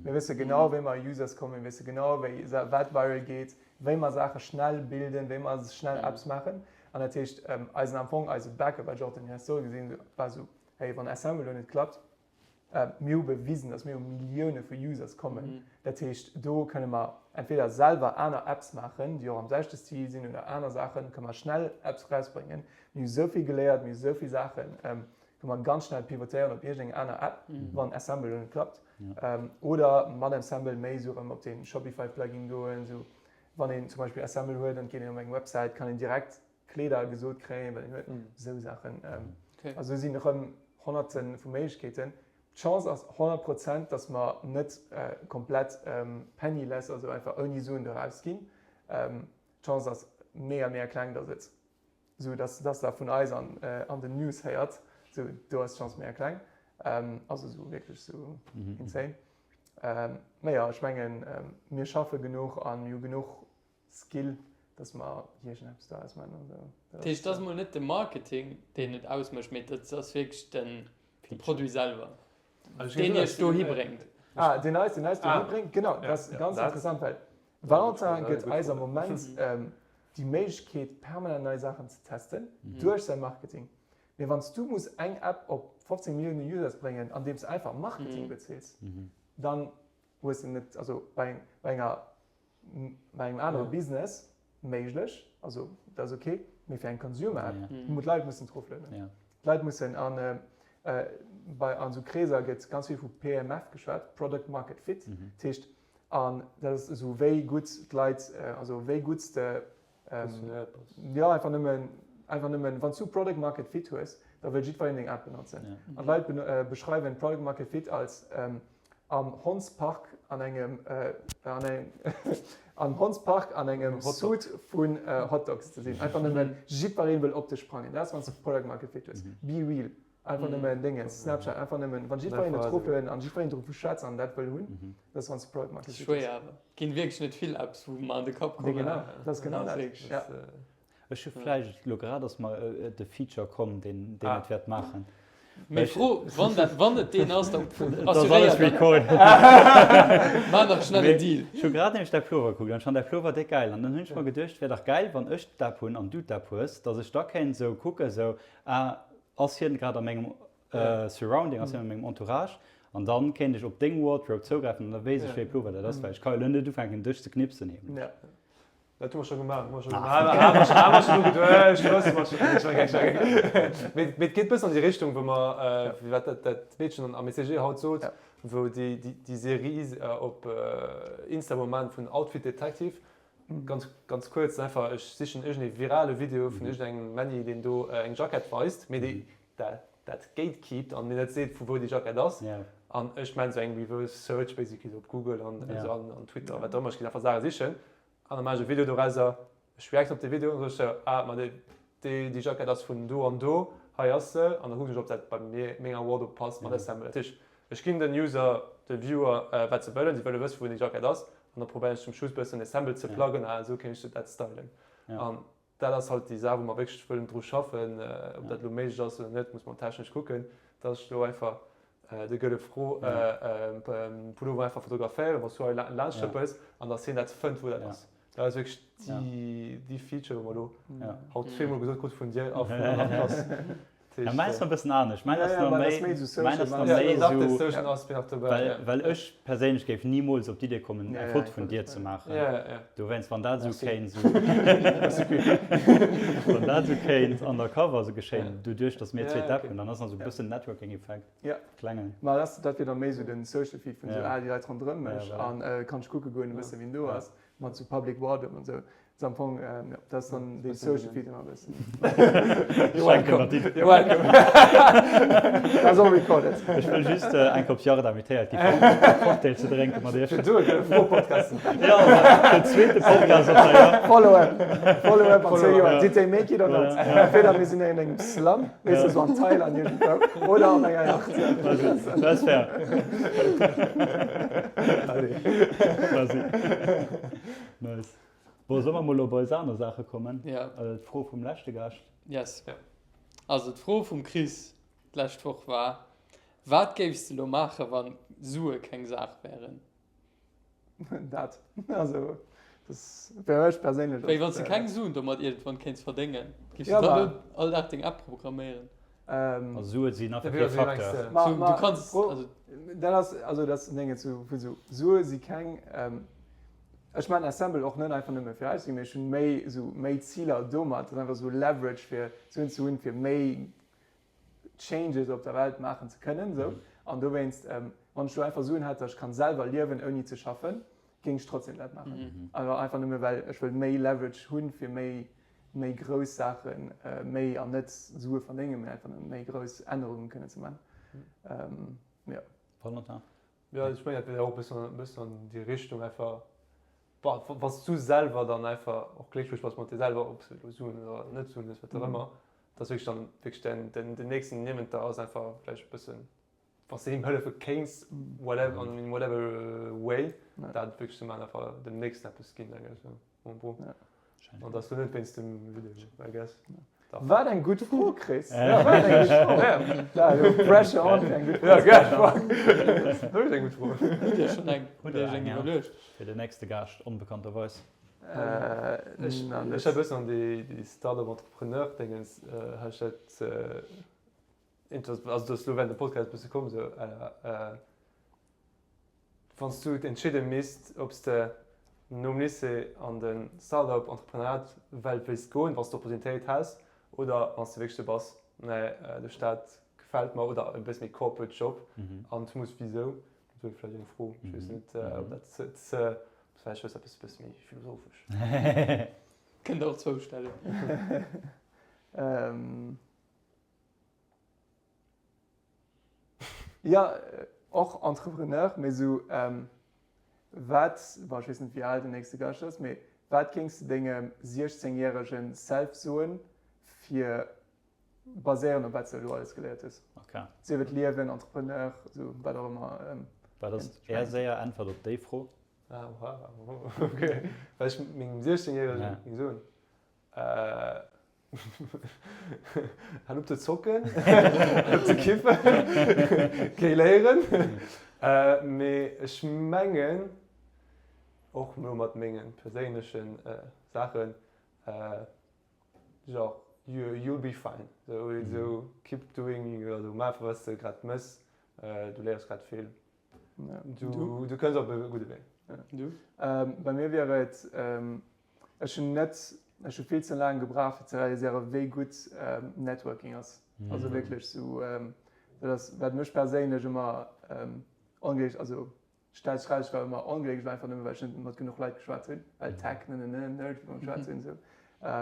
Mir wësse genau, wéi mer u Users kommen, mir wësse genau, wéi, wat viral geet, wéi mer Saache schnell builden, wéi mer schnell Apps maachen. An dat heescht, eisen, am Fong eise Backup, wat ech och den Investoren gesinn hunn, war esou, hey, wann Assemble elo net klappt, mir hu bewisen, datt mir u Millioune vu Users kommen. Dat heescht, do kënne mer entweder selwer aner Apps maachen, déi och am selwechte Stil sinn oder aner Saachen, kënne mer schnell Apps erausbréngen. Mir hu esou vill geléiert, mir hu esou vill Saachen. Kann man ganz schnell pivotéieren op iergendeng aner App, wann Assemble elo net klappt. Oder mat Assemble méi esou erëm op den Shopify Plugin goen, esou wann een zum Beispill Assemble huet an et geet een op eng Websäit, kann een direkt Kleeder gesot kréien, wat een huet, esou Saachen. Also do sinn erëm honnerte vu Méiglechkeeten. D'Chance ass 100 Prozent, datt mer net komplett penniless, also einfach ouni Suen do rausginn. D'Chance ass mega, mega kleng, datt et Sou dass dass der vun eis an an den News héiert, sou do ass d'Chance méi kleng, also sou wierklech sou insane. Mä jo, ech mengen mir schaffe genuch a mir hu genuch Skill, Dass mer iergendeppes do ausmaachen an esou. Dat heescht, et ass mol net de Marketing, deen et ausmécht, mee et ass wierklech den Produit selwer, deen iech dohi bréngt. Ah, deen eis, deen eis dohi bréngt, genau. Dat ass ganz interessant, well Valentin gëtt eis am Moment déi Méiglechkeet, permanent nei Saachen ze testen duerch säi Marketing. Mee wann s du muss eng App op 15 Millioune Users bréngen, andeems de einfach Marketing bezeels, dann hues de net, also bei enger bei engem anere Business méiglech, also dat ass ok, mee fir eng Consumer App, wou d'Leit mussen d'roflueden, d'Leit mussen an bei an esou Kreeser gëtt ganz vill vu PMF geschwat, Product Market Fit, dat heescht an dat ass esou wéi gutt d'Leit, also wéi gutt s de Jo, einfach nëmmen, einfach nëmmen, wann s du Product Market Fit hues, da wëll jiddwereen deng App benotzen. An d'Leit beschreiwen Product Market Fit als am Hondspark an engem, an engem, am Hondspark an engem Suit vun Hotdogs ze sinn. Einfach nëmmen jiddwereen wëll op dech sprangen. Dat ass, wann s du Product Market Fit hues. Be real. Einfach nëmmen Déngens, Snapchat, einfach nëmmen, wann jiddwereen et drop huet an jiddwereen doriwwer schwätzt an dat wëll hunn, dat ass wann s de Product Market Fit hues. Schwéier awer. Et ginn wierklech net vill Apps wou mer an de Kapp kommen. Nee genau, dat ass genau dat. Ja. Ech hu vläicht elo grad ass mer de Feature komm, deen deen et wäert maachen. Mee Fro, wann dat, wann et deen ass, dann assuréier alles recorded. Maach nach schnell en Deal. Ech hu grad nämlech däi Plover gekuckt an ech fannen däi Plover déck gäil an dann hunn ech mer geduecht, wär dach gäil wann ech d'App hunn an du d'App hues, datt ech da kéint esou kucken esou, ah ass hien grad a mengem Surrounding, ass hien a mengem Entourage an dann kéint ech op deng Wardrobe zougräifen an da wéisst ech wéi e Plover dat ass, well ech ka jo elo net ufänken dech ze knipsen heemlech. Dat hu mer scho gemaach, hu mer scho gemaach. Hu mer scho dru geduecht, wësse mer scho. Mee et geet bëssen an déi Richtung, wou mer, wéi wat dat Meedchen am ECG haut sot, wou déi Serie op Insta am Moment vun Outfit Detective, Ganz ganz kuerz einfach, ech sichen iergend ee virale Video vun iergend engem Männi deen do eng Jackett weist, mee déi dat gatekeept an mir net seet vu wou déi Jackett ass. An ech maan sou eng reverse search basically sou op Google an esou an Twitter a wat och ëmmer, ech ginn einfach Saache sichen an da maan ech e Video dorauser, ech reacten op dee Video an da soen ech sou, ah ma déi déi Jackett ass vun do an do, hei ass se an da kucken ech ob dat bei mir menger Wardrobe passt mat Assemble. Dat heescht ech ginn den User, de Viewer wat se wëllen, si wëlle wëssen wou déi Jackett ass An da probéieren ech zum Schluss bëssen Ensemble ze pluggen, ah esou kéint ech dat stylen. An dat ass halt déi Saach wou mer wierklech wëllen dru schaffen. Ob dat elo méiglech ass oder net, muss mer technesch kucken. Dat ass elo einfach de gëlle Fro, Pullover einfach fotograféieren, wann s du hei laanscht trëppels an dass hien dat fënnt wou dat ass. Dat ass wierklech déi Feature wou mer elo haut zweemol gesot krut vun dir a vun der Klass. Ja, mäin ass nach e bëssen anescht. Mäin ass nach méi, mäin ass nach méi esou, well, well ech perséinlech géif nimools op d'Idee kommen, eng Foto vun dir ze maachen. Dowéinst, wann dat esou kéint, esou, wann dat esou kéint undercover esou geschéien, doduerch, datt mir zweet d'App hunn, dann ass nach esou e bëssen Networking-Effekt, klengen. Ma dat, dat wier da méi esou den Social Feed vun esou, ah, déi Leit ronderëm mech an kann ech kucke goen e bësse wien do ass, mat esou Public Wardrobe an esou. Ass am Fong, ja, dat ass dann dee Social Feed ëmmer e bëssen. You're welcome. You're welcome. Dat ass all recorded. Ech wëll just eng Kopp Jarre invitéiert gi fir e Cocktail ze drénke mat iech. Fir du e gëlle Fro-Podcast. Ja, den zweete Podcast op der Jahr. Follow up. Follow up an 10 Joer. Did they make it or not? Entweder mir sinn an engem Slum, weess de, sou an Thailand iergendwou, oder an enger Yacht. Dat ass fair. Allez. Merci. Nice. Bon, solle mer mol op eis aner Saache kommen? Ja. D'Fro vum leschte Gaascht. Yes. Also d'Fro vum Chris d'lescht Woch war, Wat géifs de lo maachen, wann Sue keng Saach wären? Dat, also, dat wär ech perséinlech. Wéi wann s de keng Suen domat iergendwann kéints verdéngen, géifs de dann elo all Dag deng App programméieren? Also Sue sinn einfach kee Facteur. Du kanns, also. Dat ass, also dat ass en Déngen, zu Sue si keng. Ech maachen Assemble och net einfach nëmme fir eis, mee ech hunn méi esou méi Ziler domat, dat ass einfach esou Leverage fir Suen ze hunn, fir méi Changes op der Welt maachen ze kënnen esou. An dowéinst, wann ech elo einfach Suen hätt, datt ech kann selwer liewen ouni ze schaffen, géing ech trotzdem dat maachen. Also einfach nëmme well ech wëll méi Leverage hunn, fir méi méi grouss Saachen, méi an net Sue verdéngen, mee einfach nëmme méi grouss Ännerungen kënnen ze maachen. Jo. Valentin? Jo, ech mengen, dat wier och e bëssen, e bëssen an déi Richtung einfach, wa, wann s du selwer dann einfach och glécklech bass mat dir selwer, ob s du elo Suen oder net Suen hues, wat och ëmmer, dass wierklech dann wierklech däin, den, den nächsten niewent der ass einfach vläicht e bëssen, wann s de him hëllefe kéints, whatever, in whatever way, dat wierklech ze maachen, einfach dem Nächsten eppes ginn, denken ech, en gros. An dat ass lo net wéinst dem Video, I guess. Wat eng gutt Fro, Chris! Wat eng gutt Fro! Ja, jo, pressure on fir eng gutt Fro. Ja, gell, fuck. Dat ass eng gutt Fro. Hutt Dir schonn eng, hutt Dir iech eng iwwerluecht? Fir den nächste Gaascht, onbekannterweis. Ech hat e bëssen an déi Start-up-Entrepreneur-Déngens, hat ech dat, also dat ass elo während dem Podcast e bësse komm, esou à la, Wann s du entscheede misst, ob s de nom Lycée an de Start-up Entrepreneuriat Welt wéilst goen, wann s d'Opportunitéit häss, oder wann s de wierklech sou bass, nee, de Staat gefält mer, oder e bësse méi corporate Job an et muss, wisou? Dat wier vläicht eng Fro. Ech weess net, ob dat ze, ze, vläicht ass eppes e bësse méi philosophesch. Kënnt der och zwou stellen. Jo, och Entrepreneur, mee esou wat, bon ech weess net wéi al den nächste Gast ass, mee wat géings de dengem 16 järegen Self soen, fir baséierend op wat s de elo alles geléiert hues? Ok. Sief et Liewen, Entrepreneur, esou wat och ëmmer. Wat ass Är séier Äntwert op déi Fro? Ah, wow, ok. Wat ech mengem 16 järegen géing soen? Hal op ze zocken, hal op ze kiffen, géi léieren. Mee ech mengen, och elo mat menge perséinleche Saachen, genre you'll be fine, esou keep doing, also maach wat s de grad mëss, du léiers grad vill, du kënns op e gudde Wee. Du? Bei mir wier et, Ech hunn net, ech hu vill ze laang gebraucht fir ze realiséieren, wéi gutt Networking ass. Also wierklech sou, dat ass wat mech perséinlech ëmmer onglécklech, also stellt sech raus, ech war ëmmer onglécklech einfach nëmme well ech net mat genuch Leit geschwat hunn, well Tech, ne ne ne, Nerd, wéi mer geschwat hunn esou.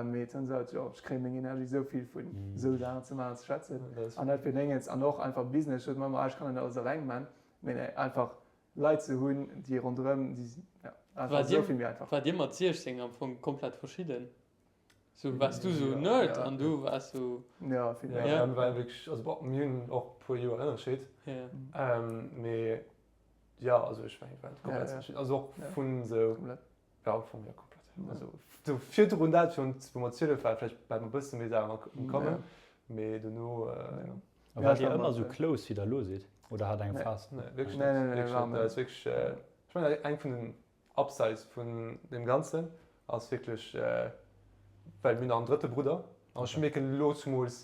Mee et turns out, jo, ech kréie meng Energie esou vill vun esou Saachen ze maachen, ze schwätzen an dat fir Déngens an och einfach Business. Ech sot mer ëmmer, ah ech kann net alles eleng man, mee nee, einfach Leit ze hunn, déi ronderëm, déi, ja, einfach War dir, esou vill méi einfach. war dir mat 16 am Fong komplett verschidden? Sou waars du sou Nerd an du waars sou. Ja, vill méi. Ja, mir waren wierklech, also bon, mir hunn och e puer Joer Ënnerscheed. Ja. Mee ja, also ech mengen, mir waren komplett verschidden. Also och vun sou. Komplett. Ja, am Fong, ja, komplett. Also sou virdrun dat, wou mer 12 waren, vläicht war mer e bësse méi Saachen am common, mee dono. A waart Dir ëmmer esou close wéi der elo sidd oder hat eng Phas? Nee, wierklech net. Wierklech net. Dat ass wierklech, ech mengen, eng vun den Upsides vun deem Ganzen ass wierklech, well mir hunn nach en drëtte Brudder an ech mierken elo zumools,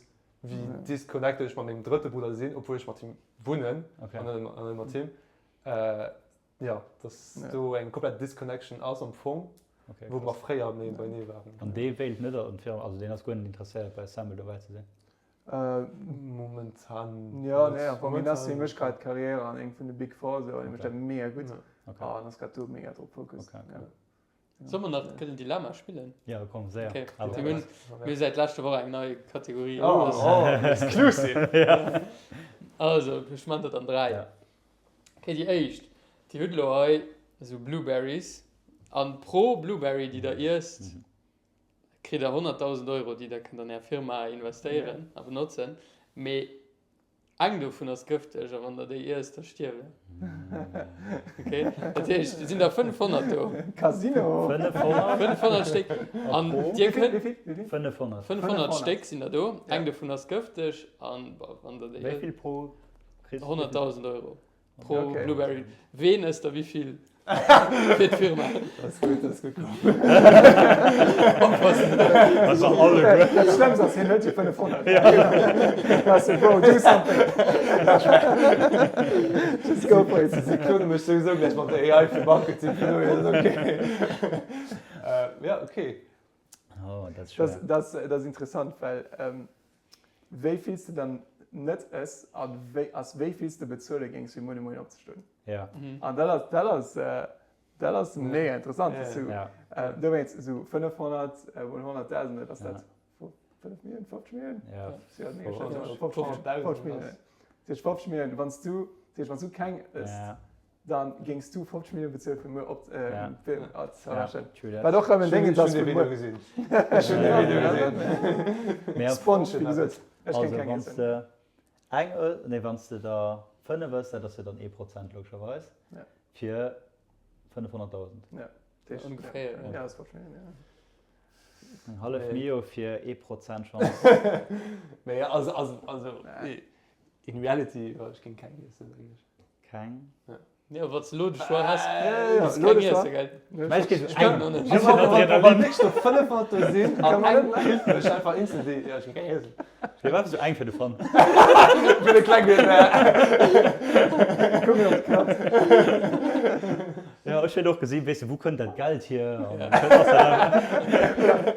wéi disconnected ech mat mengem drëtte Brudder sinn, obwuel ech mat him wunnen an net mat him. Jo, dass do eng komplett Disconnection ass am Fong, wou mer fréier méi beinee waren. An dee wéilt net an d'Firma, also deen ass guer net interesséiert bei Assemble dobäi ze sinn? Momentan Jo, nee, am Fong, hien ass, hie mécht grad Karriär an engem vun de Big Four, esou, an hie mécht dat mega gutt an ass grad do mega drop focused. Solle mer nach kënnen Dilemma spillen? Jo, komm, séier. Okay, mir hunn, mir hu säit leschter Woch eng nei Kategorie. Oh, oh, exclusive! Also, ech man dat an 3. Okay, déi éischt, Dir hutt elo hei esou Blueberries an pro Blueberry, déi der iesst, kritt der 100.000 Euro, déi der kënnt an är Firma investéieren a benotzen, mee eng dovun ass gëfteg a wann der déi iesst, da stierft der. Okay, dat heescht, et sinn der 500 do. Casino! 500? 500 Stéck. An dir kënnt. Wéi vill? Wéi vill? 500. 500 Stéck sinn der do, eng dovun ass gëfteg an wann der déi Wéi vill pro kriss? 100.000 Euro. Pro okay. Blueberry. Ween ësst der wéivill fir d'Firma? Dat ass gutt, dat ass gutt. Oppassen. Also alle. Dat Schlëmmst ass, hien huet jo 500. Ja. So, bro, do something. Just go for it. Si klone mech souwisou gläich mat der AI fir Marketing, vun dohier ass okay. Ja, okay. Oh, dat ass schwéier. Dat ass interessant, well Wéi vill s de dann net ëss a wéi ass wéi vill s de bezuele géings fir muer de Moien opzestoen. Ja. An dat ass dat ass dat ass mega interessant. Ja. Sou Ja. dowéinst esou 500 mol 100.000, wat ass dat? 5 Millioune, 50 Millioune? Ja. Si hat mega schätzt. 50 50 Millioune. Dat heescht 50 Millioune, wann s du, dat heescht wann s du keng ësst. Ja. Dann géings du 50 Millioune bezuelen fir muer op fir ze errechen. Wat och rëm en Déngens ass vun muer. Ech hunn dee Video gesinn. Sponge, wéi gesot. Ech géing Also keng wann s iessen. de eng ëss, nee wann s de der 5 ëss, dat ass jo dann 1% logescherweis, fir 500.000. Ja, dat heescht, Ongeféier, ja. Ja, ass 50 Millioune, ja. Eng hallef Mio fir ee Prozent Chance. Mee also, also, also in reality, ech géing keng iessen, mengen ech. Keng? Ja. Jo, wann s de elo de Choix häss, géifs de keng iessen, gell? Mä ech géif eng. Wa wierklech do 500 do sinn an eng killt mech einfach instantly, jo, ech géing keng iessen. Ech géif einfach sou eng fir de Fun. Fir de klengen. Kucken, ob et klappt. Jo, ech wéilt och gesinn, weess de, wou kënnt dat Geld hier?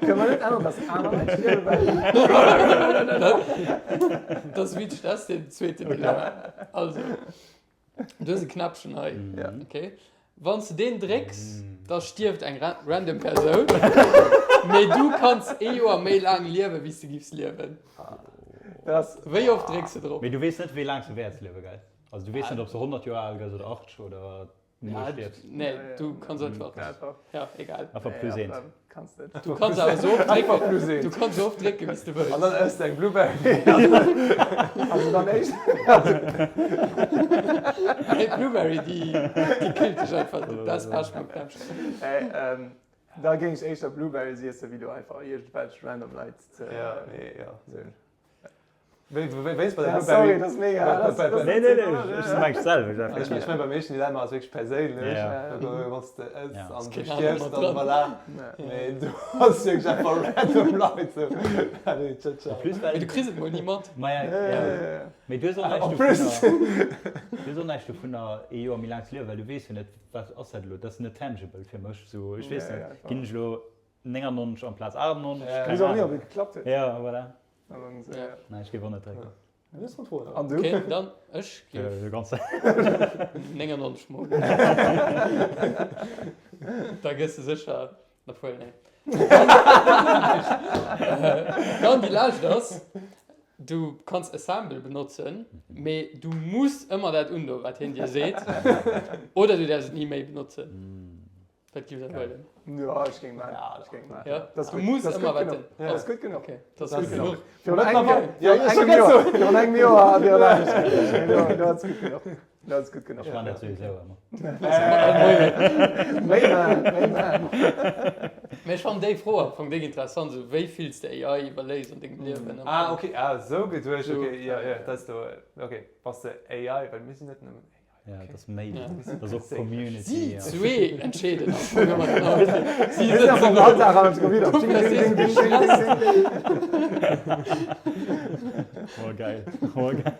Kënne mer net änneren, dass aner Leit stierwen, well. Da switcht dat den zweeten Dilemma. Also, du hues e Knäppchen hei. Ja. Okay. Wann s de deen drécks, da stierft eng random Persoun, mee du kanns ee Joer méi laang liewen, wéi s de giffs liewen. Wéi oft drécks de drop? Mee du weess net, wéi laang s de wäerts liewen, gell? Also du weess net, ob s de 100 Joer al gëss oder 80 oder. Ja, nee, du kanns einfach. Ja, egal. Einfach plus eent. Du kanns awer sou oft drécken, du kanns sou oft drécken, wéi s de wëlls. An dann ëss de eng Blueberry. Also dann éischt. Nee, d'Blueberry, déi, déi killt dech einfach. Dat ass Pech mam Knäppchen. Ey, da géing ech éischter Blueberries iessen, wéi do einfach iergendwelch random Leit ze. Ja, nee, ja. Wéi wéinst bei der Ja, sorry, dat ass mega. Dat ass, Nee, nee, nee, ech mengen d'selwecht effektiv. Ech mengen beim éischten Dilemma ass wierklech perséinlech. Ja. Do wann s de ëss Ja. an du Keen stierfs, aner dann mat voilà. Mee do ass wierklech einfach random Leit sou. Allez, ciao, ciao. En plus well. Mee du kriss et mol ni mat. Maja, ja. Mee du hues och näischt En plus. dovunner, du hues och näischt dovunner ee Joer méi laang ze liewen, well du weess jo net, wat ass dat elo, dat ass net tangible fir mech sou. Ech weess net, ginn ech elo 99 amplaz 98, Ja. keng Weess och ni, Ahnung. ob et geklappt huet. Ja, voilà. Ja. Nein, ech géif och net drécken. An du? Okay, dann ech géif Äh, ganz 99 mol. Da gëss de sécher, obwuel, nee. Dann déi lescht ass, du kanns Assemble benotzen, mee du muss ëmmer dat undoen, wat hien dir seet, oder du däerfs et ni méi benotzen. Wat giff der huelen? Ja, ech géing maachen. Ja, ech géing maachen. Ja, Dat ass du gutt. muss Dat ass ëmmer gutt wat genuch. den. Dat ass gutt genuch. Okay, dat ass gutt genuch. Virun engem Joer, virun engem Joer, virun engem Joer wier et anescht gewiescht. Mee elo, elo ass et gutt genuch. Elo ass et gutt genuch. Ech maan dat souwisou ëmmer. Méi maan, méi maan. Mee ech fannen déi Fro am Fong déck interessant, esou wéi fills de AI iwwerléist an dengem Liewen am Ah, Fong. okay, ah, esou geduecht, Esou. okay, ja, ja, dat ass do, okay, bass de AI, well mir sinn net nëmmen AI. Ja, dat ass méi, dat ass och Community. Si ja. zwee entscheeden am Fong ëmmer den Outfit. Si Mir sinn sëtzen am do. Alldag an uns wieder. Du Ding, ding, ding, ding, ding, ding, ding. Oh, geil. Oh, geil.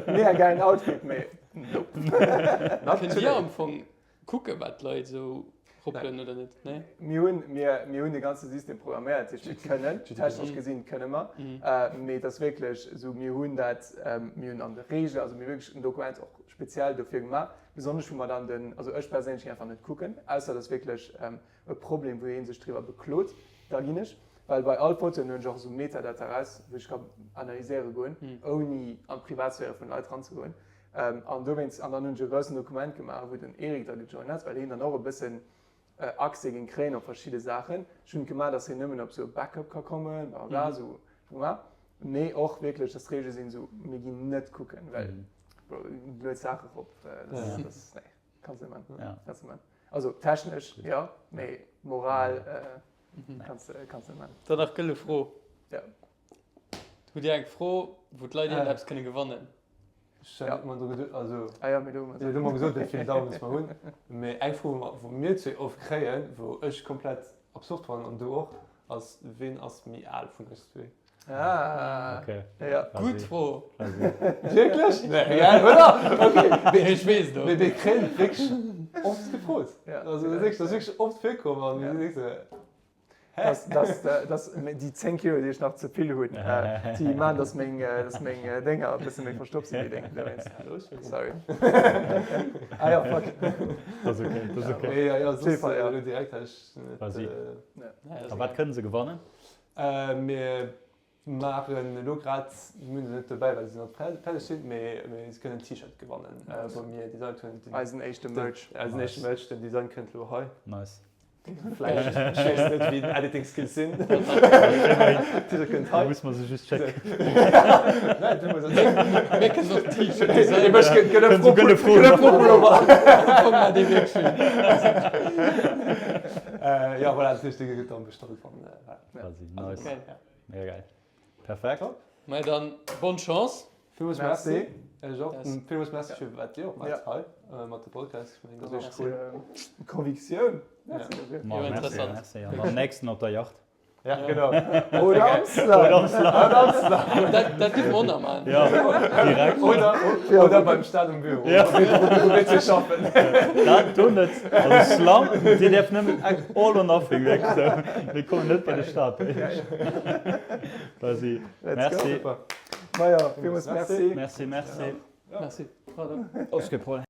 Mega geilen Outfit, mee nope. Kënnt Dir am Fong Kucke wat d'Leit esou roppelen oder net, nee? Mir hunn, mir, mir hunn de ganze System programméiert, dat heescht mir kënnen, technesch gesinn kënne mer, mee et ass wierklech esou, mir hunn dat, mir hunn an de Reegelen, also mir hu wierklech en Dokument och speziell dofir gemaach, besonnesch wou mer dann den, also ech perséinlech ginn einfach net kucken, ausser et ass wierklech e Problem, wou ee sech driwwer beklot, da ginn ech, well bei all Fotoen hunn ech och esou Metadata raus, wou ech ka analyséiere goen, ouni an d'Privatsphäre vun Leit ranzegoen. An dowéinst, an dann hunn ech e groussen Dokument gemaach, wou den Eric da gejoint ass, well hien dann och e bëssen Accès géing kréien op verschidde Saachen. Ech hunn et gemaach, datt hien nëmmen op esou e Backup ka kommen, bla bla bla, esou gemaach. Mee och wierklech, datt d'Reegele sinn esou, mir ginn net kucken, well bro, du lueds Saache rop, dat ass, nee, kanns net maachen, kanns net maachen. Also technesch, jo, mee Moral kanns kanns net maachen. Dann nach gëlle Fro. Ja. Hutt Dir eng Fro, wou d'Leit iergendeppes kënne gewannen? Ech hat net mol dru geduet, also Ah jo, mee do hu mer jo, do hu mer gesot, wéi vill Downloads mer hunn. Mee eng Fro, wou mer, wou mir zwee oft kréien, wou ech komplett absurd fannen an du och, ass, Ween ass méi al vun eis zwee? Ah, Okay. ja. Gutt Fro! Wierklech? Nee, gell, oder? Okay. Mee ech weess et och. Mee mir kréien et wierklech oft gefrot. Ja. Also dat ass wierklech, dat ass wierklech oft virkomm an mir sinn wierklech esou. Dass, dass, dass déi 10 Kilo, déi ech nach ze vill hunn, déi maachen, dass meng, dass meng Dénger e bësse méi verstoppt sinn wéi deng. Sorry. Ah ja, fuck. Dat ass okay, dat ass okay. Nee, ja, ja, soss, Fall, ja. elo direkt hat ech net. Vas-y. Ja, A wat kënnen se gewannen? Mir maachen elo grad, mir hunn se net dobäi, well se nach net fäerdeg sinn, mee mee se kënnen en T-Shirt gewannen, wou mir designt hunn. Eisen éischte Merch. Eisen éischte Merch, den Design kënnt elo hei. Nice. Vläicht, ech weess net wéi den Editing Skills sinn. T-Shirt kënnt hei. Muss mer se just schécken. Nein, du muss Mir kënnen och T-Shirt designen. Ech gëtt e Fro Pullover. Komm, mar dee wierklech. Jo, voilà, dat heescht, dee gëtt dann bestallt, wann, voilà. Quasi, nice. Okay. Mega geil. Perfekt. Top. Mä dann, bonne Chance. Villmools Merci. Ech och. Villmools Merci fir wat Dir och maacht hei mat de Podcast. Ech mengen, dat ass echt cool. Convictioun. Merci dofir. Jo, interessant. Merci. An dann nächsten op der Yacht. Ja, genau. Oder am Slum. Oder am Slum. Oder am Slum. Dat, dat dierfe mer och nach maachen. Ja, direkt. Oder, oder beim Staat um Büro. Ja. Wou mir ze schaffen. Dat do net. Also Slum, Dir däerft nëmmen all or nothing, wierklech esou. Mir kommen net bei de Staat. Quasi. Let's go. Merci. Majo, villmools Merci. Merci, merci. Merci. Alles gutt, Paul.